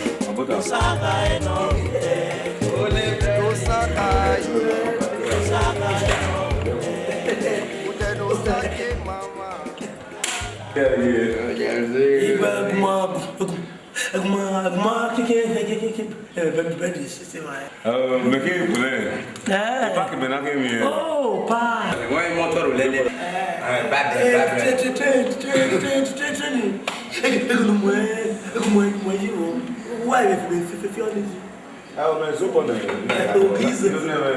Abota. Yeah, yeah. Igwe ẹguma, ẹguma, ẹguma, keke, keke, keke, eh, very, very, system, eh. Uh, make it play. Eh. Park me na give me. Oh, park. Wọ́n yín mọ́tò rò lẹ́lẹ̀. Eh, bad, eh, bad, bad. Train, train, train, train, train, train. Eh, eh, mo, eh, mo, mo, yìí o. Why if we feel, feel, feel this? Ah, man, so fun, eh. Oh, Jesus.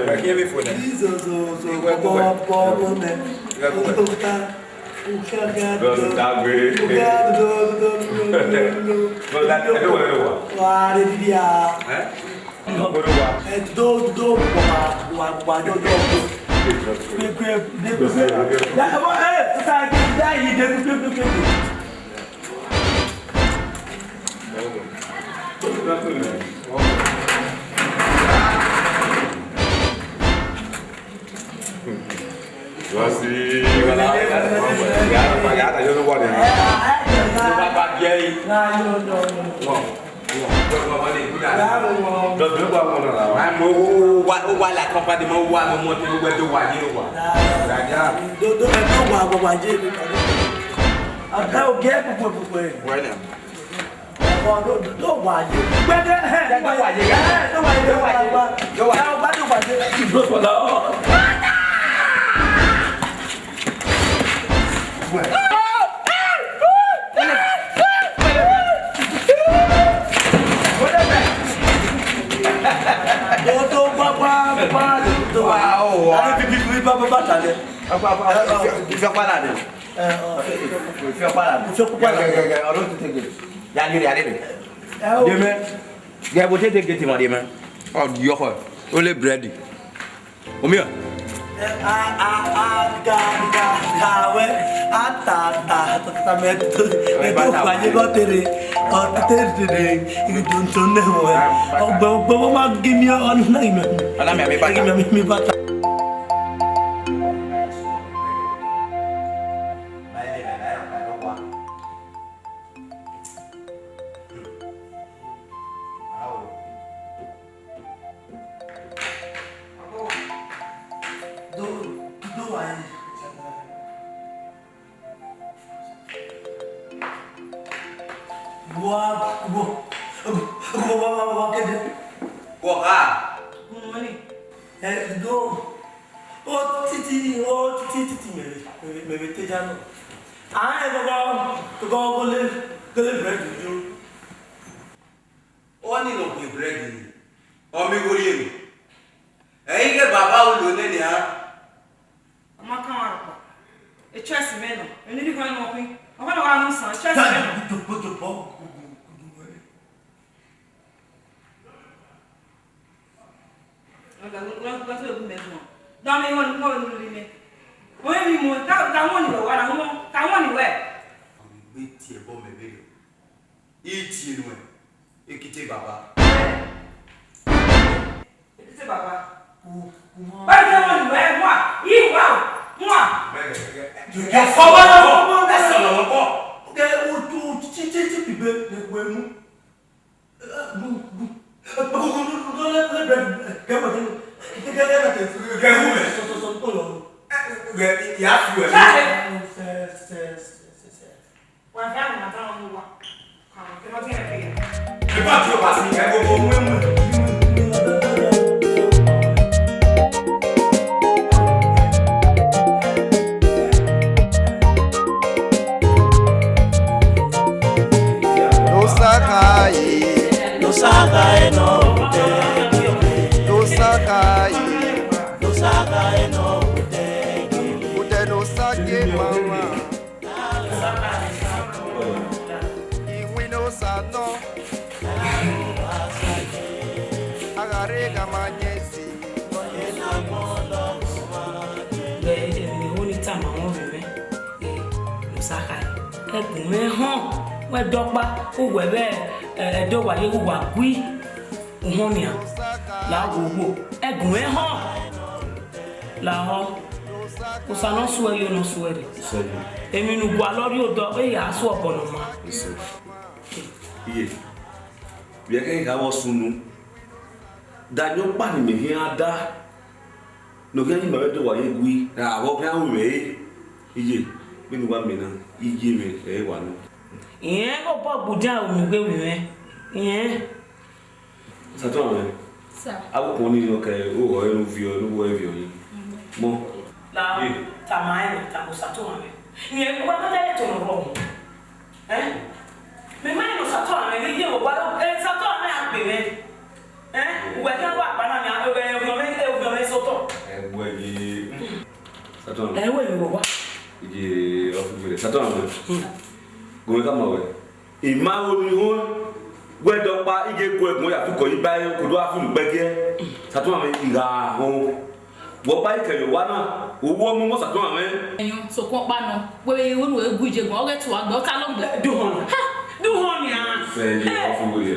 Like every phone, eh. Jesus, so, so, Igwe, go, Igwe. Go, go, go, man. Igwe, Igwe. Oh, oh, ah. Lọ sí Dagbe. Lọ sí Dagbe. Wà á rẹ dídí a. Ẹ́? Ọgbọ́dọ̀ wà. Ẹ, do, do, wà, wà, wà, do, do. Gbẹgbẹ, gbẹgbẹ. Ẹ, ẹ, ẹ, ẹ, ẹ, ẹ, ẹ, ẹ. Wọ́n sì wà láwọn ìyá àtàjọ́ ló wà nìyẹn. Ló bá bá jẹ́ yìí. Wọ́n, wọ́n, wọ́n, wọ́n lè kú dà. Dọ̀dọ̀ ló wà wọ́n náà làwọn. Àmọ́ ó wà, ó wà lákàn padì mọ́, ó wà lọ́mọ tí ó gbẹ́ tó wà yìí ló wà. Dàdíà. Dodo ẹ̀ tó wà, wà, wà jẹ́ mi. Àbẹ́ ògì ẹ̀ púpọ̀ púpọ̀ ẹ̀. Wẹ́nà. Ọ, do, do, do wa ye. Gbẹdẹ, ẹ, do wa ye. Ẹ, do wa ye, do wa ye. Do wa ye. Ẹ, ọgba do wa ye. Ìgbésọ̀lá. Dodo gbagba gba dodo wa. Wa, o, wa. Ẹ, bi, bi, bi, ba, ba, ba, ta lẹ. Apa, apa, apa. Ẹ, ọ. Ife ọkpa na dẹ. Ẹ, ọ. Ife ọkpa na dẹ. Ife ọkpa na dẹ. Gẹ, gẹ, gẹ, ọdún tètè gẹ. Ya ni rẹ, ya ni rẹ. Ẹ, o. Dẹ mẹ. Gẹ, bó tètè gẹ ti ma dẹ mẹ. Ọ, di ọkọ. O le búrẹ́dì. Omi a? A, a, a, ga, ga, ga, wẹ, a, ta, ta, ta, ta, mẹ, to, mẹ, to, gba ye gọ tere, ọ, tere, tere, igi to, to, ne, wẹ. Ọgbẹ, ọgbẹ, wẹ, ma gi mi, ọ, na, ime. Ọna mi, mi ba ta. Ime, mi, mi ba ta. Do, do wa ye. Wa, wa, wa, wa, wa, wa, kede. Wa ha. Good morning. Eh, do. O titi, o titi, titi, mẹ, mẹ, mẹ, mẹ te ja nọ. Ah, eh, baba, baba, go le, go le bread yo. Ọni ne ọ gbe brẹd nii, ọ miẹn igho rhie nọ. Ẹ i ghe baba u lo nene a. Ọ ma kan ọmwa rhọkpa. E choice mwẹ nọ. Emwi ne I ghi guan nọ khin. Ọ gha nọ gha mu isan, e choice mwẹ nọ. Jokpo, jokpo. Ọ gha wẹ, wẹ, wẹ, wẹ, wẹ, wẹ, wẹ. Dọmọ, I want, I want to live. Wẹ mi mu, ka, ka wọn ni wẹ, wa na wọn, ka wọn ni wẹ. Ọ ghi gbe tie ẹbọ mẹ vberriọ. I tie nuẹn, ekete baba. Ekete baba. Báyìí tẹ́ wọ́n nìwẹ́ wà, yìí wà, wà. Kẹ fọwọ́ lọ́wọ́, ẹ sọ̀rọ̀ lọ́wọ́. Kẹ o tu títí tí pìpé lè pẹ́ mú. Kẹ wú mẹ́. Sọ̀sọ̀sọ̀ tó lọ. Kẹ yà á fi wẹ̀. Sáré. Sẹ, sẹ, sẹ, sẹ, sẹ. No saga ye. No saga ye no. No saga ye. No saga ye no. Ute no saga ye mama. Iwinna Osa nọ, a gha rre gha ma yẹn esi. Vbe emwi ne I tama mwẹ vbe mwẹ, eh, Osa kha, ẹgun mwẹ họn, wẹ dọkpa, uwẹ vbe, eh, Ẹdo wa ye uwa gui. Uhunmwu nian, la wo wo, ẹgun mwẹ họn. Lahọ, Osa ne ọ suẹ yo ne ọ suẹ rre. Emwi ne u gualọ rrie odọ, e ya suẹ obọ ne ọ maa. Iye, vbe ẹghẹ I gha vbe ọ sunu, da ayọn ọkpa ne imẹ khian da, ne ọ khian ye ima vbe Ẹdo wa ye gui, ra vbe ọ khian ru mwẹ re. Iye, vbene uwa miẹn na, iye mwẹ ẹre wa nọ. Irẹn obọ gbudian ru ne u ghe vbe mwẹ, irẹn. Satan mwẹ. Sir. Avbe ukpọn nii nọ kẹ oghọ ẹre ne u viọ, ne u wẹ viọ yi. Mọ. La, ye, tama ẹn, tama Satan mwẹ. Rẹn, uwa ma da ye tọn rọ. Eh? Mẹ ma nọ Satan mwẹ, ye, ye, wa, eh, Satan mwẹ a gbe mwẹ. Eh? Uwẹ khian wa kpa na nia, eh, eh, ovbiọn mwẹ, eh, ovbiọn mwẹ sotọ. Ẹ wẹ ye. Satan mwẹ. Ẹ wẹ ye wa. Ye, ọ fu gbe Satan mwẹ. Hmm. Gọmẹ ka ma wẹ. I ma ho ni ho, wẹ dọkpa, I ghe gu ẹguọn ya fi kọ iba ẹre, ko do gha fi unu kpẹgiẹ. Satan mwẹ, I gha ho. Wẹ ọkpa I kẹre owa na, u wu ọmọmọ Satan mwẹ. Ẹyọn, sokpan ọkpa nọ, wẹ vbe ru enu egu ijegun, ọ ghẹ tua gbe, ọ ta lọ gbe. Duhọn. Ha! Duhọn nian. Sẹ ye, ọ fu wẹ ye.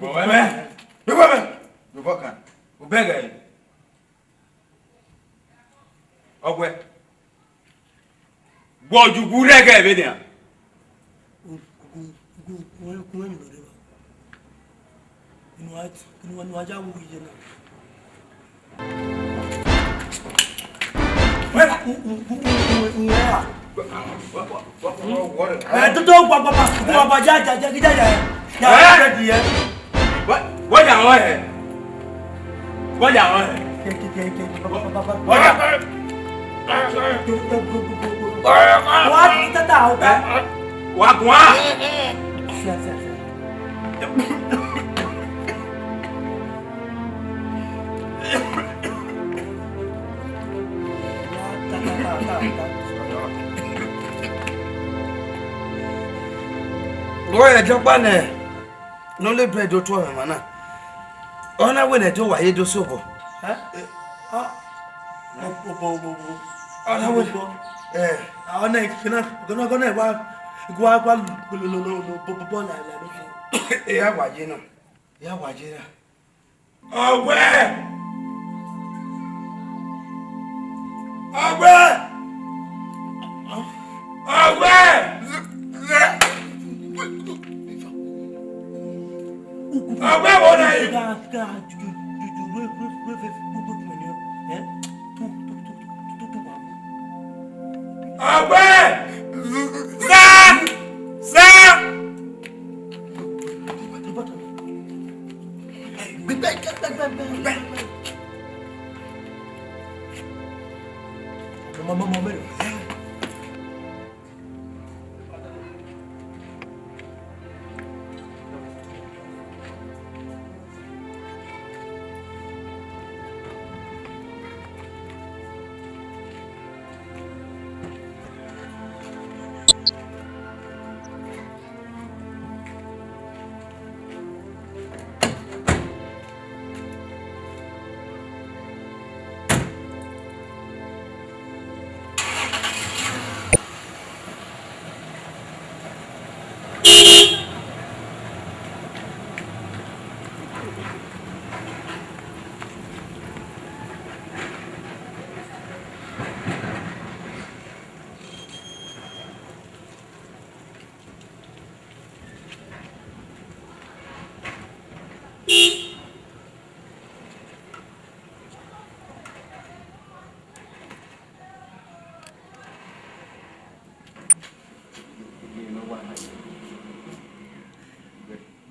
Ọwẹ mẹ. Ọwẹ mẹ. Ọwẹ kan. Ubẹgẹ. Ọwẹ. Wẹ ojugu rẹgẹ vbenian. Ẹ, toto gbagbagba, gbagbagba, ya, ya, ya, ya, ya, ya, ya, ya, ya. Wẹ, wẹ ya rẹn hẹ? Wẹ ya rẹn hẹ? Wẹ ya. Wa tata o. Wa guan. Sia, sia, sia. Wẹ ya jọkpa nẹ. Ne ọ le bread otu ọmwẹ emwa na. Ọ na wẹ ne ẹdẹ uwa ye do sẹ obọ. Ẹ? Ọ, obọ, obọ, obọ. Ọ na wẹ. Obọ. Ẹ. Ọ na kina, gọna, gọna wa, wa, wa, lo, lo, lo, lo, lo, bọ, bọ, bọ, la, la, lo. E ya wa ye na. E ya wa ye na. Ọwẹ! Ọwẹ! Ọwẹ! Ọwẹ wo na yi? Ọwẹ! Sa! Sa!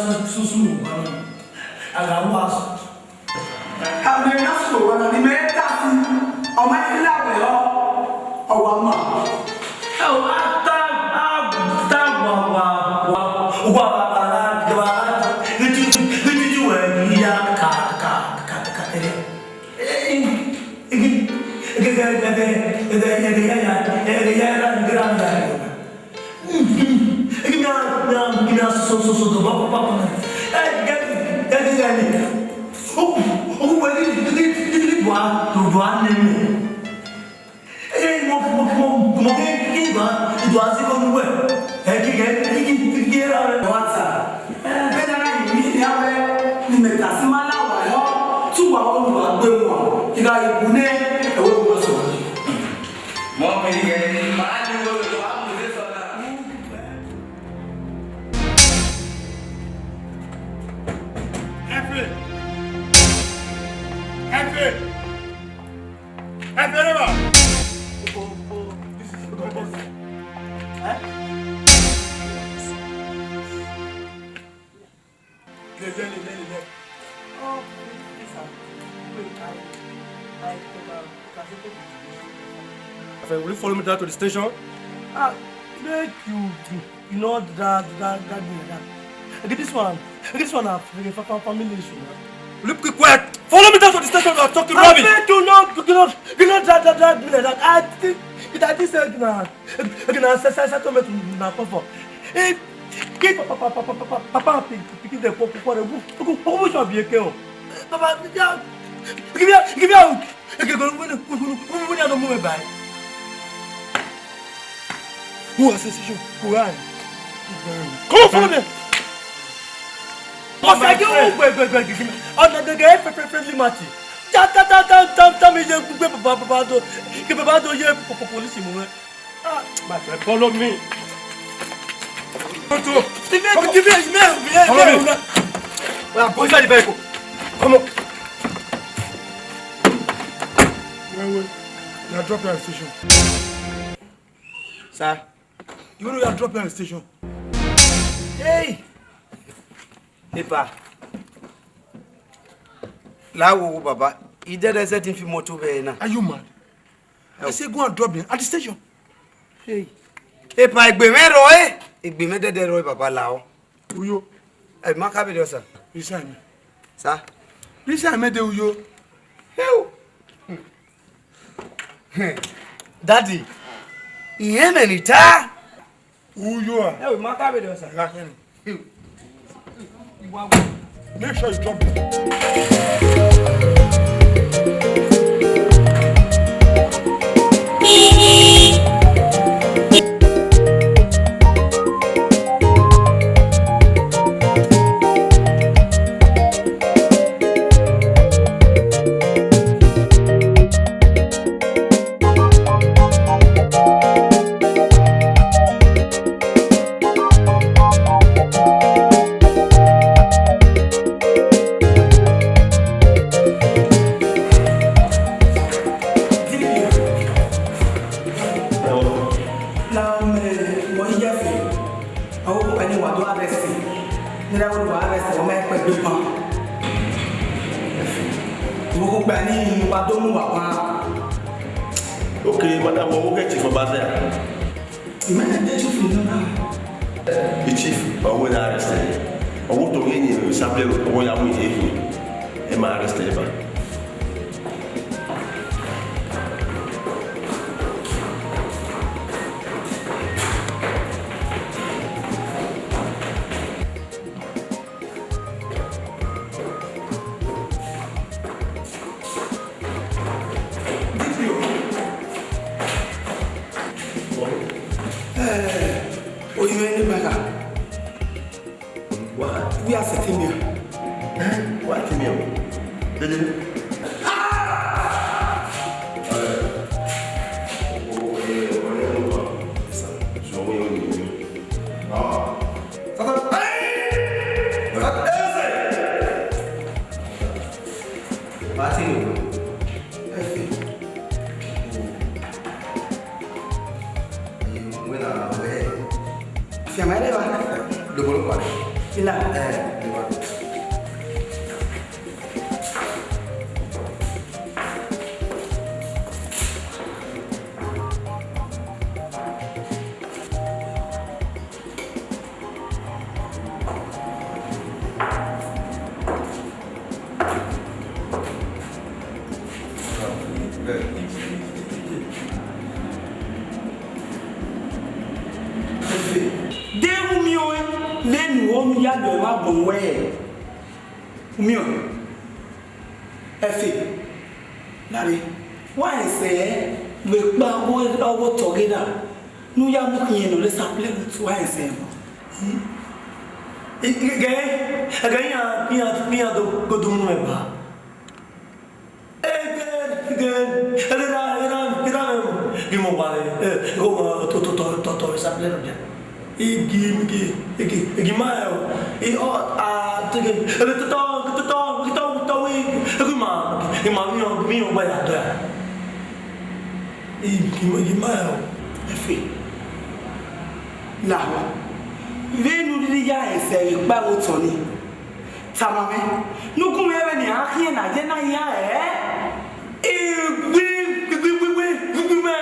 su, su, su, a gha wa su. Amẹ na so wa na ni mẹ ta si. Ọ ma fi la wẹ ọ. Ọ wa ma. Ẹ o, a ta, a ta wa, wa, wa, wa, wa, wa, wa, wa, ni ju, ni ju ju wẹ ni ya ka, ka, ka, ka, ka, ka, Wata, vbene a na ye emwi hia wẹ ne imẹ ta si ma la wa yọ, te uwa ru ne uwa gbe mua, I gha ye bu nẹ, ẹvbo ma sẹ ọmwa. Mọ mi ghe, ma ni wo lo, wa mu de sọ na. Efe! Efe! Efe, neighbor! Lele, lele, lele. Oh, please, sir. Wait, I, I, I, I, will you follow me down to the station? Ah, make you, you know that, that, that, that. Okay, this one, okay, this one, uh, fa-, fa-, family issue, man. Will you keep quiet? Follow me down to the station. I'm talking rubbish. I beg you, no, you know, you know that, that, that, that, I think, I think say, nah, okay, nah, say, say, say, to me to, nah, come for. Eh, Kí papa, papa, papa, papa, pikin dem kpokpo, kpokpo, kpokpo, kpokpo, shall be a girl. Papa, give me, give me out. Eke go, when, when, when, when I don't move by. Who has decision? Who I? Come on, follow me. Mo sẹ gẹ, wẹ, wẹ, wẹ, give me. Ọna gẹgẹ friendly match. Ta, ta, ta, ta, ta, ta, mi ye gbẹ, papa, papa, do. Ke papa do ye po-, po-, police mu. Ah, my friend, follow me. Come on. Give me, give me, give me, follow me. Well, I'm going inside the vehicle. Come on. Wait, wait. You are dropped at the station. Sir? You know you are dropped at the station. Hey! Epa, la wo wo baba, idẹdẹ sẹtin fi moto vbe na. Are you mad? I say go and drop me at the station. Hey. Epa, egbe mwẹ rrọọ, eh? Egbe mwẹ dẹdẹ rrọọ, baba, la o. Uyo. Ẹ ma ka vbe rrọọ, sir. Resign. Sir? Resign, mẹ de Uyo. Heo. Daddy, irẹn mẹ ni ta. Uyo a. Ẹ o, ma ka vbe rrọọ, sir. Gha kẹrin. Make sure you drop them. Na mẹ, wẹ iyafe, ọvbokhan ni wa do arrest, ne erha wẹ ne uwa arrest, ọ ma kpẹ gbe ban. Ọvbokhan ni wa do mu uwa ban. Okay, madam, ọ wo ghe chief ọba zẹ? Imẹ na de chief nọ na. The chief, ọ wẹ ne arrest ẹre. Ọ wo to ghe yin sabre, ọ wo ya mu ihe khin. Ẹ ma arrest ẹre ba. D P O. Eh, oyi mwẹ ne ma gha. Wa? Wẹ a sẹtin miẹn. Eh, wa sẹtin miẹn o. Dede. Ah! Satan! Hey! Satan! Hey! Party no. Efe. Wena, wẹ. Fiamẹ rẹ ba. Dobolo pa. Ina. Eh, dobolo. De vbe umiọn vbene u ho ne u ya do ẹmwẹ agbọn ruẹ? Umiọn, Efe, lare, wa rẹn sẹ vbe ekpa ọghe otọ ghe na, ne u ya mu khian ne ọ rre sa play with, wa rẹn sẹ. Ghe, ghe iran, iran, iran do godo mu mwẹ ba. Ege, ege, ege ra, ege ra, ege ra mwẹ ghi mu owa re, eh, ege owa tọ, tọ, tọ, tọ, tọ, sa play nọ dia. Igi, igi, igi, igi ma rẹn o. I, ọ, a, tege, ebe totọ, totọ, totọ, totọ, wi, igi ma, igi ma, mi ọ, mi ọ, gba ya dọ ya. Igi, igi ma rẹn o. Efe. Lahọ. Vbene u rhirhi ya rẹn sẹ vbe ekpa ẹvbo otọ nii, tama mwẹ, ne u gu mwẹ vbene a khian na ye na ya ẹre. Igbi, igbi, igbi, igbi, igbi mwẹ.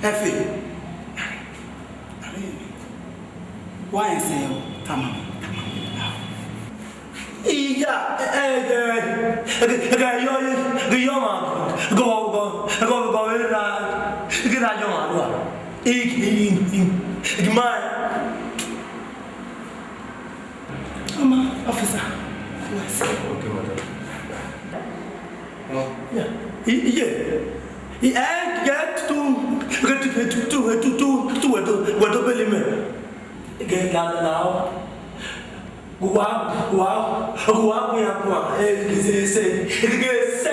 Efe. Wa rẹn sẹ o, tama mwẹ, tama mwẹ. Iya, ẹ, ẹ, ẹ, ẹ, ẹ, ẹ, yọ, yọ, yọ ma, gọ, gọ, gọ, gọ, gọ, ra, gọ, ra yọ ma, wa. I, i, i, i, i, ma. Ọma, officer. Okay, madam. Oh. Yeah. I, iye. I, ẹ, ẹ, tutu, tutu, tutu, tutu, tutu, wẹ do, wẹ do beli mẹ. Ege la, la, la, o. Wa, wa, wa, gu ya, gu ya, eh, se, se, se, se,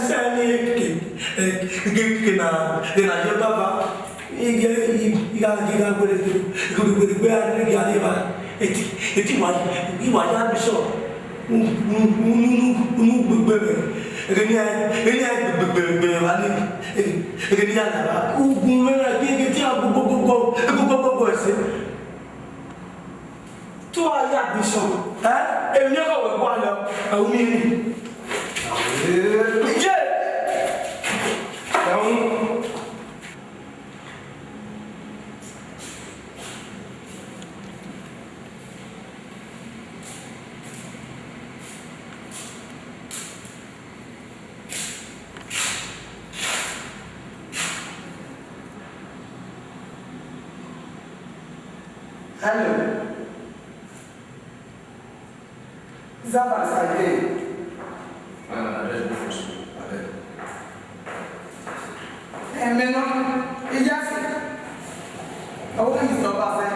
se, ni, ke, eh, ke, ke na, ke na ye baba. Ige, i, i ga, i ga gbele, gbele, gbele, gbele, a ni ga ni ba. Eti, eti wa, i wa ya bishop. Nu, nu, nu, nu, nu, gbegbe mẹ. Ege ni a, ege ni a gbegbe, gbegbe, gbegbe, wa ni. Ege, ege ni a na ba. Ugun mẹ na, ege, ege ti a gbogbo, gbogbo, gbogbo, gbogbo, ese. Tó a ya admission, ẹ? Èmi ne kọ̀wé kó a lọ, ẹ wú mi rí. Iye! Ẹ wú. Hello. Zaba Sade. Ah, I just go for school. Abeg. Ẹmẹ nọ, iyafi. Ọwọ́ yìí sọ bá fẹ́.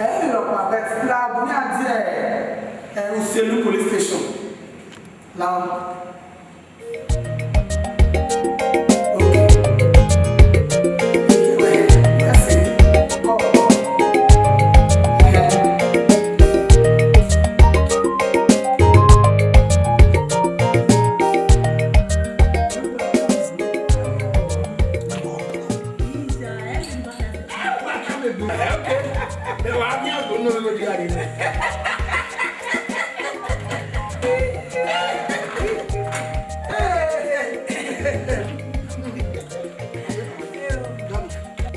Ẹ ẹ rọ pa, but la bu ya di ẹ, ẹ, Uselu police station. La.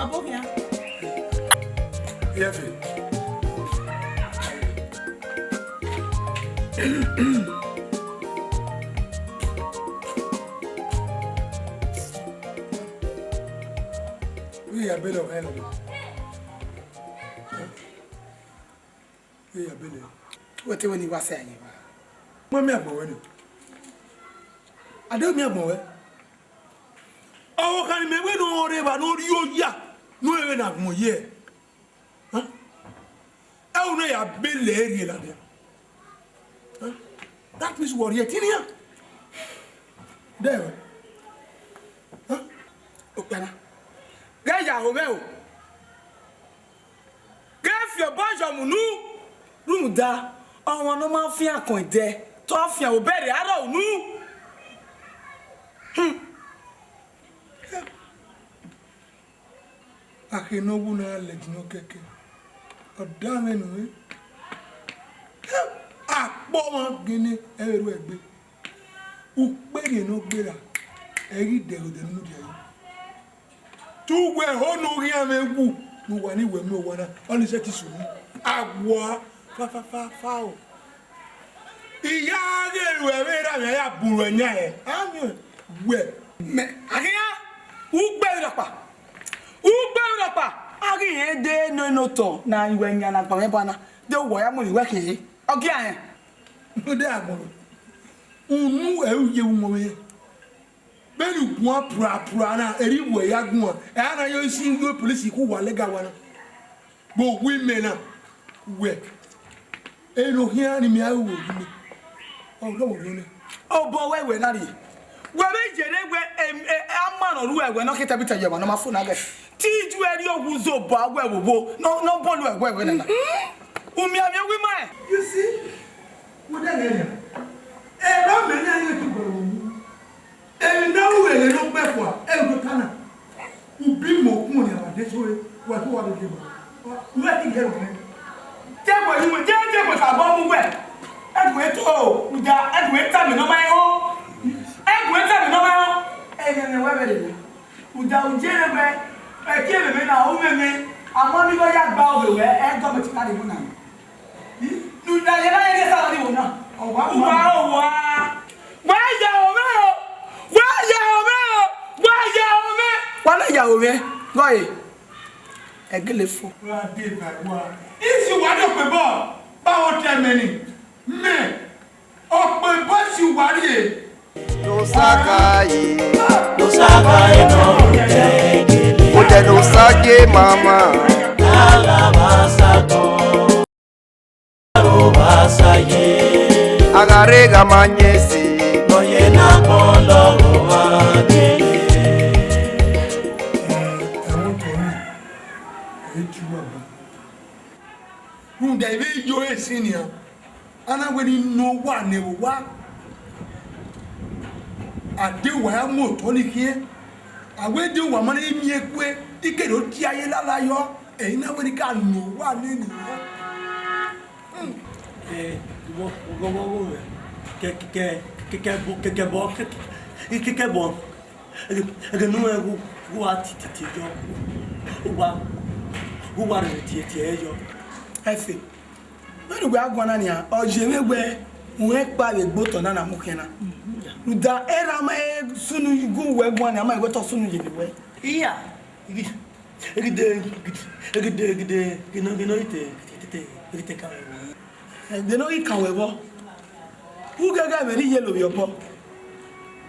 Abọ khian. Yes, sir. Uyi ya bele ọghe nọ. Uyi ya bele. Wẹ te wẹ ne I wa sẹ ẹre ba? Mẹ miẹn agbọn wẹ nọ. Ade miẹn agbọn wẹ. Ọvbokhan ne imẹ wẹ ne ọ rre evba ne ọ rri oya ne u rre vbene agbọn ye. Huh? Ẹ u na ya bele rhie ladian. Huh? That means wẹ ọ rhie ẹtin nian. Dẹ, huh? Okpia na. Ghẹ ya ho mwẹ o. Ghẹ fi obọ yọ mu unu, rhunmwuda ọmwa ne ọ ma fian akọn ẹdẹ, te ọ fian obọ ẹre aro unu. Hmm. Akhe ne ọ wu na lẹ ẹdin nọ kẹkẹ, ọ da mwẹ nure. Akpọ ọmwa gele ẹ vbe ru ẹgbe. Ukperhiẹ ne ọ gberra, ẹ i ghi dẹghe odẹ ne unu dia yi. Te uwẹ ho ne u khian mwẹ wu ne uwa ni wẹ mu owa na, ọnii sẹtin sunu. A wua fafafafao. I ya ghe ruẹ vbe erha mwẹ ya bu ruẹ yan hẹ? A miẹn wẹ. Mẹ, a khian, u gbe vbe rhọkpa. U gbe vbe rhọkpa. A ghi rẹn de nọ nọ otọ ne a ru ẹre yan ne a gba mwẹ ba na. De uwẹ ya mu ne uwẹ khian re. Ọ gia rẹn. Unu ẹre u ye vbe umwọmwẹ. Vbene u guan pruaphrua na, erriọ uwẹ ya guan, ẹ a na yo isi igho police ku uwa lẹga wa na. Vbe owa imẹ na, wẹ, eno khian ni mẹ a ru vbe owa imẹ. Ọ rọ vbe orhiọn nẹ. Obọ wẹ wẹ na rrie. Wẹ vbe yere wẹ, em, e, a ma nọ ru ẹwẹ ne ọ ke tẹbitẹ ye ọmwa ne ọ ma fo na ghẹ. Te I ju ẹre rhie owa uzo obọ a wẹ vbe owo, ne ọ, ne ọ bọlọ ẹwẹ wẹ nana. Umianmian wi ma rẹn. You see? Wẹ dẹ ghẹ nian. Erha mẹ na ye tugbe ru. Emwi ne a ru ẹre ne ọ gbe fua, ẹre u do ta na. U bi mẹ okun ni a ma de so re, wa so wa do deba. U ghẹ te I ghe ruẹ. Te ẹguẹ yi wẹ, te, te ẹguẹ ka bọ mu wẹ. Ẹguẹ to, uda, ẹguẹ tama ne ọ ma rẹn họn. Ẹguẹ tama ne ọ ma rẹn họn. Ẹghẹ ne wẹ vbe rre. Uda, u ye rre wẹ, ẹki ẹmwẹ mwẹ na, u mwẹ mwẹ. Amọ ni ghe ọ ya gba ovbe wẹ, ẹ gọọmẹnti ka rre mu na. Ne uda ye na ye salary wo na. Ọ wa, u wa, u wa. Wa ya ho mwẹ o. Wa ya ho mwẹ o. Wa ya ho mwẹ. Wa na ya ho mwẹ. Gọ e. Ẹgele fo. Wa de ba wa. Isi wa do pe bọ. Ba wo tẹ mẹ ni. Mẹ. Ọ pe bọ si wa rrie. No saga ye. No saga ye no. Ode no sage mama. Ala ba sa ko. Aro ba sa ye. Agare ga ma nyesi. No ye na ko lo ba ke. Ẹ, ẹ wọ tọ ni. Ẹ ju wa ba. Rhunmwuda I vbe yo ẹre sin nian, a na wẹ ne I nọ owa ne vbe owa, a de owa ya mu otọ ni khian, a wẹ de owa ma na miẹn kue, I ke do tie a ye lala yọ. Ẹ̀yin na wẹ ne I ka nọ uwa nene. Hmm. Eh, wọ, wọ, wọ, wọ, wẹ. Kẹ, kẹ, kẹ, kẹ, kẹ, bọ, kẹ, kẹ, bọ, kẹ, kẹ, kẹ, kẹ, bọ. Ẹghẹ, ẹghẹ ne uwẹ gu, gu wa ti, ti, ti yọ. Gu wa, gu wa rẹ tie, tie yọ. Ẹfe. Vbene uwẹ a guan na nian, ọ ye mwẹ wẹ, uwẹ kpa vbe egbe otọ na na mu khian na. Rhunmwuda erha ma he sunu gu uwẹ guan nian, ma he wẹ te ọ sunu ye vbe wẹ. Iya. Egide, egide, egide, egide, ghe ne ọ, ghe ne ọ rhie te, te, te, te, ghe te kan wẹ vbọ. Ẹdẹ ne ọ ghi kan wẹ vbọ. U ghẹghẹ mwẹ rhie iyẹn lovbiẹ obọ.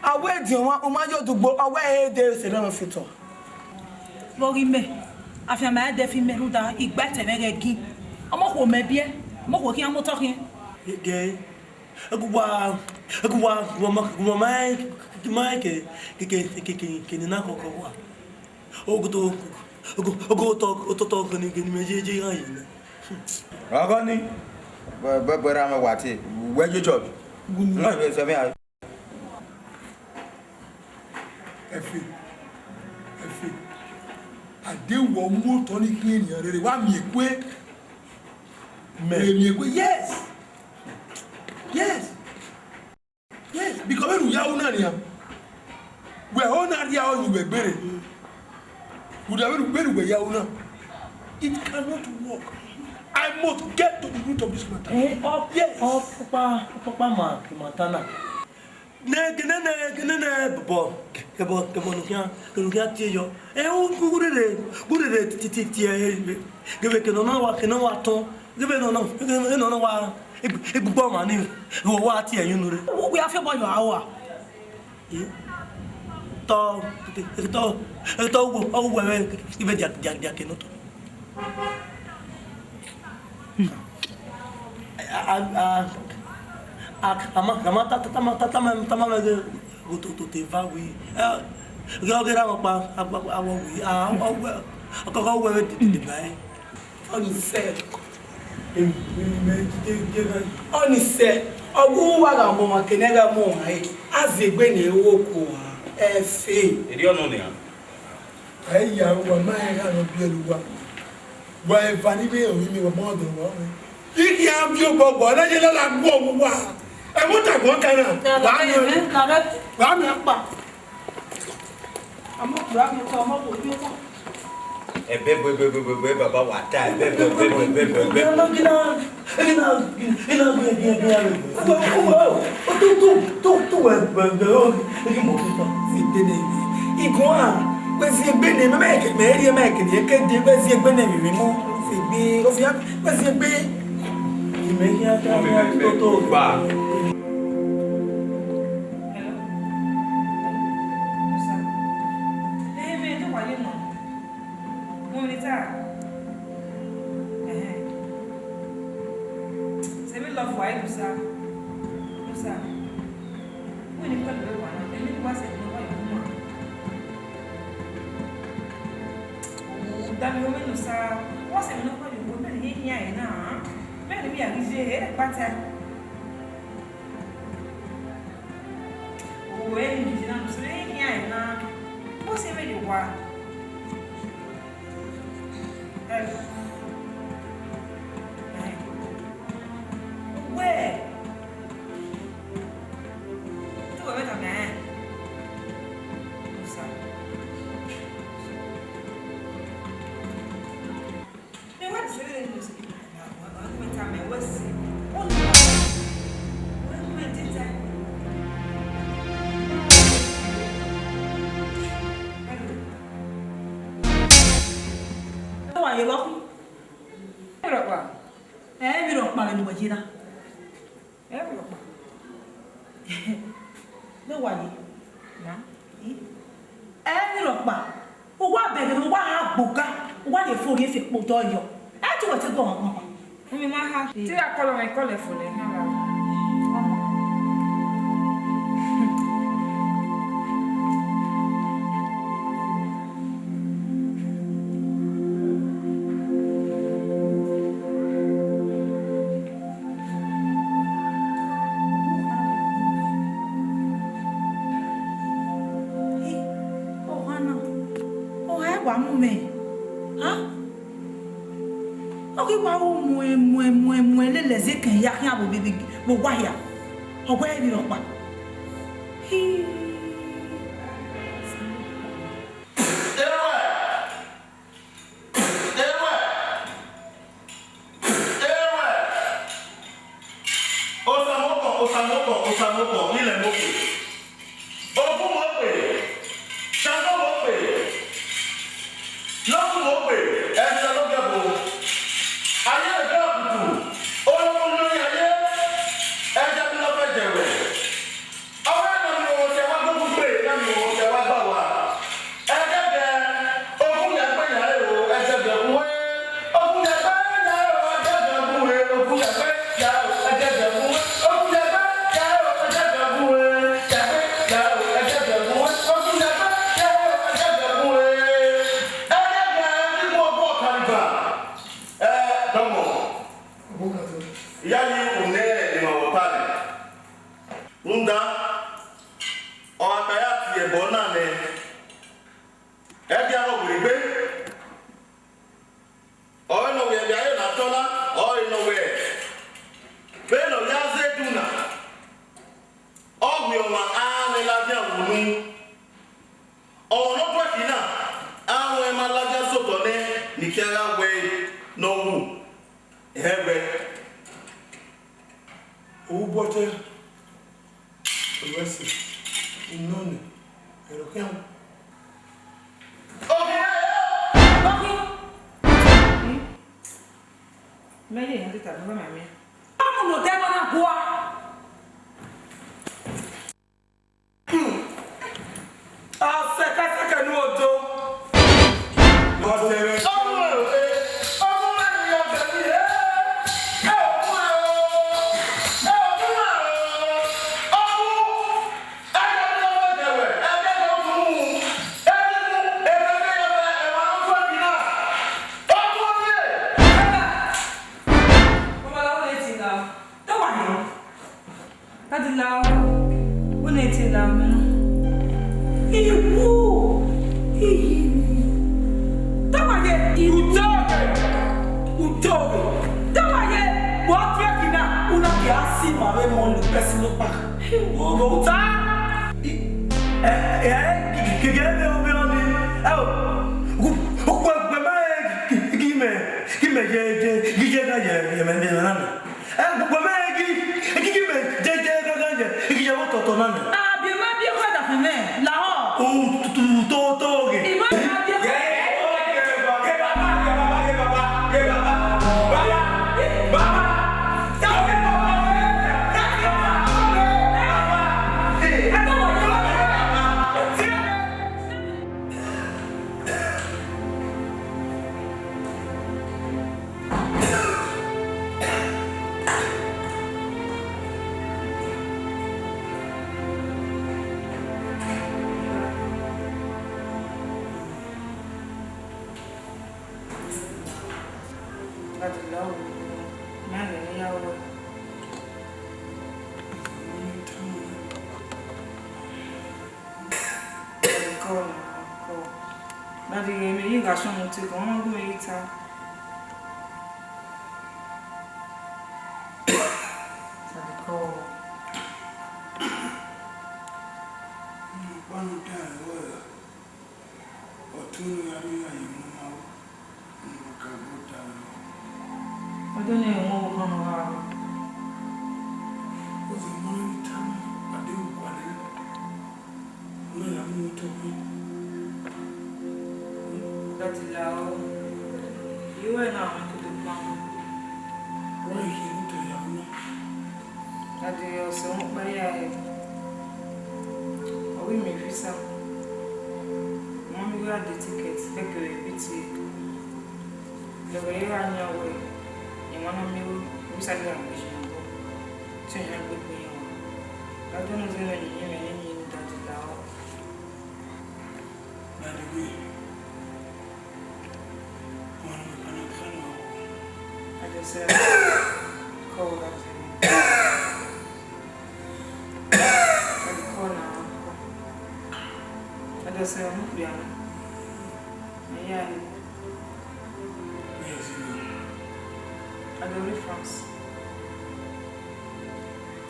A wẹ ediọn ọmwa, u ma ye odugbo, ọ wẹ e de sẹ erha mwẹ fi otọ. Vbe ọ ghi mẹ, afianma ẹdẹ fi mẹ rhunmwuda igba ẹtẹ mwẹ ghẹ gin. Ọmọ okhuo mẹ biẹ, ọmọ okhuo khian mu otọ khian. Gẹ, ẹgu wa, ẹgu wa, wa ma, wa ma, ma ke, ke, ke, ke, ke, ke, ke ne na kọkọ wa. Ogoto, ogo, ogo, otọ, otọ, otọ, ghe ne, ghe ne imẹ ye, ye iran yi nẹ. Ọghọ ni, bẹ, bẹ, bẹ ra mẹ wa tie, wẹ ye church. Nọ, bẹ sẹ mẹ a. Ẹfe, ẹfe. A de wọ mu otọ ni khian enian rere, wa miẹn kue. Mẹ. Miẹn kue, yes. Yes. Yes, because vbene u ya ru na nian, wẹ ho na rhie aro ye uwẹ gbere. Rhunmwuda vbene, vbene uwẹ ya ru na, it cannot work. I must get to the root of this matter. Eh, ọ, yes. Ọ, ọkpa, ọkpa ma, ma ta na. Ne, gene ne, gene ne, bọ, kebọ, kebọ ne u khian, ne u khian tie yọ. Eh, u, u, u rere, u rere ti, ti, ti, tie, eh, ghe vbe ke nọ na wa, ke nọ wa tọn, ghe vbe nọ na, ghe vbe nọ na wa, egb-, egbugbo ọmwa ni, vbe wa tie ẹyun unu rre. Uwu ya fi obọ yọ aro a? Eh? Tọ, tọ, tọ, uwu, uwu ẹmwẹ, ive dia, dia, dia ke nọ tọ. A, a, a, a ma, a ma ta, ta, ta ma, ta, ta ma, ta ma mwẹ ghe, otototọ eva wii. Eh, ghe ọ ghe erha mwẹ ọkpa, a, a, a wọ wii, a, ọ wẹ, ọkọkọ wẹ vbe dede ba ẹre. Ọni sẹ. Ọni sẹ. Ọ gu uwa gha mu ọmwa ke ne ẹ gha mu ọmwa re. A zẹ egbe ne ẹ ru oko a. Ẹfe. Erriọ nọ nian. A i ya uwa, ma rẹn gha ne ọ biẹlẹ uwa. Wa eva ni vbe rẹn ovbi mwẹ, wa ma dọlọ uwa mwẹ. I khian viọ ogbọgbọ, ọ na ye lala guọ vbe uwa. Ẹmwata guan kan na. Wa miẹn, wa miẹn ọkpa. Amọ kura mi kọ, ọmọ kò fi kọ. Ẹbẹ bẹbẹbẹbẹ baba wa ta, ẹbẹ bẹbẹbẹbẹ. Gina, gina, gina, gina, gina, gina. Tu, tu, tu, tu, wẹ, wẹ, wẹ, o, egi mo fi tọ. Fi egbe nẹ mi. Igun a, wẹ fi egbe nẹ mi, mẹ ke, mẹ ri, mẹ ke, ke de, wẹ fi egbe nẹ mi, mi mọ. Fi egbe, o fi a, wẹ fi egbe. Ime hia ta, hia, to, to. Gba. Hello? Musa. Ẹhẹn, mẹ, ne wa ye nọ? Mo ni ta. Ẹhẹn. Sẹ vbe love wa ye, Musa. Musa. Wẹ ne I kọlu ruẹ wa na, emwi ne uwa sẹ ne uwa ye ọmọ. U da miẹn ọmọ ne Musa. Uwa sẹ ne uwa ye ọmọ, mẹ ne I ye khian ẹre na. Mẹ ne I ya ghi ye ẹre kpata. Owẹ ni je na musu ne I khian ẹre na. Vbọ sẹ vberriọ owa? Ẹ, ẹ, uwẹ, te uwẹ vbe tama ẹn? Musa. Mẹ wa dusẹ vbene ne Musa. Wẹ tama ẹn wẹ sẹ. Ọ na. Wẹ, wẹ dita. Hello. Ẹ wa ye vbọ khu? Emwi rhọkpa. Ẹ, emwi rhọkpa vbe ne uwẹ ye na. Emwi rhọkpa. Ne wa ye. Na. Ẹ, emwi rhọkpa. Uwa bẹghe ne uwa gha gbe oga, uwa rhie fo rhie fi ekpo dọ yọ. Ẹ te uwẹ te gbe ọmwa guan. Umi ma ha. Te a kọlọ mwẹ, kọlọ ẹfo nẹ, ha la. Ọmwa na, ọ wa mu mẹ. Ha? Wa ru muẹn, muẹn, muẹn, muẹn, lele ẹzẹ ekẹn hia khian vbe, vbe, vbe owa hia. Ọ wẹ vbe rhọkpa. Hi. Ewẹ! Ewẹ! Ewẹ! Osamobọ, osamobọ, osamobọ, ilẹ mo kpe. Ogun mo kpe, Ṣango mo kpe, Lọgu mo kpe, ẹsẹ lọgiọbo. Ayé ẹgbẹ ọkutu, olọmọ olórí ayé, ẹja bí lọ fẹ jẹwẹ. Ọmọ ẹna mi wọ sẹ wa gbogbo gbe, ẹna mi wọ sẹ wa gba wa. Ẹgẹgẹ, ogun ya gbe ya ro, ẹgẹgẹ ogun we. Ogun ya gbe ya ro, ẹgẹgẹ ogun we. Ogun ya gbe ya ro, ẹgẹgẹ ogun we. Ogun ya gbe ya ro, ẹgẹgẹ ogun we. Ya gbe ya ro, ẹgẹgẹ ogun we. Ogun ya gbe ya ro, ẹgẹgẹ ogun we. Ẹgẹgẹ, ni mu ọgbọ Ọkariba. Ẹ, dọmọ. Iyayi, u nẹ emwa vbe ọta nẹ. Rhunmwuda, ọ gha ka ya tie ẹbọ na nẹ, ẹdia ọrọre egbe. Ọre ne ọ wẹ ẹdia ẹre na tọ na, ọre ne ọ wẹ, vbene ọ ya zẹ edunna, ọ wẹ ọmwa a mwẹ ladian wu unu. Ọmwa ne ọ tuẹ khin na, a mwẹ ma ladian sotọ nẹ, ne I khian gha wẹ ne ọ wu. Ẹhẹn wẹ. Ovbi obọtẹ, Ọlọsẹ, Inọnẹ, ẹrọ khian. Mẹ ye yan tita, mẹ ma miẹn. Ọmọ ne odẹ ẹbọ na gua. Ọ sẹkẹsẹkẹ ne u do. Ọ sẹrẹ. Ọ mu ẹre, ọ mu ẹre ne ọ bẹghe ẹre. Ẹ, ọ mu ẹre o. Ẹ, ọ mu ẹre o. Ọ mu. Ẹ, ọ mu ẹre o. Ẹ, ọ mu ẹre o. Ẹ, ọ mu ẹre o. Ọ mu ẹre o. Ọmọ làwọn lè tì náà. Tó wà ní. Daddy Lao, wẹ ne tì náà mẹ. Iwu, iyi. Tó wà ní. Utoge, utoge. Tó wà ní. Wọ́n ti ẹ̀ kìnnà, una kì á sì máa wé mọ́ ní pẹ́sì ló pa. Ọ̀rọ̀ ta. Ẹ, ẹ, gẹ́gẹ́ bí omi ọ̀nì. Ẹ o, gbogbo ẹgbẹ́ máa ń gí mẹ́, gí mẹ́ jẹ́, jẹ́, gí jẹ́ náà yẹ, yẹ mẹ́, yẹ mẹ́ náà mẹ́. Ẹ, gbogbo mẹ gi, gi, gi mẹ, je, je, ga, ga, je, gi, je, wo, tọ, tọ, na, nẹ. Abi ma bi ọkọ da fun mẹ, lahọ. O, tu, tu, to, to, ge. Ima ma bi ọkọ. Daddy Lao, na lele ya wẹ. Kọ, kọ. Daddy, mẹ ghi gha sunu te, kọ, ọ ma gu mẹ ghi ta. Daddy, kọ. Ọkpa ne ọ dan ẹre wẹ, ọtẹn ne a rhie iran ye emwa na ru, ne ọ ka gbe ọta rọ. Ọ do ne emwa ọvbokhan ne ọ gha ru. Ọ zẹ emwa ne I tama, a deghẹ u gualọ ẹre. Una ya mu otọ wẹ. Daddy Lao, I wẹ na mwẹ kodo kpama. Wa i khian ne otọ ya mu na. Daddy, ọsẹ mwẹ ọkpa ya ẹre. Ọ ghi miẹn visa. Mummy gha de ticket, ẹkẹrẹ B T A. Lẹghẹ ye gha yan wẹ, emwa na miẹn visa ni gha gbe ye obọ. Te iran gbe gbe iran. Daddy, ọnọzẹmwẹ ne I miẹn ne I miẹn ne Daddy Lao. Daddy, wẹ. Ọmwa ne uwẹ kpannakpa nọ. Daddy, sẹ, kọ, Daddy. Daddy, kọ na, kọ. Daddy, sẹ, mu kpia na. Aya ni. Yes, you. I dey read France.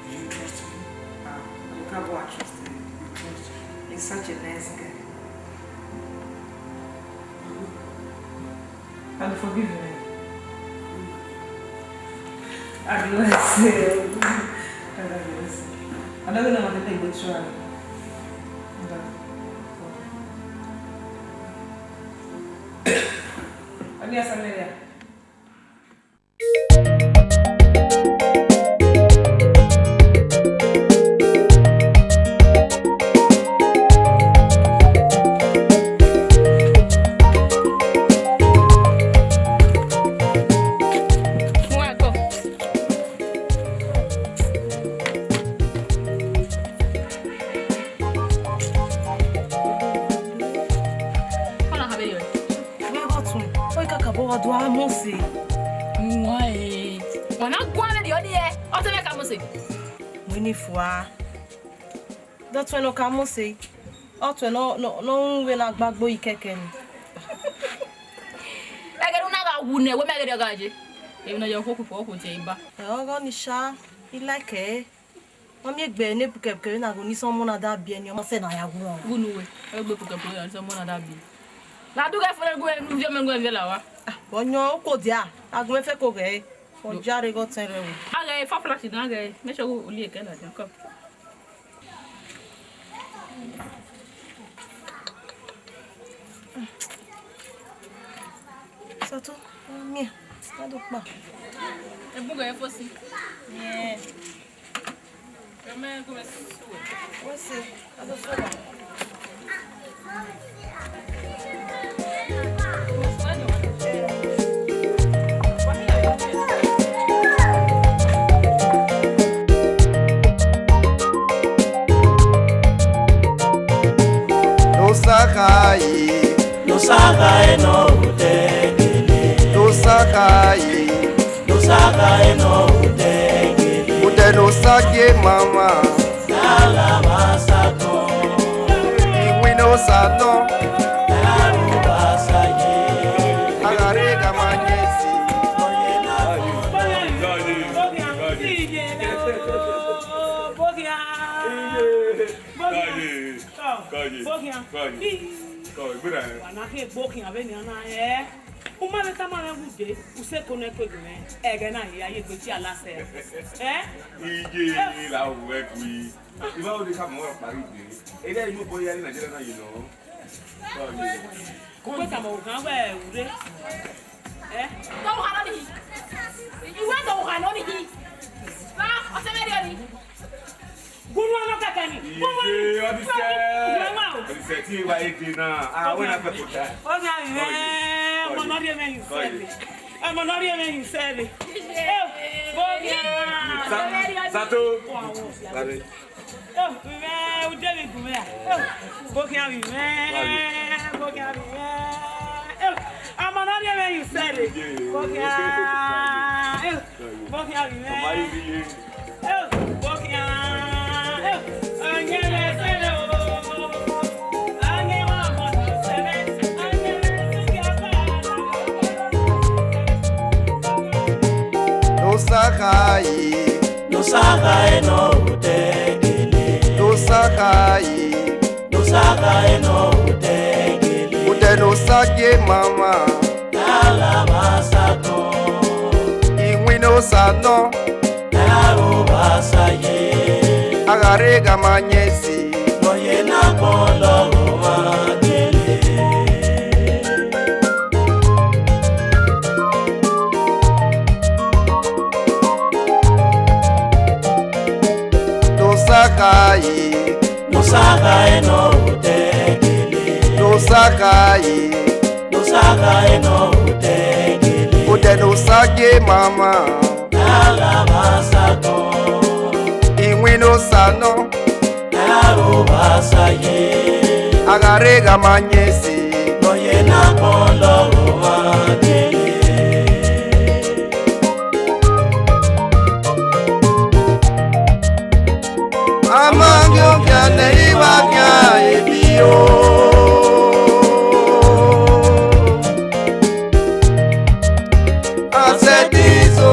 Do you trust him? Ah, you can't go and trust him. You trust him? He's such a nice guy. And forgive me. I bless you. I bless you. I don't know what to take with you. Abia Samaria. Ọna ha vbe yọ? Wẹ ghe ọtẹn, ọ i kakabọ gha do a mose. Uwan e, wa na guan vberriọ ni ẹ, ọtẹn mwẹ ka mose. Wẹ ni fua. Dọtun nọ ka mose. Ọtẹn nọ, nọ, nọ ru vbene a gba gbe yi kẹkẹ ni. Ẹghẹ ne u na gha wu nẹ, wẹ mẹ ghe ọ gha ye. Emwi ne ọ ye okhuo okhuo okhuo tie ba. Ẹ, ọghe ọnii sha, I like ẹre. Ọ miẹn egbe ne pukẹpukẹ vbene a ghe ne isọmọ na da biẹ ni, ọ ma sẹ ne a ya wu rọ. Wu ne uwẹ, egbe pukẹpukẹ vbene isọmọ na da biẹ. La du ghẹ fẹrẹ gu ẹre ne u viọ mẹ gu ẹre viọ la wa. Ah, ọyọn, u ko dia, a gu mwẹ fẹ ko ghẹ ẹre. Ọ jare ghe ọtẹn rẹ o. A ghẹ fa flash na ghẹ, make sure u li ekẹ ladian, come. Sato, miẹn, na do kpa. Ebu ghẹ fo si. Yeah. Nosa khae, nosa khae nọ otẹ gele. Nosa khae, nosa khae nọ otẹ gele. Otẹ nosa gie mama. Alabasa tọn. Iwinna Osa nọ. Alabasa ye. A gha rre gha ma yẹn si. Boghian. Boghian. Boghian. Boghian. Boghian. Boghian. Boghian. Boghian. Boghian. Wa na khin egbe okhian vbenian na, ẹ. U ma vbe tama mwẹ ude, u sẹ eko ne ẹko egbe mwẹ, ẹghẹ na hia ye egbe tie a la sẹ. Ẹ? Iye la ru ẹkui. I ma wo de ka mọ ọkpa rre egbe. Ere imobọ ya ni Nigeria na ye nọ. Ko gbe tama ohan wẹ u rre. Ẹ? Tọ ohan nọ ni. Iwẹ tọ ohan nọ ni. Va, ọtẹn mwẹ rriọ ni. Gunnu ọnọ kẹkẹ ni. Iye, ọdisẹ. Ọdisẹ ti wa ede na. Ah, wẹ na fẹ kota. Ọ gha rre, ọmọ ne ọ rhie mwẹ hin sẹre. Ọmọ ne ọ rhie mwẹ hin sẹre. Eh, Boghian. Sa-, Sato. Eh, vbe ude vbe gun mwẹ a. Eh, Boghian vbe mwẹ. Boghian vbe mwẹ. Eh, ọmọ ne ọ rhie mwẹ hin sẹre. Boghian. Eh, Boghian vbe mwẹ. Eh, Boghian. Eh, ọyẹn mwẹ sẹre o. Ọyẹn mwẹ ọmọ ne ọ sẹ mwẹ. Ọyẹn mwẹ sẹ mwẹ. Nosa khae, nosa khae nọ otẹ gele. Nosa khae, nosa khae nọ otẹ gele. Otẹ nosa gie mama. Alabasa tọn. Iwinna Osa nọ. Alabasa ye. A gha rre gha ma yẹn si. Nọ ye na kpọn lọghọ ma gele. Nosa khae, nosa khae nọ otẹ gele. Nosa khae, nosa khae nọ otẹ gele. Otẹ nosa gie mama. Alabasa tọn. Iwinna Osa nọ. Alabasa ye. A gha rre gha ma yẹn si. Nọ ye na kpọn lọghọ ma gele. A ma ghi ogian ne I wa khian ebi o. A sẹtin so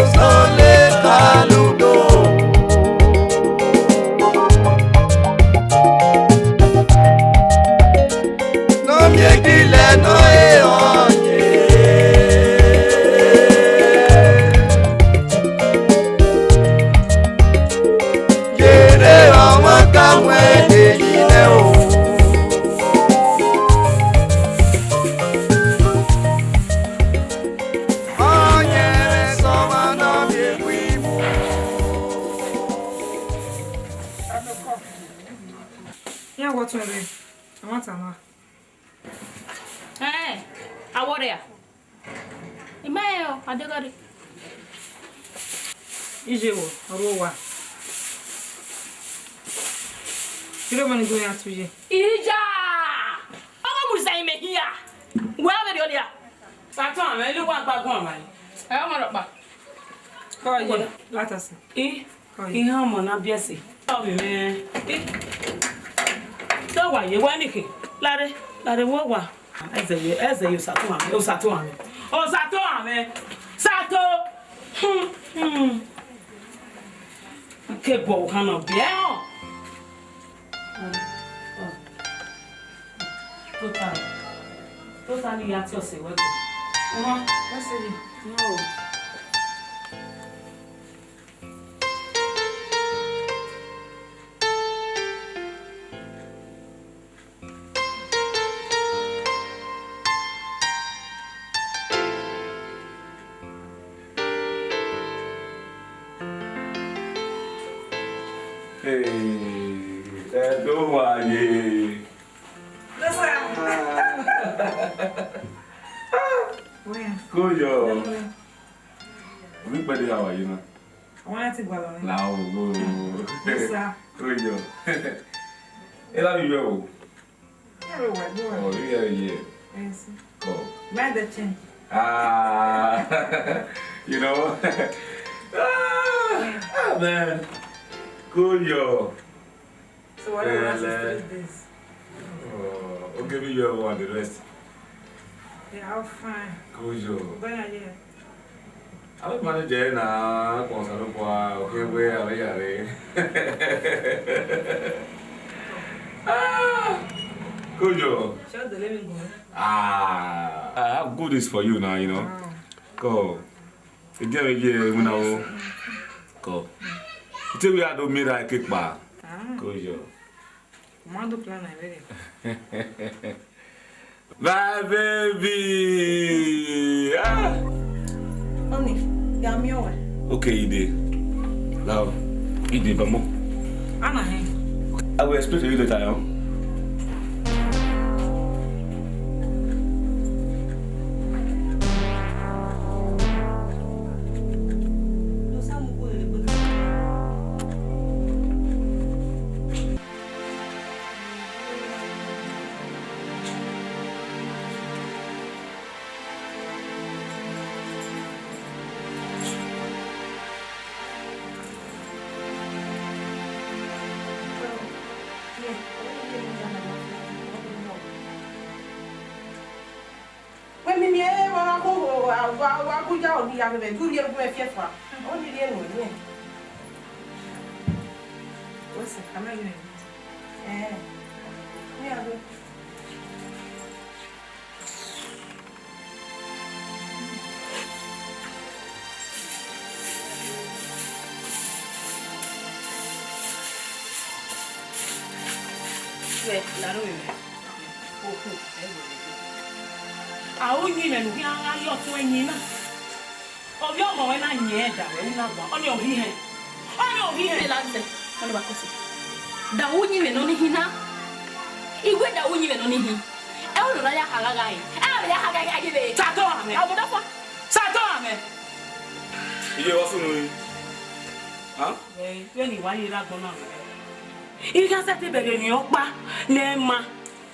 Kpọtuẹn rre, a ma tama. Ẹn, a wọrria. I ma rẹn o, a deghẹ rre. Iye vbo, ọ ru owa. Irẹn ọmọ ni gu iran tu ye. Iya! Ọmọ mu zẹ imẹ hia. Wẹ a vbe rri ọdia. Satan, mẹ lu wa gba guan ma. Ẹ, ọmọ rọkpa. Kọ ye, Latas. I, Kọ ye. Ihan ọmọ na biẹ ẹse. Ọ vbe mwẹ. I, dọ wa ye, wẹ nike. Lare, lare wẹ owa. Ẹzẹ ye, ẹzẹ ye, Osato amẹ, Osato amẹ, Osato amẹ, Sato. Hmm, hmm. Ke bọ ohan nọ biẹ họn. Tota, tota ni ya tie ọse wẹ go. Ọmọ, wẹ se ye. No. Hey, ẹ do wa ye. Koyọ. Onikpẹdẹ a wa ye na. Àwọn láti gbà lọ. La o. Yes, sir. Koyọ. Ẹ la mi yọ o. Ẹ rẹ wà gbọ. Oh, you hear, yeah. Yes. Cool. Mind the change. Ah, you know. Ah, ah, man. Koyọ. So what about the three days? Oh, okay, me you want the rest. They are fine. Koyọ. But yeah, yeah. A vbe manage ẹre na, kpọnmwẹ Osanobua, okhian wẹ a vbe ya rre. Ah, Koyọ. Sure, they let me go. Ah, I have good news for you now, you know. Wow. Ko, ẹ jẹ vbe ye iwinna o. Ko, ite vbe a do miẹn erha ke kpa. Ah. Koyọ. Mando plan na very. My baby. Ah. Honey, ga mi owe. Okay, Ide. Now, Ide, bamo. Ana he. I will explain to you later, yo. Wẹ miẹn miẹn vbe ọ gha kho, wa, wa, wa gu ya, ọ ghi ya vbe, du rhie gu ẹfiẹfa. Ọ ni rhie nuẹn nuẹn. Wẹ sẹ, a ma ghi rẹn. Ẹn. Ọ ya vbe. Wẹ, la aro mwẹ. Okhuo, ẹ wẹ. A ru uyinmwẹ ne u khian gha rrie ọtuẹn ẹyin na. Ovbi ọmọ ruẹ na yin ẹdẹ ruẹ, u na gua, ọnii ọ ghi hẹn. Ọnii ọ ghi hẹn. Ẹ la zẹ, ọnii wa kọsẹ. Da ru uyinmwẹ nọ ni hin na. I wẹ da ru uyinmwẹ nọ ni hin. Ẹ ru ne ọ na ya kha gha gha ẹre. Ẹ vbe ya kha gha gha ye vbe. Sato amẹ. Ọmọ da fua. Sato amẹ. Iye wa sunu yi. Hàn? Ẹ, vbene I wa ye rre agbọn na. I gha sẹtin bẹghe emwi ọkpa ne ẹ ma.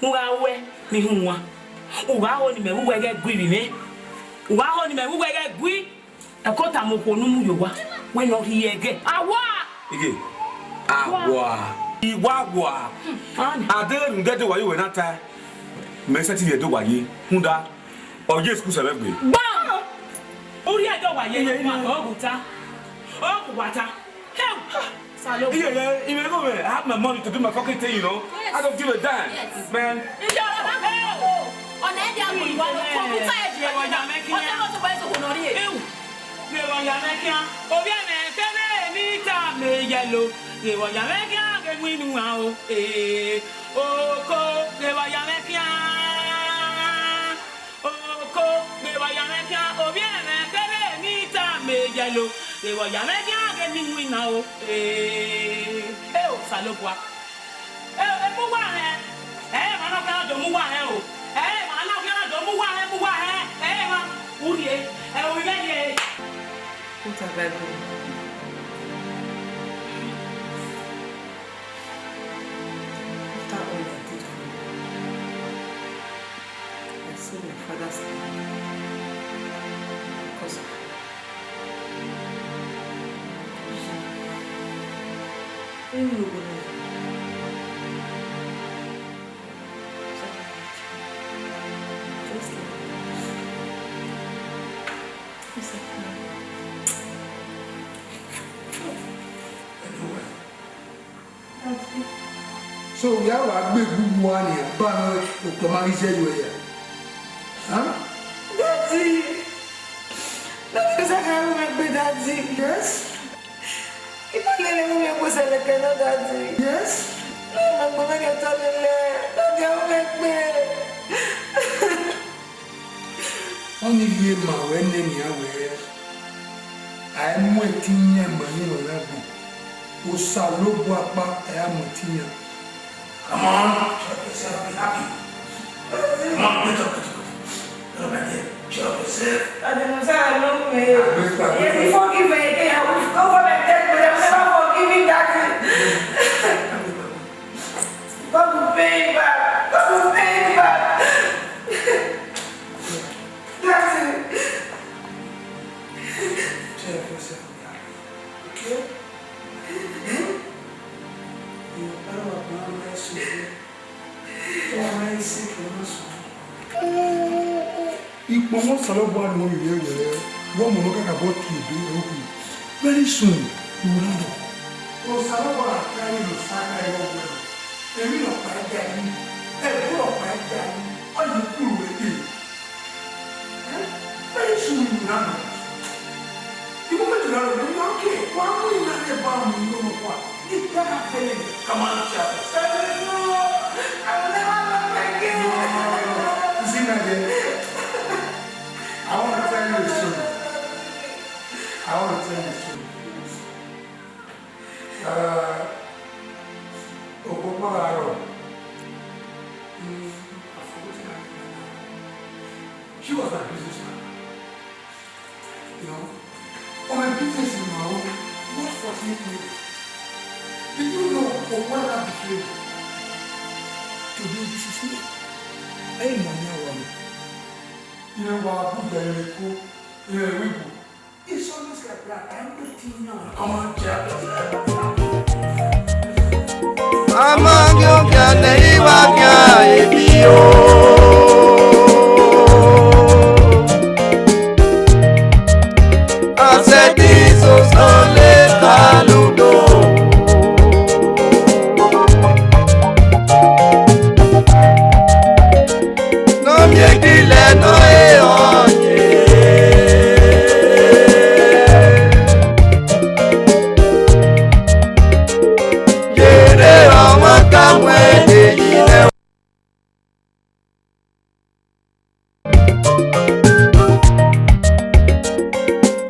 U gha ruẹ ne I hu wan, u gha ho ne imẹ vbe uwẹ ghẹ gui vbe mwẹ. U gha ho ne imẹ vbe uwẹ ghẹ gui. Ẹko tama okhuo ne u mu ye owa, wẹ ne ọ rhie ẹghẹ. Awa! Ige, awa. Iwa wa. A deghẹ rhunmwuda ẹdẹ wa ye uwẹ na ta, mẹ sẹtin rhie ẹdẹ wa ye. Rhunmwuda, ọ ye school sẹ vbe gbe. Gbam! U rhie ẹdẹ wa ye, ọ gu ta. Ọ gu wa ta. Hey! Salome. Yeah, yeah, you know, man, I have my money to do my fucking thing, you know. Yes. I don't give a damn, yes, man. Iye ọ̀rọ̀ bá kọ̀ ọ́. Ọ̀nà ẹ̀dí àgbò ìwà ló kọ́ kú táyà jù. Ọjọ́ náà tó bá ẹ̀sùn kò nọ rí e. Ewu. Lè wọ̀ yà mẹ́ kíá. Òbí ẹ̀mẹ̀ kéré mi ta mi yẹ lo. Lè wọ̀ yà mẹ́ kíá, kẹ́ mú inú wa o. Ee, oko, lè wọ̀ yà mẹ́ kíá. Oko, ghe vbe ọ ya mwẹ khian, ovbi ẹmwẹ kherhe emwi tama e yẹlo. Ghe vbe ọ ya mwẹ khian ghe ne I winna o. Ee, e Osanobua. E, e mu uwa hẹn, Ọghe na do mu uwa hẹ o. Ẹ, emwa na, ọghe na do mu uwa hẹ, mu uwa hẹ. Ẹ, emwa, u rhie, ẹ, ovbi mwẹ rhie. What have I done? After all I did for you, I sold my father's land because of you. Unu gbe ne. Just like, just like that. So, ya wa gbe egbugbu ua nian, ba nọ okpia ma ghi zẹ ye uẹ ya. Huh? Daddy, Daddy, Zaka, ru mwẹ gbe, Daddy. Yes? I ma lele ru mwẹ gbe sẹ leke nọ, Daddy. Yes? Ne ma gbe mwẹ rhie otọ lele, Daddy, ru mwẹ gbe. Ọnii rhie ma wẹ nene iran wẹẹ, a i mu ẹtin yan ima ye emwa na agbọn, Osanobua ọkpa ọre a mu ẹtin yan. Come on, cheer up yourself, be happy. Come on, get up, get up, get up. Get up, my dear, cheer up yourself. Daddy, no, sir, I love me. Yes, he forgive me again. I will go for my dead, but I will never forgive him, Daddy. God will pay him back. God will pay him back. Daddy. Cheer up yourself, be happy. Okay? Your father will come and bless you. Your mind sick, you must. Ikpọnmwẹ Osanobua nọ rhie wẹẹ, wẹ ọmọ ne ọ kakabọ tie ebe ẹre okhuo. Very soon, you will land up. Osanobua gha ta ẹre ne Osa gha re ọghe wẹ, emwi nọkpa i da yi, ẹvbo nọkpa i da yi, ọ ye ukpulu ẹre. Eh? Very soon, you will land up. Iwu mẹ tona rọ, you okay? Wa mu ina ne ba mu ino no kwa. If that happen, come on, child. Seven, no. I will never love again. No, no, no, no. You see, my dear, I want to tell you a story. I want to tell you a story. Uh, Okopa Aro. Mm, I forgot her name now. She was my business partner. You know, on my business in my own, what forty-eight million? Did you know for what that became? Today, this is me. Hey, Manya Wami. You know, what I put there in the cook, in the window. It's always like that. I'm the thing now. Come on, Jack. Amagiokia ne iwa kia ebio. Asẹdizos nọ le kaludo. Nọ miẹn gilẹ nọ e ọye. Yere ọmwa ka mu ẹdẹ yi nẹ.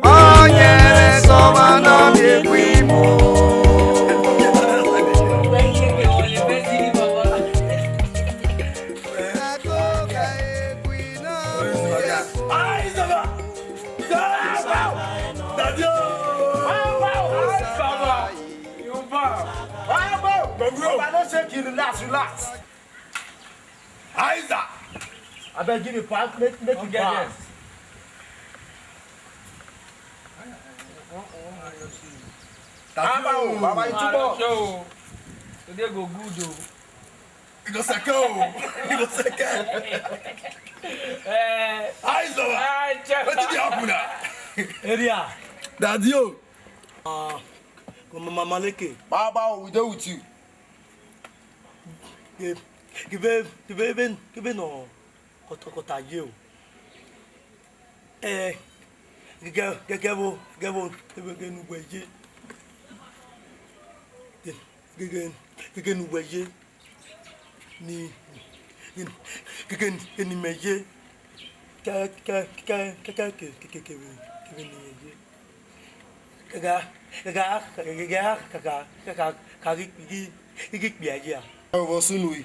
Ọyẹnrẹn sẹ ọmwa ne ọ miẹn egbe imo. Relax, relax. Aiza! Abeg, give me pass, make, make it pass. Baba, you too much. Today go good o. You go second o. You go second. Eh, Aiza! Wetin dey happen na? Area. Daddy o. Ah, Mama Leke. Baba, we dey with you. Ke, ke vbe, ke vbe, ke vbe nọ kọtọkọta ye o. Eh, ke, ke, ke, ke vbo, ke vbo, ke vbo, ke nu wẹ ye. Ke, ke, ke, ke, ke nu wẹ ye. Ni, ke, ke, ke ni mẹ ye. Ke, ke, ke, ke, ke, ke, ke, ke vbe, ke vbe ni mẹ ye. Ka, ka, ka, ka, ka, ka, ka, ka, ka ghi, ghi, ghi, ghi kpia ye a? Ẹ vbọ sunu yi?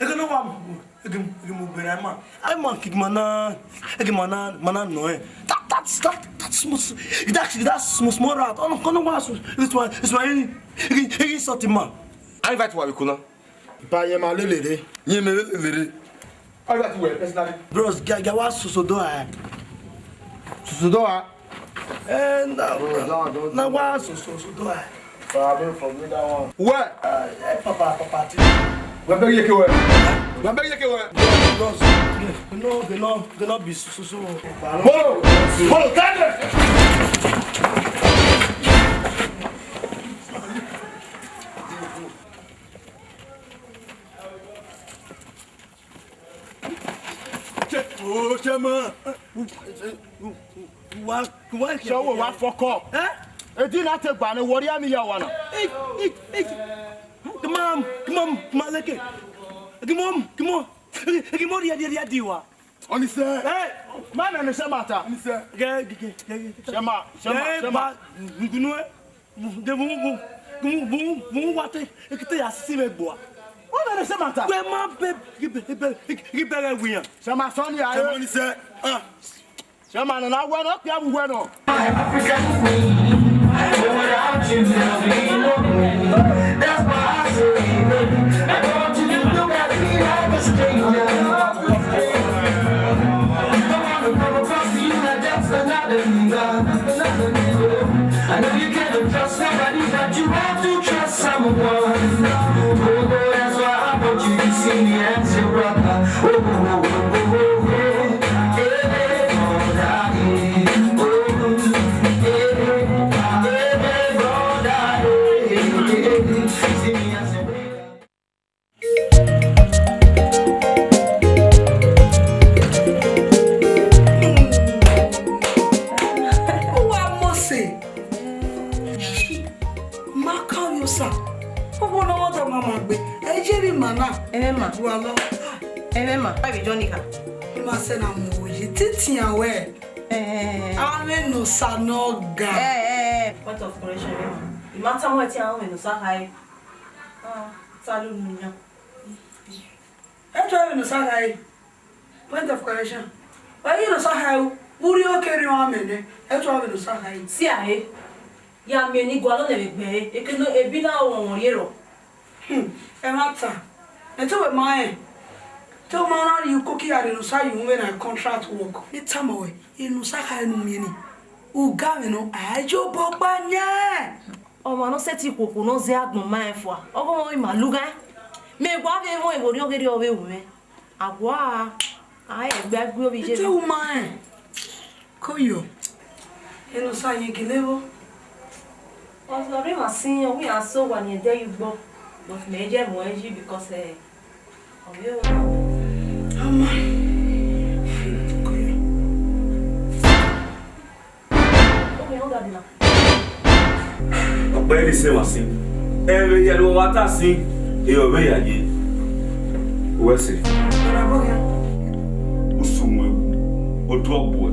Eke ne ọ wa mu, eke, eke mu gberra ima. Ai ma kigima na, eke ma na, ma na nọ ẹ. That, that, that, that small, that, that small, small rat. Ọnọ, ọnọ wa so, it's my, it's my, eke, eke sọti ma. I invite wa biko na. Ba yẹn ma lele re. Yẹn mẹ lele re. I invite wẹ personally. Bros, ga, ga wa soso do ẹ. Soso do ẹ. Eh, na, bro, that one don't na do wa well. So, so, so do I. Problem for me, that one. Where? Eh, eh, papa, papa, ti. Wẹ bẹ ye ke wẹ. Wẹ bẹ ye ke wẹ. Bros, you know, you know, you know, be so, so, so. Bolo, bolo, tade. Oh, Shema. Wa, wa, Ṣé wo wá fọkọ? Eh? Edi na te gba ni wọrí àmì ya wa na. Hey, hey, hey. Come on, come on, come on, leke. Come on, come on. Come on, ria, ria, ria, di wa. Ọnise. Hey, ma nene Shema ta. Ọnise. Ge, ge, ge, ge, ge. Shema, Shema, eh, Shema. Ba, ngunu, eh. De mu, mu, mu, mu, mu wa te, ekete ya sisi vbe gbua. Wẹ nene Shema ta. Wẹ ma bẹ, bẹ, bẹ, bẹ, bẹ, bẹ, wẹ iran. Shema sọ ni a. Shema ni sẹ. Ah. Shema nọ na wẹ nọ, kpia vbe uwẹ nọ. My African queen, without you, there'll be no me. That's why I say, baby, I want you to look at me like a stranger. Don't wanna come across you like just another nigga. I know you can't trust nobody, but you have to trust someone. Oh, that's why I want you to see me as your brother. Oh, oh, oh, oh, oh, oh. Hey, hey, brother, hey. Oh, hey, hey, hey, brother, hey, hey, hey. See me as your brother. Uwa Mose, ma kan yo sa. Owo ne ọ dọ ma ma gbe. Ẹ ye vbe ima na. Ẹmwẹ ma. Ju alọ. Ẹmwẹ ma. Ba vbe jọ ni kha. Ma sẹ na mu oyi titian wẹ. Eh. Avbe ne osa ne ọ ga. Eh, eh. Point of correction, ẹmwẹ ma. I ma tama wẹ te a rẹn ne osa kha re. Ah, ta lo nu yan. Ẹ tọ vbe ne osa kha re. Point of correction. Wa ye ne osa kha re, u rhie oke rhiọn amẹ nẹ. Ẹ tọ vbe ne osa kha re. Si a re. Ya miẹn ne I gualọ nẹ vbe egbe ẹre, eke ne ebi na rọnrọn rhie rrọọ. Hmm, ẹmwata, ne te wẹ ma rẹn, te u ma na rhie ukoki ya rhie ne osa ye uhunmwu vbe na contract work. Ne I tama wẹ, enosa kha ne u miẹn nii, ugamwẹ nọ, a i ye obọ gba yan. Ọmwa ne ọ sẹtin khuokhuo ne ọ zẹ agbọn ma rẹn fua, ọghe ọmọ ima lughaẹn. Mẹ wa vbe rẹn vbe orhiọn ghe erriọ vbe ru mwẹ. A gua, a i gbe a gbe ovbi iye. Te u ma rẹn. Koyo, enosa ye gele vbo? Ọzọ rre emwa sin, ọ wẹ iran so owa ni ẹdẹ ye ugbo, but mẹ i ye mu ẹn yi because, eh, ọ vbe ro na. Ama. Koyo. Ọ vbe ro gha dee na. Ọkpa ẹre sẹ wa sin. Ẹmwẹ hia ne uwa ta sin, e ọ vbe ya ye. Uwẹ sẹ. Ọna bọ hia. Usu mu ẹwu, odu ọgbuẹ.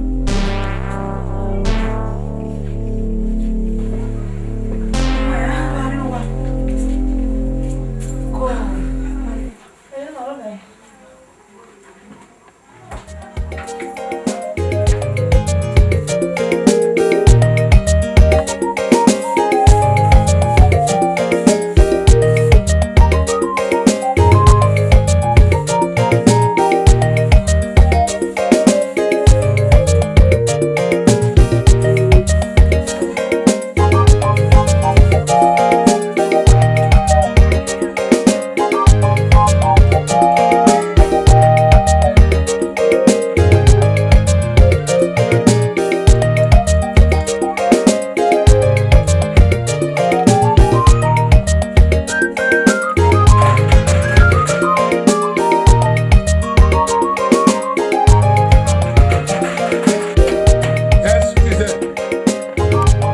Yes, please, sir.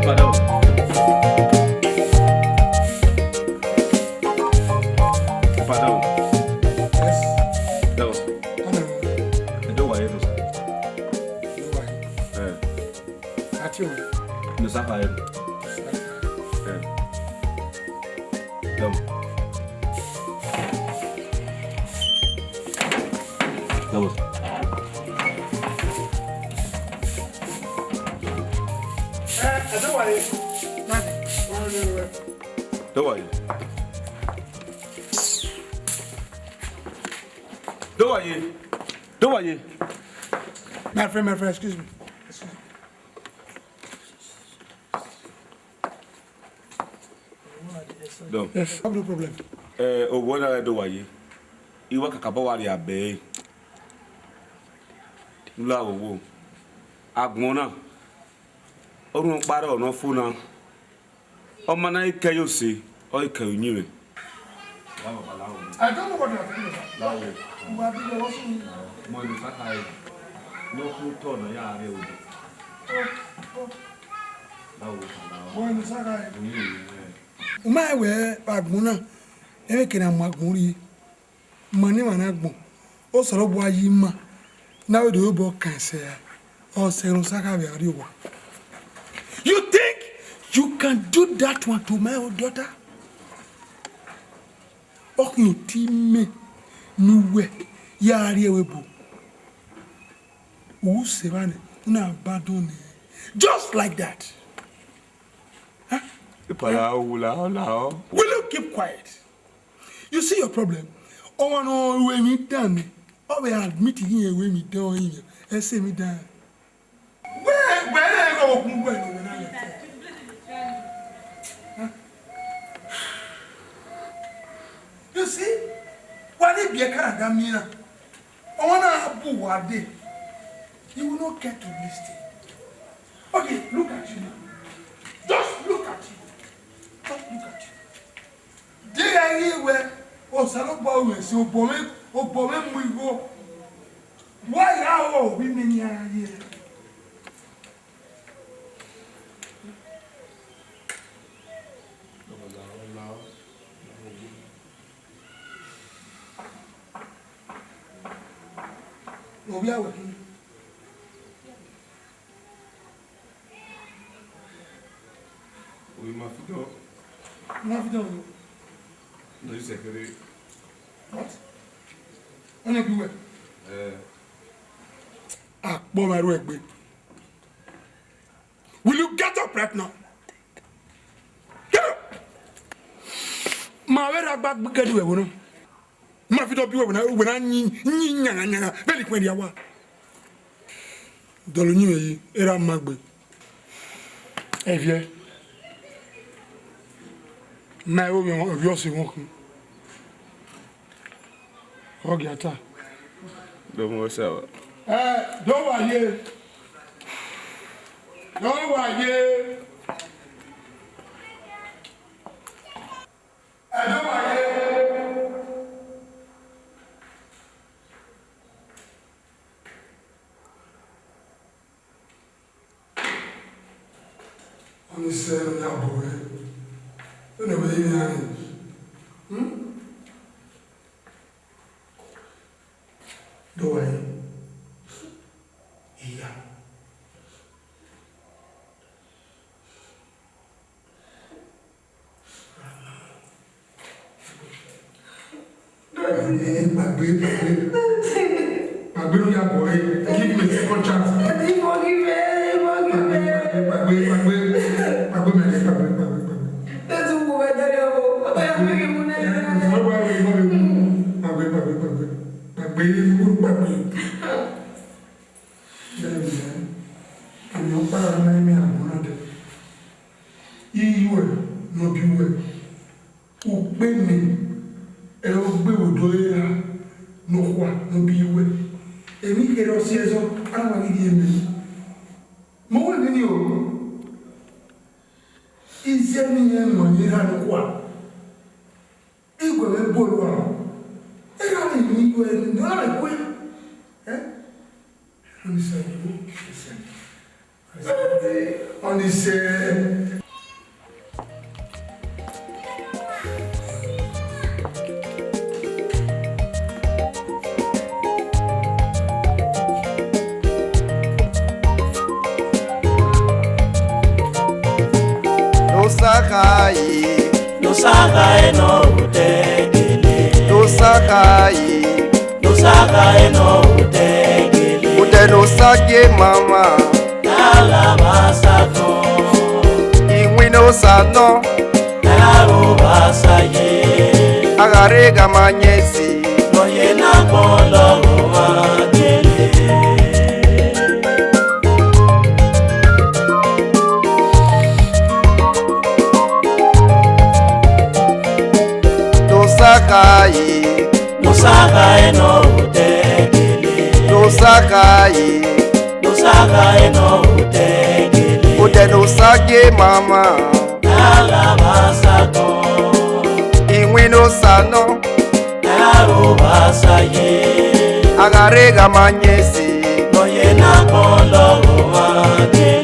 Pardon. Pardon. Yes. That was. Hello. I don't want you to, sir. You are. Eh. Ati o. No, sir, I am. Eh. Dom. Double. Ẹ, ẹ, Dọwaye. Dọwaye. Dọwaye. Dọwaye. My friend, my friend, excuse me. Excuse me. Dọ. Yes, have no problem. Eh, owẹ na gha Dọwaye. I wa kakabọ wa rhie abẹ ẹre. U la vbe owo. Agbọn na, orhunmwu ọkpa rrọọ ne ọ fo na. Ọ ma na i kẹ ye ose, ọ i kẹ ye uyinmwẹ. I don't know what you are talking about. Lawo. You are doing what you mean. Mọ enu saka ẹre. Ne ọ khuotọ ne ọ ya rre odo. Lawo, lawo. Mọ enu saka ẹre. Uyinmwẹ. U ma wẹ agbọn na, ẹmwẹ kene a mu agbọn rrie. Ma ne emwa na agbọn, Osanobua yi ima ne avbe do obọ kan ẹsẹ ra, ọ sẹ ne Osa gha vbe rrie owa. You think you can do that one to my own daughter? Ọ khian oti mẹ ne uwẹ ya rrie ẹvbo ebo. U sẹ evba nẹ, u na abandon nẹ. Just like that. Huh? Ipala, u lahọ, lahọ. Will you keep quiet? You see your problem? Ọmwa ne ọ ru emwi dan nẹ, ọ vbe admit ghi rẹn ru emwi dan ọrinmwi, ẹ sẹ emwi dan. Wẹ, wẹ rẹn ghe okun wẹ ne wẹ na lẹ. You see, wa ni biẹ ka na da miẹn na. Ọmwa na bu uwa dee. You will not get to listen. Okay, look at you now. Just look at you. Just look at you. Deghẹ I ghi wẹ, Osanobua ru mwẹ sẹ, obọ mwẹ, obọ mwẹ mu igho. Wa ya ho ovbi mwẹ nian ye. Ovbi awẹ khin. Ovbi Mafidọ. Mafidọ o. Nọ yi sẹkẹrẹ. What? Ọnẹ bi wẹ? Eh. Akpọ ma ru ẹgbe. Will you get up right now? Get up! Ma vbe rre agba gẹdẹ wẹ vbo na. Ma fi dọ bi wẹ, wẹ na, wẹ na yin, yin yanga yanga, vbene ikhuẹn rhia wa. Dọlọ uyinmwẹ yi, erha ma gbe. Ẹviẹ, ma ẹvbo mwẹ, ovbi ọse mwẹ ọkhan. Ọ gia ta. Dọmọ Osa wa. Ẹ, Dọwaye. Dọwaye. Ẹ, Dọwaye. Ọni sẹ ne ọ ya bọ wẹ, vbene wẹ i nian rẹn. Hmm? Dọwaye. Iya. Eh, gbàgbé, gbàgbé. Gbàgbé ló yà bọ̀ ẹ́. Give me a second chance. Daddy, forgive me, forgive me. Gbàgbé, gbàgbé, gbàgbé. Gbàgbé, my dear, gbàgbé, gbàgbé, gbàgbé. Daddy, mo fẹ́ jáde o. Bàbá yà fi kí n mú náà. Eh, gbàgbé, gbàgbé, gbàgbé. Gbàgbé, gbàgbé, gbàgbé. Gbàgbé, gbàgbé. Daddy, emi ọkpa na, emi agbọn na dẹ. Iye uwẹ ne ọ biẹ uwẹ, ukpẹ mẹ, ẹre ọ gbe vbe odọ ẹre ra nọkhua ne ọ biẹ uwẹ. Emwi kherhe ọ si ẹzọ, a na wa ghi rhie mẹ. Mẹ wẹ emwi ni o. Iziẹmwi irẹn nọ ye erha nọkhua. Iwẹ vbe bolo a, erha ni ni iwẹ ne ọ rre kue. Eh? Ọnise, Ọnise. Osa kha yi. Osa kha yi nọ otẹ kele. Osa kha yi. Saka enọ odẹ gele. Odẹ ne Osa gie ma mwa. Alabasa tọn. Iwinna Osa nọ. Aro vbe Osa ye. A gha rre gha ma yẹn esi. Nọ ye na kpọlọ vbe ọmwa gele. Ne Osa kha yi. Ne Osa kha enọ odẹ gele. Ne Osa kha yi. Ne Osa kha enọ odẹ gele. Odẹ ne Osa gie ma mwa. Alabasa tọn. Iwinna Osa nọ. Aro vbe Osa ye. A gha rre gha ma yẹn esi. Nọ ye na kpọlọ vbe ọmwa gele.